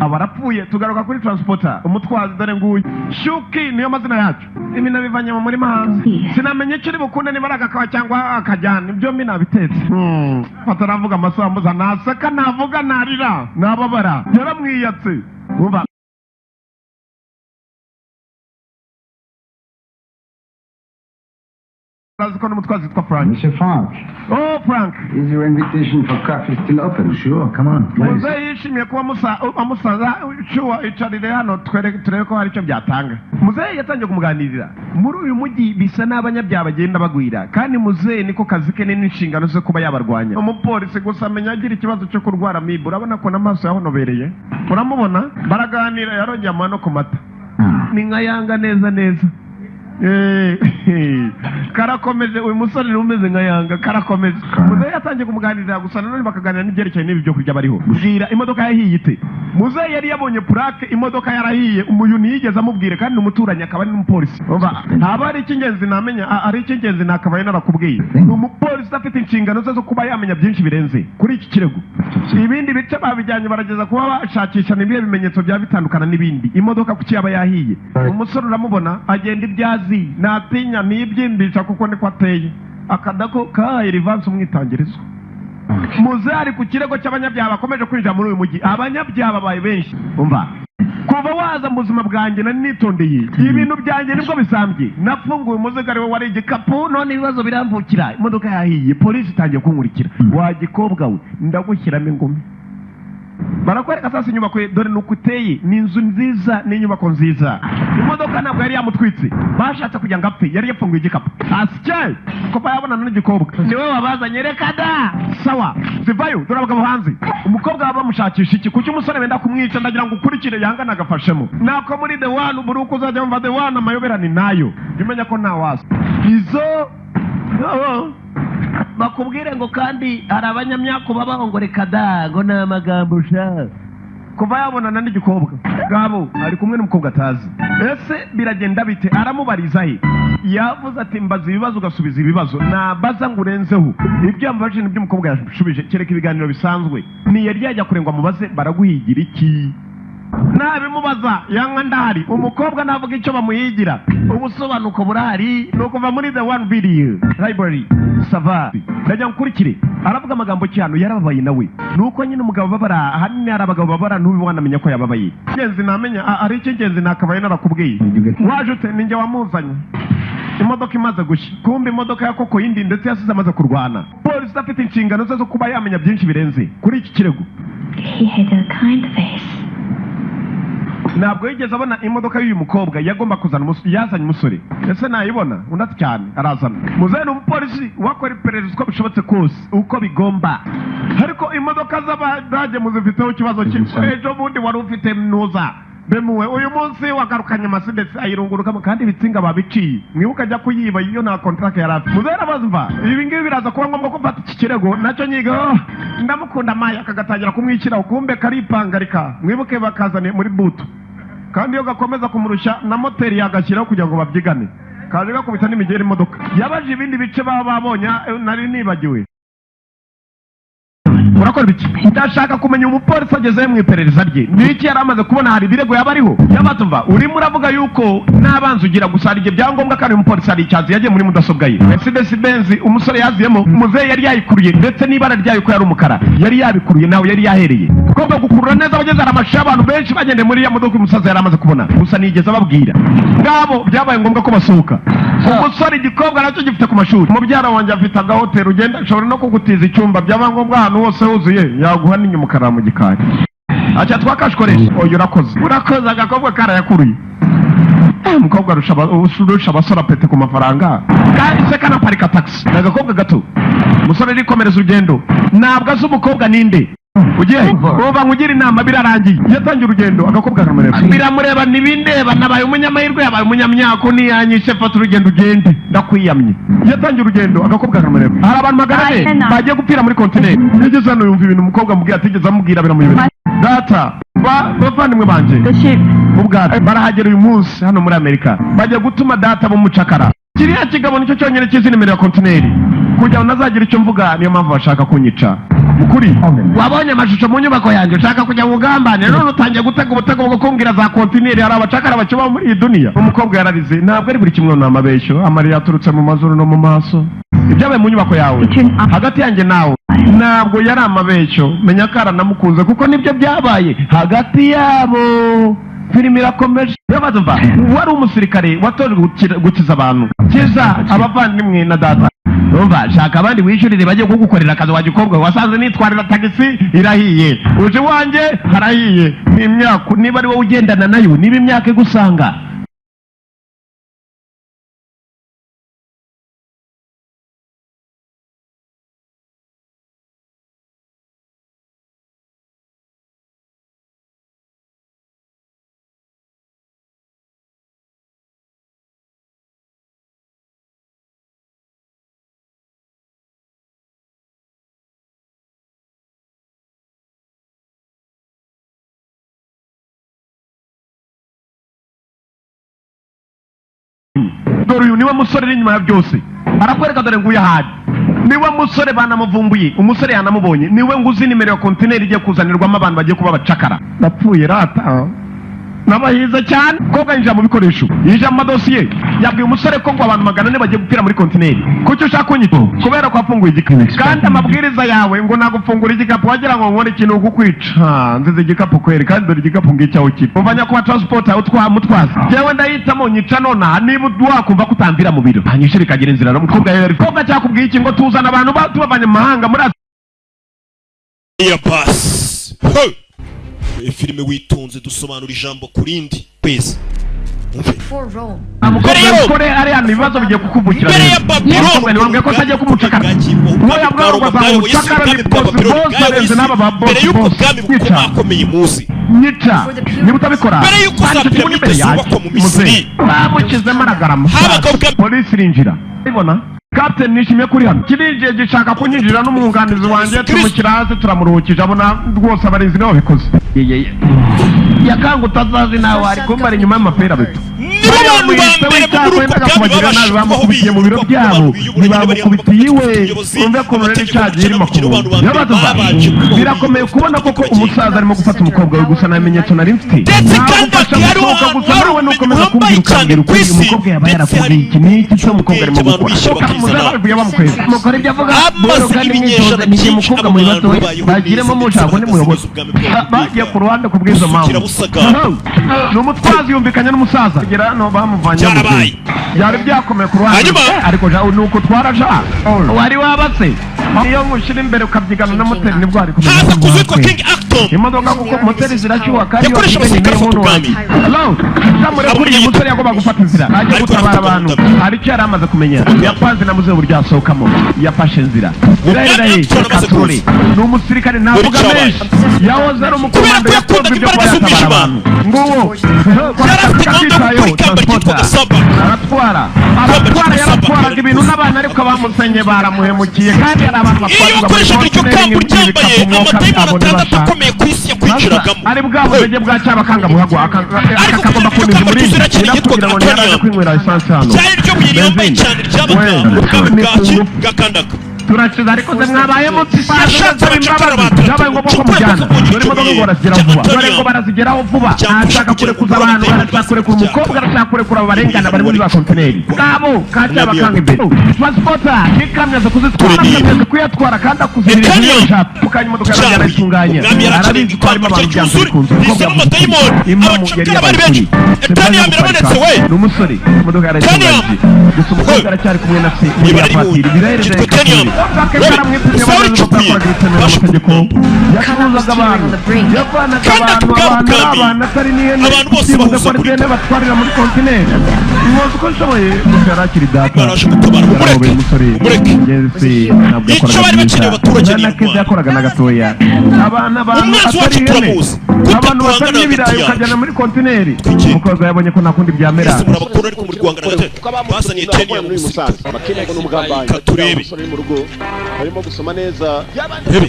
Speaker 16: Aba arapfuye. Tugaruka kuri transporter, umutwazi. Dore nguyu Shuki, niyo mazina yacu. Ibi nabivanye mu murima hanze, sinamenye icyo uri bukunde, niba ari agakawa cyangwa akajyana. Byombi nabitetse. Fata, aravuga amasambuza, naseka, navuga, narira, nababara, yaramwiyatse. Umva, urazi ko n'umutwazi witwa Frank.
Speaker 2: Mr. Frank.
Speaker 16: Oh, Frank.
Speaker 2: Is your invitation for coffee still open? Sure, come on.
Speaker 16: Muzehe yishimiye kuba amusaza shuwa. Icarire hano turebe ko hari icyo byatanga. Muzehe yatangiye kumuganirira. Muri uyu mujyi bisa n'abanyabyaha bagenda bagwira, kandi muzehe niko kazi ke n'inshingano zo kuba yabarwanya. Umupolisi gusa amenya agira ikibazo cyo kurwara amibe. Urabona ko n'amaso yahonobereye, uramubona. Baraganira, yarongeye amuha no ku mata. Ni nka yanga neza neza. Karakomeje. Uyu musore ni umeze nka yanga, karakomeje. Muzehe yatangiye kumuganirira gusa, nanone bakaganira n'ibyerekeye n'ibi byo kurya bariho. Bwira, imodoka yahiye ite? Muzehe yari yabonye purake, imodoka yarahiye. Umuyu ntiyigeze amubwire, kandi ni umuturanyi akaba ari n'umupolisi. Umva, ntaba ari icy'ingenzi namenya, ari icy'ingenzi nakabaye narakubwiye. Ni umupolisi afite inshingano ze zo kuba yamenya byinshi birenze kuri iki kirego. Ibindi bice babijyanye, barageza kuba bashakisha ibihe bimenyetso byaba bitandukana n'ibindi. Imodoka kuki yaba yahiye? Umusore uramubona agenda ibyazi, ntatinya, ntibyimbisha kuko niko ateye. Akadako kahaye rivansi umwitangirizo. Muzehe ari ku kirego cy'abanyabyaha bakomeje kwinjira muri uyu mujyi. Abanyabyaha babaye benshi. Umva, kuva waza mu buzima bwanjye nari nitondeye ibintu byanjye, nibwo bisambye. Nafunguye umuzigo ari we wari igikapu, none ibibazo biramvukira. Imodoka yahiye, polisi itangiye kunkurikira. Wa gikobwa we, ndagushyiramo ingumi. Barakwereka sasa inyubako ye, dore nuko iteye. Ni inzu nziza, ni inyubako nziza. Imodoka ntabwo yari yamutwitse, bashatse kugira ngo apfe, yari yafunguye igikapu. Asye kuva yabonana n'igikobwa, niwe wabazanye. Reka da, sawa, zivayo. Dore abagabo hanze. Umukobwa baba bamushakisha iki? Kuki umusore benda kumwica? Ndagira ngo ukurikire yangana agafashemo nako muri The One. Buri uko uzajya wumva The One, amayoberane nayo, jya umenya ko nta waza izo. Oh. Bakubwire ngo kandi hari abanyamyaku babaho, ngo reka da, ngo ni amagambo sha. Kuva yabonana n'igikobwa, ngabo ari kumwe n'umukobwa atazi. Ese biragenda bite? Aramubariza he? Yavuze ati mbaza ibibazo ugasubiza ibibazo, nabaza ngo urenzeho. Ibyo yamubajije nibyo umukobwa yashubije, kereka ibiganiro bisanzwe. Ntiyari yajya kure ngo amubaze baraguhigira iki. Nabimubaza yanga. Ndahari, umukobwa navuga icyo bamuhigira, ubusobanuko burahari. Ni ukuva muri The One Video Library. Sava, ndajya nkurikire. Aravuga amagambo ki hano? Yarababaye nawe. Ni uko nyine umugabo babara, ahanini hari abagabo babara ntube wanamenya ko yababaye. Ingenzi namenya, ari icy'ingenzi nakabaye narakubwiye. Waje ute? Ninjye wamuzanye imodoka imaze gushya. Kumbe imodoka ya koko yindi, ndetse yasize amaze kurwana. Polisi afite inshingano ze zo kuba yamenya byinshi birenze kuri iki kirego.
Speaker 5: He had a kind face.
Speaker 16: Ntabwo yigeze abona imodoka y'uyu mukobwa yagomba kuzana yazanye umusore. Ese nayibona? Undi ati cyane. Arazana. Muzehe ni umupolisi wakora iperereza uko bishobotse kose, uko bigomba. Ariko imodoka z'abadage muzifiteho ikibazo kimwe. Ejo bundi wari ufite nuza bemuwe, uyu munsi wagarukanye Mercedes ayirungurukamo, kandi ibitsinga babiciye. Mwibuke ajya kuyiba iyo nta contract yari afite. Muzehe arabaza, ibi ngibi biraza kuba ngombwa ko mfata iki kirego nacyo nyiga. Oh, ndamukunda maya, kagatangira kumwikiraho. Kumbe karipangarika. Mwibuke bakazaniye muri butu, kandi iyo gakomeza kumurushya na moteri yagashyiraho kugira ngo babyigane. Kaje gakubita n'imigeri imodoka. Yabaje ibindi bice baba babonye, nari nibagiwe. Urakora ibiki? Ndashaka kumenya umupolisi agezeyo mu iperereza rye ni iki yari amaze kubona. Hari ibirego yaba ariho yabatumva. Urimo uravuga yuko n'abanzi ugira gusa, hari igihe byangombwa. Kandi uyu mupolisi hari icyazi yagiye muri mudasobwa ye. Mercedes Benz umusore yaziyemo, muzehe yari yayikuruye, ndetse n'ibara ryayo ko yari umukara yari yabikuruye, nawe yari yahereye ugomba gukurura neza. Abageze hari amashusho y'abantu benshi bagendeye muri iriya modoka umusaza yari amaze kubona, gusa nigeze ababwira. Ngabo byabaye ngombwa ko basohoka. Umusore, igikobwa nacyo gifite ku mashuri. Mubyara wanjye afite agahoteli, ugenda ashobora no kugutiza icyumba, byaba ngombwa ahantu hose huzuye yaguha n'inyuma ukarara mu gikari. Aca twakashikoresha. Oya, urakoze, urakoze. Agakobwa karayakuruye. Umukobwa arusha abasore apete ku mafaranga, kandi se kanaparika taxi. Ni agakobwa gato. Umusore arikomereza urugendo, ntabwo azi umukobwa ninde. Ugiye uba nkugira inama, birarangiye. Yatangiye urugendo, agakobwa karamureba, biramureba ntibindeba. Nabaye umunyamahirwe, yabaye umunyamyako, ntiyanyishe. Fata urugendo ugende, ndakwiyamye. Yatangiye urugendo, agakobwa karamureba. Hari abantu 400 bagiye gupfira muri kontineri. Yageze hano yumva ibintu umukobwa amubwira atigeze amubwira, biramuyobera. Data, bavandimwe banjye mu bwato barahagera uyu munsi hano muri Amerika, bagiye gutuma data b'umucakara. Kiriya kigabo nicyo cyonyine kizi nimero ya kontineri, kugira ngo nazagira icyo mvuga. Niyo mpamvu bashaka kunyica. Mukuri wabonye amashusho mu nyubako yanjye, ushaka kujya mu bugambane, none utangiye gutega ubutego bwo kumbwira za kontineri. Hari abacakara bakibaho muri iyi duniya. Umukobwa yararize, ntabwo ari buri kimwe ni amabeshyo. Amarira yaturutse mu mazuru no mu maso. Ibyabaye mu nyubako yawe hagati yanjye nawe ntabwo yari amabeshyo. Menya ko aranamukunze kuko nibyo byabaye hagati yabo. Filime irakomeje. Yabazumva wari umusirikare watojwe gukiza abantu, kiza abavandimwe na data. Umva, shaka abandi wishyurire bajye kugukorera akazi. Wa gikobwa wasanze nitwarira tagisi irahiye, uje iwanjye harahiye. Ni imyaka, niba ari wowe ugendana nayo, niba imyaka igusanga. Dore uyu niwe musore uri inyuma ya byose. Arakwereka, dore nguyu ahari niwe musore banamuvumbuye. Umusore yanamubonye, niwe nguzi nimero ya kontineri igiye kuzanirwamo abantu bagiye kuba abacakara. Napfuye rata, nabahize cyane. Kobwa yinjira mu bikoresho, yinjira mu madosiye. Yabwiye umusore ko ngo abantu 400 bagiye gupfira muri kontineri. Kuki ushaka kunyita? Kubera ko wafunguye igikapu, kandi amabwiriza yawe ngo nagufungura igikapu wagira ngo nkore ikintu kukwica. Nzize igikapu kweri, kandi dore igikapu ngicyaho kiri. Umva nyakubahwa transport, utwa mutwaza, jewe ndahitamo nyica nonaha niba wakumva ko utambira mu biro, hanyishe bikagira inzira. Umukobwa yari kobwa cyakubwiye iki ngo tuzana abantu tubavanye mu mahanga muri
Speaker 1: ya basi. Filime witonze, dusobanura ijambo ku rindi kwezi.
Speaker 16: Mbere ariya ibibazo bigiye kukuvukira.
Speaker 1: Mbere ya Babylon,
Speaker 16: wambwiye ko atagiye kumucakara.
Speaker 1: Mbere y'ubwo bwami bukomakomeye muzi
Speaker 16: nyica niba utabikora.
Speaker 1: Mbere y'uko za piramide zubakwa mu Misiri,
Speaker 16: bamushyizemo aragarama. Polisi irinjira, ibona Captain nishimiye kuri hano. Kirinjiye gishaka kunyinjira n'umwunganizi wanjye, tumushyira hasi, turamuruhukije. Abona rwose abarinzi nibo babikoze. Yakanga utazazi nawe ari kumbara inyuma y'amapera beto.
Speaker 1: Nibo bantu ba mbere muri ubwo bwami babashije
Speaker 16: bamukubitiye mu biro byabo, ntibamukubitiye iwe. Umve ko rero icyagiye irimo kubunga. Birakomeye kubona koko umusaza arimo gufata umukobwa we, gusa nta bimenyetso nari mfite.
Speaker 1: Ndetse kandi
Speaker 16: Nagufasha
Speaker 1: hari
Speaker 16: gusohoka gusa nawe nukomeza kumbwira ukambwira ukuri. Umukobwa yaba yarakubwiye iki n'iki se umukobwa arimo gukora? Umusaza bamukweza mukora ibyo avuga
Speaker 1: Amaze
Speaker 16: buhoro kandi
Speaker 1: ibinyejana
Speaker 16: mwitonze. Ni
Speaker 1: byinshi
Speaker 16: umukobwa
Speaker 1: abo
Speaker 16: muri
Speaker 1: bantu
Speaker 16: batoya
Speaker 1: babayeho
Speaker 16: bagiremo
Speaker 1: neza
Speaker 16: mushaka
Speaker 1: ndetse
Speaker 16: n'umuyobozi.
Speaker 1: bahagaze neza ubwami
Speaker 16: Bagiye ku ruhande kubw'izo mpamvu.
Speaker 1: Busukira
Speaker 16: Ni umutwazi yumvikanye n'umusaza kugera hano bamuvanye.
Speaker 1: Byarabaye.
Speaker 16: Byari byakomeye ku ruhande.
Speaker 1: Hanyuma-
Speaker 16: Ariko ja ni uko twaraja wari wabatse iyo nkushyira imbere ukabyigana na moteri, nibwo wari kumenya
Speaker 1: Haza
Speaker 16: ko
Speaker 1: kuzitwa
Speaker 16: mwakwe.
Speaker 1: King Acton.
Speaker 16: Imodoka kuko moteri zirashyuha kandi
Speaker 1: Yakoresha abasirikare afata ubwami.
Speaker 16: Zamure uyu musore yagomba gufata inzira ajya
Speaker 1: Ariko
Speaker 16: gutabara
Speaker 1: arafata
Speaker 16: abantu.
Speaker 1: gahunda.
Speaker 16: Hari icyo yari amaze kumenya, yapanze na muzehe uburyo yasohokamo. Yafashe inzira iraherahe.
Speaker 1: Acton amaze
Speaker 16: Katurore ni umusirikare, ntavuga
Speaker 1: Dore
Speaker 16: menshi, yahoze ari umukomando,
Speaker 1: Kubera ko yakundaga
Speaker 16: yatojwe ibyo
Speaker 1: imbaraga
Speaker 16: kuba yatabara
Speaker 1: z'umwijima.
Speaker 16: abantu. Nguwo
Speaker 1: Yari afite gahunda yo gukora ikamba ryitwaga Saba.
Speaker 16: Aratwara, aratwara, yaratwaraga ibintu n'abantu, ariko abamusenye baramuhemukiye. Kandi hari abantu
Speaker 1: Iyo
Speaker 16: batwarwa muri
Speaker 1: wakoreshaga iryo
Speaker 16: kontineri
Speaker 1: kamba uryambaye,
Speaker 16: nk'ibikapu mwuka
Speaker 1: amadayimoni
Speaker 16: byabo
Speaker 1: 6
Speaker 16: ntibashaka.
Speaker 1: akomeye ku isi yakwinjiragamo.
Speaker 16: Ari bwa budage bwa cyabakanga buhagwa
Speaker 1: Ariko
Speaker 16: akagomba
Speaker 1: kugira
Speaker 16: kuniza
Speaker 1: iryo kamba
Speaker 16: umurindi
Speaker 1: ryuzura cyane
Speaker 16: kugira ngo
Speaker 1: ryitwaga
Speaker 16: ntiyaraje
Speaker 1: Atonium.
Speaker 16: kwinywera esanse hano.
Speaker 1: Ryari ryo buye ryambaye cyane ryabaga mu bwami bwaki bwa Kandaka.
Speaker 16: Turakiza ariko se mwabaye muti?
Speaker 1: Yashatse abacakara batatu.
Speaker 16: Byabaye ngombwa ko mujyana. Dore imodoka ngo barazigeraho vuba, dore ngo barazigeraho vuba. Arashaka kurekuza abantu, arashaka kurekura umukobwa, arashaka kurekura abo barengana bari muri za kontineri ngabo kacyabakanga imbere. Transporter n'ikamyo aza kuzitwara, amakamyo aza kuyatwara kandi akuzirira
Speaker 1: Mekanium.
Speaker 16: ibyo ashaka. Mukanya imodoka yarongera arayitunganya.
Speaker 1: Umwami
Speaker 16: Arabizi
Speaker 1: yarakeneye
Speaker 16: ko harimo
Speaker 1: ikamba
Speaker 16: abantu
Speaker 1: rye
Speaker 16: byanze
Speaker 1: ryuzure
Speaker 16: bikunze. Umukobwa
Speaker 1: rizamo
Speaker 16: yavuze ukuri.
Speaker 1: amadayimoni.
Speaker 16: Imamu yari
Speaker 1: Abacakara
Speaker 16: yabaye
Speaker 1: bari benshi.
Speaker 16: ukuri.
Speaker 1: Etanium irabonetse we.
Speaker 16: Ni umusore, imodoka yarayitunganyije, gusa umukobwa aracyari kumwe na se muri
Speaker 1: Ibara
Speaker 16: ya vatiri.
Speaker 1: ry'ubu
Speaker 16: Birahereza
Speaker 1: ryitwa Etanium.
Speaker 16: Karamwipimye
Speaker 1: Ucukuye
Speaker 16: bakoraga amategeko, yacuruzaga abantu, yavanaga
Speaker 1: Kandi
Speaker 16: abantu
Speaker 1: ako
Speaker 16: abantu ari
Speaker 1: bwami,
Speaker 16: abantu atari n'ihene,
Speaker 1: abantu bose
Speaker 16: byibuze
Speaker 1: bahuza
Speaker 16: ko ari
Speaker 1: kuri
Speaker 16: ihene batwarira muri kontineri. Nkoze uko nshoboye, gusa yari akiri data.
Speaker 1: Imana yaje gutabara.
Speaker 16: Yarahobeye umusore.
Speaker 1: Umureke.
Speaker 16: Ngezi ntabwo
Speaker 1: Icyo
Speaker 16: yakoraga
Speaker 1: bari
Speaker 16: byiza.
Speaker 1: bakeneye abaturage ni
Speaker 16: Nta na keza
Speaker 1: intwari.
Speaker 16: yakoraga na gatoya. Abana, abantu
Speaker 1: Umwanzi
Speaker 16: atari
Speaker 1: wacu
Speaker 16: ihene,
Speaker 1: turamuzi. Gute
Speaker 16: abantu batari
Speaker 1: duhangana
Speaker 16: n'ibirayi
Speaker 1: hagati yacu?
Speaker 16: ukajyana muri kontineri. Umukobwa yabonye ko nta kundi byamera.
Speaker 1: Mwese muri abakuru ariko muri guhangana hagati. Bazaniye teniya mu musirikare. Reka turebe.
Speaker 19: Umusore uri mu rugo arimo gusoma neza.
Speaker 1: Hebe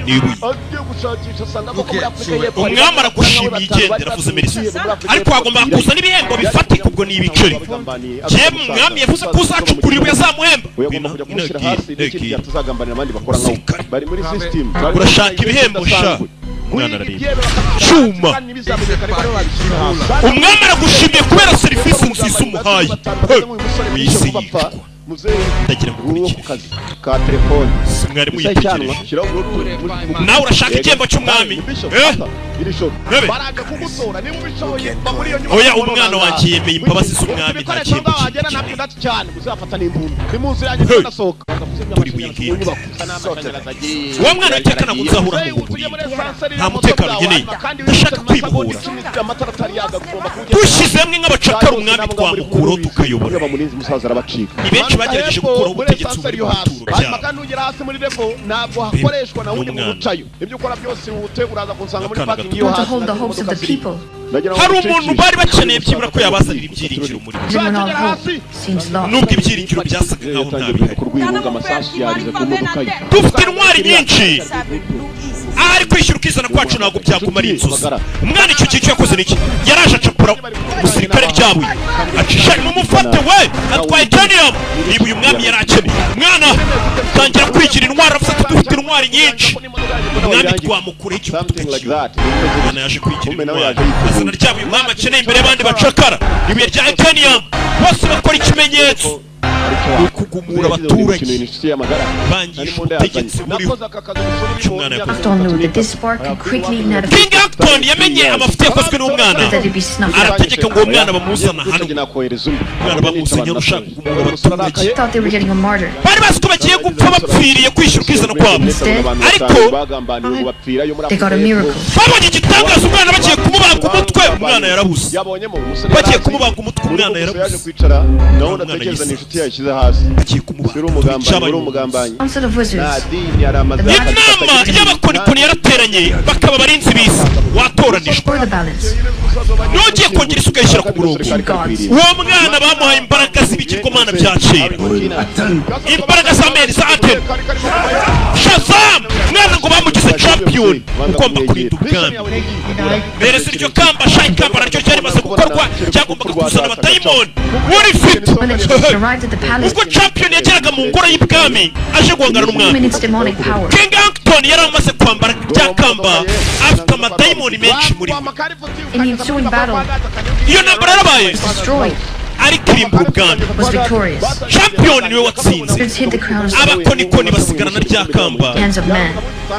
Speaker 1: ni ibuye.
Speaker 19: Agiye gushakisha asanga koko muri Afurika y'Epfo hari
Speaker 1: Umwami aragushimiye, igendera, avuze merci, ariko hagomba kuza n'ibihembo bifatika. Ubwo ni ibiceri. Jyewe umwami yavuze ko uzacukura ibuye azamuhemba.
Speaker 19: Oya, agomba kujya kumushyira hasi n'ikindi gihe atazagambanira abandi bakora nkawe bari muri system.
Speaker 1: Urashaka ibihembo sha. Umwana arareba cyuma. Umwami aragushimiye kubera serivisi nziza umuhaye. He, wisi yicwa. Ndagira ngo ukurikire
Speaker 19: ka telefone.
Speaker 1: Mwarimu yitegereje. Nawe urashaka igihembo cy'umwami, eh? Rebe.
Speaker 19: Baraje kugutora niba ubishoboye, va muri iyo nyubako.
Speaker 1: Oya, umwana wanjye yemeye imbabazi z'umwami, nta gihembo
Speaker 19: Ibikoresho wagera ntabyo ndati cyane uzafata n'imbunda ni mu nzira yanjye
Speaker 1: Hey.
Speaker 19: ndasohoka.
Speaker 1: Turi buye ngiri. Uwo mwana witeka ntabwo nzahura mu buriri, nta mutekano nkeneye, ndashaka kwibohora.
Speaker 19: Amatara atari yaga ugomba kuwugeza.
Speaker 1: Dushyize hamwe nk'abacakara, umwami twamukuraho tukayobora.
Speaker 19: Bamurinzi umusaza arabacika.
Speaker 1: Ni benshi bagerageje gukuraho ubutegetsi buri mu bituro
Speaker 19: Hanyuma
Speaker 1: byabo.
Speaker 19: kandi ugera hasi muri revo ntabwo hakoreshwa na wundi
Speaker 1: N'umwana.
Speaker 19: muntu ucayo, ibyo ukora byose wihute, uraza kunsanga muri
Speaker 1: Akana
Speaker 19: parking
Speaker 1: gato.
Speaker 19: yo
Speaker 7: Want to
Speaker 19: hasi
Speaker 7: hold the
Speaker 19: nazo
Speaker 7: hopes of
Speaker 19: imodoka
Speaker 7: the
Speaker 19: ziri.
Speaker 7: people.
Speaker 19: Ndagira ngo
Speaker 1: Hari
Speaker 19: ngucikishe.
Speaker 1: umuntu bari bakeneye byibura ko yabazanira ibyiringiro muri bo.
Speaker 7: Even when all hope seems lost.
Speaker 1: Nubwo ibyiringiro byasaga nkaho nta bihari,
Speaker 19: Kurwirunga amasasu yarize ku modoka ye.
Speaker 1: Dufite intwari nyinshi. Ahari kwishyura ukizana kwacu ntabwo byaguma ari inzozi. Umwana icyo gihe icyo yakoze ni iki? Yaraje acapura umusirikare ryabuye, acisha mumufate we atwaye tenium. Niba uyu mwami yari akeneye umwana, tangira kwigira intwari, avuze ati dufite intwari nyinshi, umwami twamukuraho igihugu tukakiyobora. Umwana yaje kwigira intwari, azana ryabuye umwami akeneye imbere y'abandi bacakara, ibuye rya tenium. Bose bakora ikimenyetso ni ukugumura abaturage bangisha ubutegetsi buriho. Icyo umwana yakoze,
Speaker 7: Acton knew that this spark could quickly ignite a
Speaker 1: King Acton yamenye amafuti yakozwe n'umwana,
Speaker 7: that it'd be snuffed out.
Speaker 1: Arategeka ngo uwo mwana bamuzana hano. Umwana bamuzanye ushaka kugumura abaturage.
Speaker 7: Thought they were getting a martyr.
Speaker 1: Bari bazi ko bagiye gupfa bapfiriye kwishyura ukizana kwabo, ariko
Speaker 19: Bagambaniwe ngo bapfirayo muri
Speaker 7: They got a
Speaker 19: Afurika y'Epfo.
Speaker 7: miracle.
Speaker 1: Babonye igitangaza. Umwana bagiye kumubaga umutwe, umwana yarabuze.
Speaker 19: Yabonyemo umusore
Speaker 1: Bagiye
Speaker 19: yarazi.
Speaker 1: kumubaga umutwe, umwana
Speaker 19: Muri yaje
Speaker 1: yarabuze.
Speaker 19: kwicara nawe
Speaker 1: Umwana
Speaker 19: unatekereza ni
Speaker 1: yisanze.
Speaker 19: inshuti yayishyize hasi.
Speaker 1: Bagiye kumubaga.
Speaker 19: Uri umugambanyi,
Speaker 1: Cyabaye
Speaker 19: uri umugambanyi.
Speaker 7: Council of
Speaker 19: Nta
Speaker 7: Wizards.
Speaker 19: dini hari amazu.
Speaker 1: Inama y'abakonikoni yarateranye, bakaba abarinzi b'isi watoranijwe.
Speaker 7: For the balance.
Speaker 1: Ntugiye kongera isuka yishyira ku murongo. Uwo mwana bamuhaye imbaraga z'ibigirwamana bya kera, imbaraga za meri za Ateni Shazam. Mwana ngo bamugize champion ugomba kurinda ubwami. Mereza iryo kamba sha. Ikamba naryo ryari rimaze gukorwa, ryagombaga kuzana abadayimoni urifite.
Speaker 7: When the champion arrived at the palace,
Speaker 1: Ubwo champion yageraga mu ngoro y'ibwami aje guhangana n'umwami,
Speaker 7: in its demonic power.
Speaker 1: King Acton yari amaze kwambara rya kamba, afite amadayimoni menshi muri we.
Speaker 7: In the ensuing battle,
Speaker 1: Iyo ntambara yarabaye,
Speaker 7: destroyed,
Speaker 1: ariko irimbura ubwami.
Speaker 7: was victorious.
Speaker 1: Champion niwe watsinze.
Speaker 7: Wizards hid the crowns
Speaker 1: Abakonikoni basigarana rya kamba,
Speaker 7: hands of man.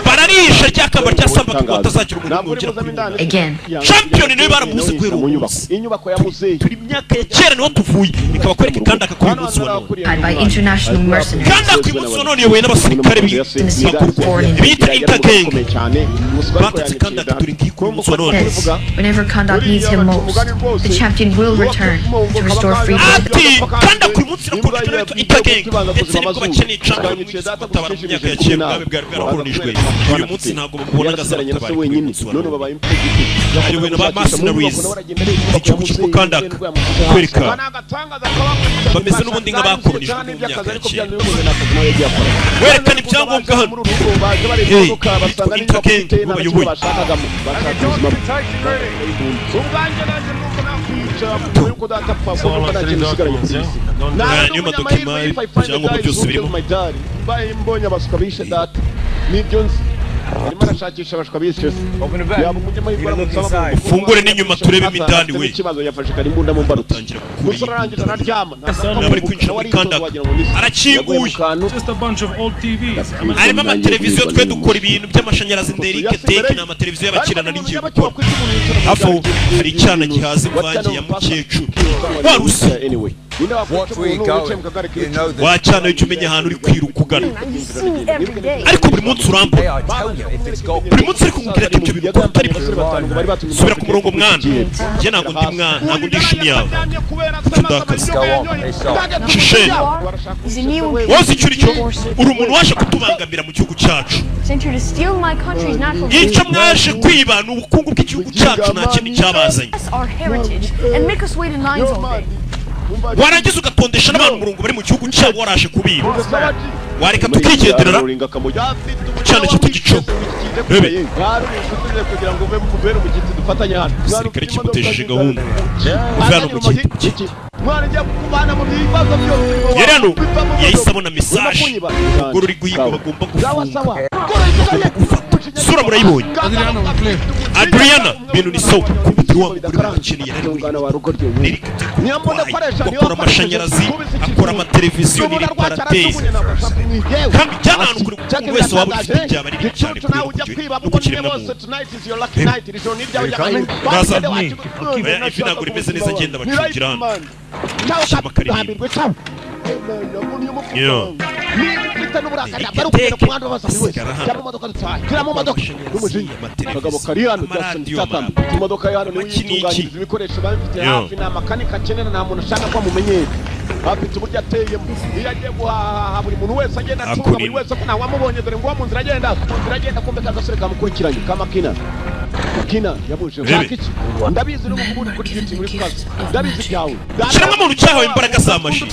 Speaker 1: Bararisha rya kamba ryasambaga ngo hatazagira umuntu wongera kuribona.
Speaker 7: Again.
Speaker 1: Champion niwe baramubuze guhera uwo munsi.
Speaker 19: Inyubako ya muzeyi.
Speaker 1: Turi imyaka ya kera niho tuvuye, ikaba kwereka kandi akakora uyu munsi wa none.
Speaker 7: Hired by international mercenaries.
Speaker 1: Kandi uyu munsi wa none uyobowe n'abasirikare b'intagurwa bita Intergang. Batatse kandi akaturi ngiyi kuri uyu munsi wa none.
Speaker 7: Says, whenever Kandak needs him most, the champion will return to restore freedom.
Speaker 1: Ati kandi uyu munsi irakoreshwa n'abitwa Intergang, ndetse nibwo bakeneye champion wigeze gutabara mu myaka ya kera ubwami bwari bwarakoronijwe. Uyu munsi ntabwo bamubonaga azabatabara. Kuri uyu munsi wa none ayobowe na ba mercenaries igihugu cyitwa Kandak, kwereka bameze n'ubundi nk'abakoronijwe mu myaka ya kera. Werekana ibyangombwa hano. Hey, bitwa Intergang bo bayoboye. Aya niyo madokima, ibyangombwa byose birimo.
Speaker 19: Mbaye mbonye abasuka bishe data nibyo nzi, arimo arashakisha abashuka bishe se yaba umunyamahirwe aramutse.
Speaker 1: Ufungure n'inyuma turebemo indani we.
Speaker 19: Ikibazo yafashe karimbunda mu mbarutso, umusore arangije araryama.
Speaker 1: Ntabwo ari kwinjira muri Kandak, arakinguye.
Speaker 8: Just a bunch of old TVs.
Speaker 1: Harimo amateleviziyo. Twe dukora ibintu by'amashanyarazi. Nderike teke ni amateleviziyo y'abakirana n'igiye gukora. Hafi aho hari icyana gihaza imvange ya mukecuru warusi.
Speaker 19: Anyway. Ninde wakwica umuntu wicaye mu kagare k'ibiti?
Speaker 1: Wacana ujya umenya ahantu uri kwiruka ugana.
Speaker 3: You see me every day.
Speaker 1: Ariko buri munsi urambona, buri munsi uri kumubwira ati ibyo bintu ukora utari byo. Subira ku murongo mwana. Njye ntabwo ndi mwana, ntabwo ndi ishumi yawe. Ndakaze shisheni.
Speaker 7: He's a new
Speaker 1: Wowe icyo uri cyo, uri umuntu waje kutubangamira mu gihugu cyacu.
Speaker 7: Sent you to steal my country's natural
Speaker 1: Icyo mwaje kwiba ni ubukungu bw'igihugu cyacu, nta kindi cyabazanye.
Speaker 7: our heritage and make us wait in lines all day.
Speaker 1: Warangiza ugatondesha n'abantu umurongo bari mu gihugu cyabo, waraje kubiba. Wareka tukigenderera cyane cyo tugico. Rebe.
Speaker 19: Kugira ngo uve mubere umugiti dufatanye hano.
Speaker 1: Igisirikare kimutesheje gahunda. Uve hano mu giti.
Speaker 19: Mwana, njya kuvana mu bibazo byose.
Speaker 1: Yari hano, yahise abona message. Umugore uri guhigwa bagomba gufunga. Isura murayibonye, Adriana. Bintu ni sawa kubitira wa mugore bakeneye. Yari ari akora amashanyarazi, akora amateleviziyo, ni reparateri. Kandi jyana ahantu kure umuntu wese waba ufite byaba ari bibi cyane kuri no ku kiremwamuntu. Uraza? Oya, ifi ntabwo rimeze neza. Ngenda bacungira hano shyiramo akaririmbo. Yeah.
Speaker 19: Niba ufite n'uburakari, ntabwo ari ukugenda ku muhanda babaza buri wese. Jya mu modoka dutahe, turi mu modoka n'umujinya. Akagabo kari hano, Jason Statham, imodoka ye hano niwe yitunganyiriza ibikoresho babifite hafi. Nta makanika akenera, nta muntu ashaka ko amumenyera, afite uburyo ateyemo. Iyo agiye guhaha, buri muntu wese agenda acunga buri wese ko ntawamubonye. Dore ngo mu nzira agenda, mu nzira agenda, kumbe ka gasore kamukurikiranye kamakina makina yabuje. Ushaka iki? Ndabizi n'ubu ngubu uri kuri duty, uri ku kazi, ndabizi ibyawe.
Speaker 1: Ikiremwamuntu cyahawe imbaraga za maji,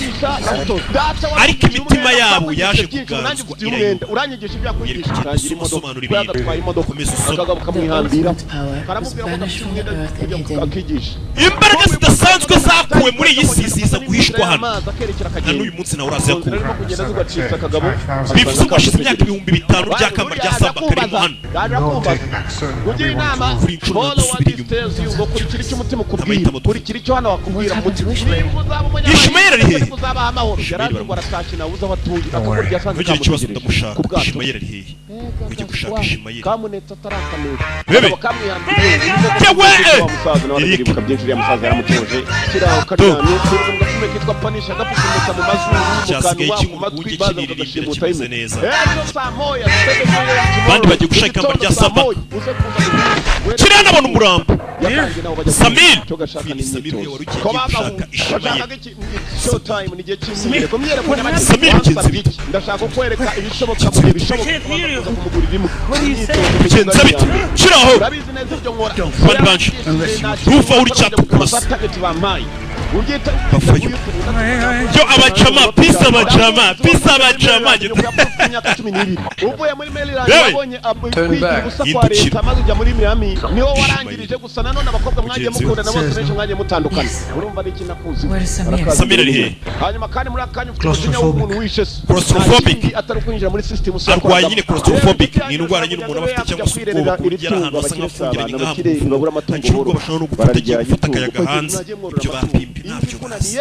Speaker 1: ariko imitima yabo yaje kuganzwa irayoba.
Speaker 19: Uranyigisha ibyo yakwigisha, tangira imodoka.
Speaker 1: Usobanura ibintu.
Speaker 19: Agatwaye imodoka.
Speaker 1: Komeza usome.
Speaker 19: Akagabo kamwihambira, karamubwira ko gafite umwenda, akigisha.
Speaker 1: Imbaraga zidasanzwe zakuwe muri iyi si ziza guhishwa hano, na n'uyu munsi nawe uraza yakura.
Speaker 19: Kugenda zigacitsa akagabo.
Speaker 1: Bivuze ngo hashize imyaka 5000 by'akamba rya samba karimo hano.
Speaker 19: Ugira inama.
Speaker 1: Kuri inshuro
Speaker 19: Follow what
Speaker 1: gusubira
Speaker 19: this tells you, ngo kurikira icyo umutima ukubwira, kurikira icyo hano wakubwira mu mutima. Niba uzaba
Speaker 1: Ishimayeli ari hehe?
Speaker 19: uzabaha amahoro. Yarazi ngo aratashye, nawe uzi aho atuye, akagoryi yasanze
Speaker 1: Ntugire ikibazo.
Speaker 19: kamutegereje.
Speaker 1: Ndamushaka.
Speaker 19: Ku bwato.
Speaker 1: Ishimayeli ari hehe? Ujye gushaka Ishimayeli.
Speaker 19: Kamunetse atarakamenya.
Speaker 1: Bebe.
Speaker 19: Kamwihambiriye.
Speaker 1: Yewe!
Speaker 19: Wa musaza nawe arabyibuka byinshi, uriya musaza yaramutoje. Kiraho karyamye kiri mu gafilme kitwa Panisha, gapfumutsa mu mazuru, mu
Speaker 1: Cyasigaye
Speaker 19: kanwa, mu
Speaker 1: cy'urwunge
Speaker 19: matwi, baza
Speaker 1: kiniririmbira
Speaker 19: bagashimuta.
Speaker 1: kimeze neza.
Speaker 19: Ejo saa moya.
Speaker 1: Abandi bagiye gushaka ikamba rya samba. Kiriya nabona umurambo. Samir. Samir wari ugiye gushaka Ishimayeli.
Speaker 19: Showtime ni igihe cy'imyiyereko.
Speaker 1: Samir, bigenze bite?
Speaker 19: Ndashaka kukwereka ibishoboka mu gihe bishoboka kumugurira imwe.
Speaker 1: Bigenze bite? Shiraho.
Speaker 19: Urabizi neza ibyo nkora.
Speaker 1: Abandi banje ruva uri cyapa kurasa.
Speaker 19: Target bampaye ubyita.
Speaker 1: Bavayo yo abacama pisa, abacama pisa, abacama.
Speaker 19: Imyaka 12 uvuye muri Maryland,
Speaker 1: Yewe.
Speaker 19: wabonye
Speaker 1: Turn
Speaker 19: kwigira
Speaker 1: back.
Speaker 19: ubusa kwa
Speaker 1: Hindukira.
Speaker 19: leta, maze ujya muri Miami, niho warangirije. Gusa nanone abakobwa mwagiye
Speaker 1: Mugenzi we.
Speaker 19: mukundana bose, benshi mwagiye mutandukana, urumva ari iki nakuzi.
Speaker 1: Samir ari hehe?
Speaker 19: Hanyuma kandi muri aka kanya ufite umujinya w'umuntu wishe se.
Speaker 1: Claustrophobic.
Speaker 19: Nta kindi atari ukwinjira muri system.
Speaker 1: Arwaye nyine claustrophobic, ni indwara nyine umuntu aba afite cyangwa se ubwoba ku buryo ari ahantu hasa nk'ahafungiranye, nk'ahantu
Speaker 19: babura amatungo
Speaker 1: agira ubwoba, ashobora no gufata, agiye gufata akayaga hanze. Ibyo bapimbye ntabyo bazi.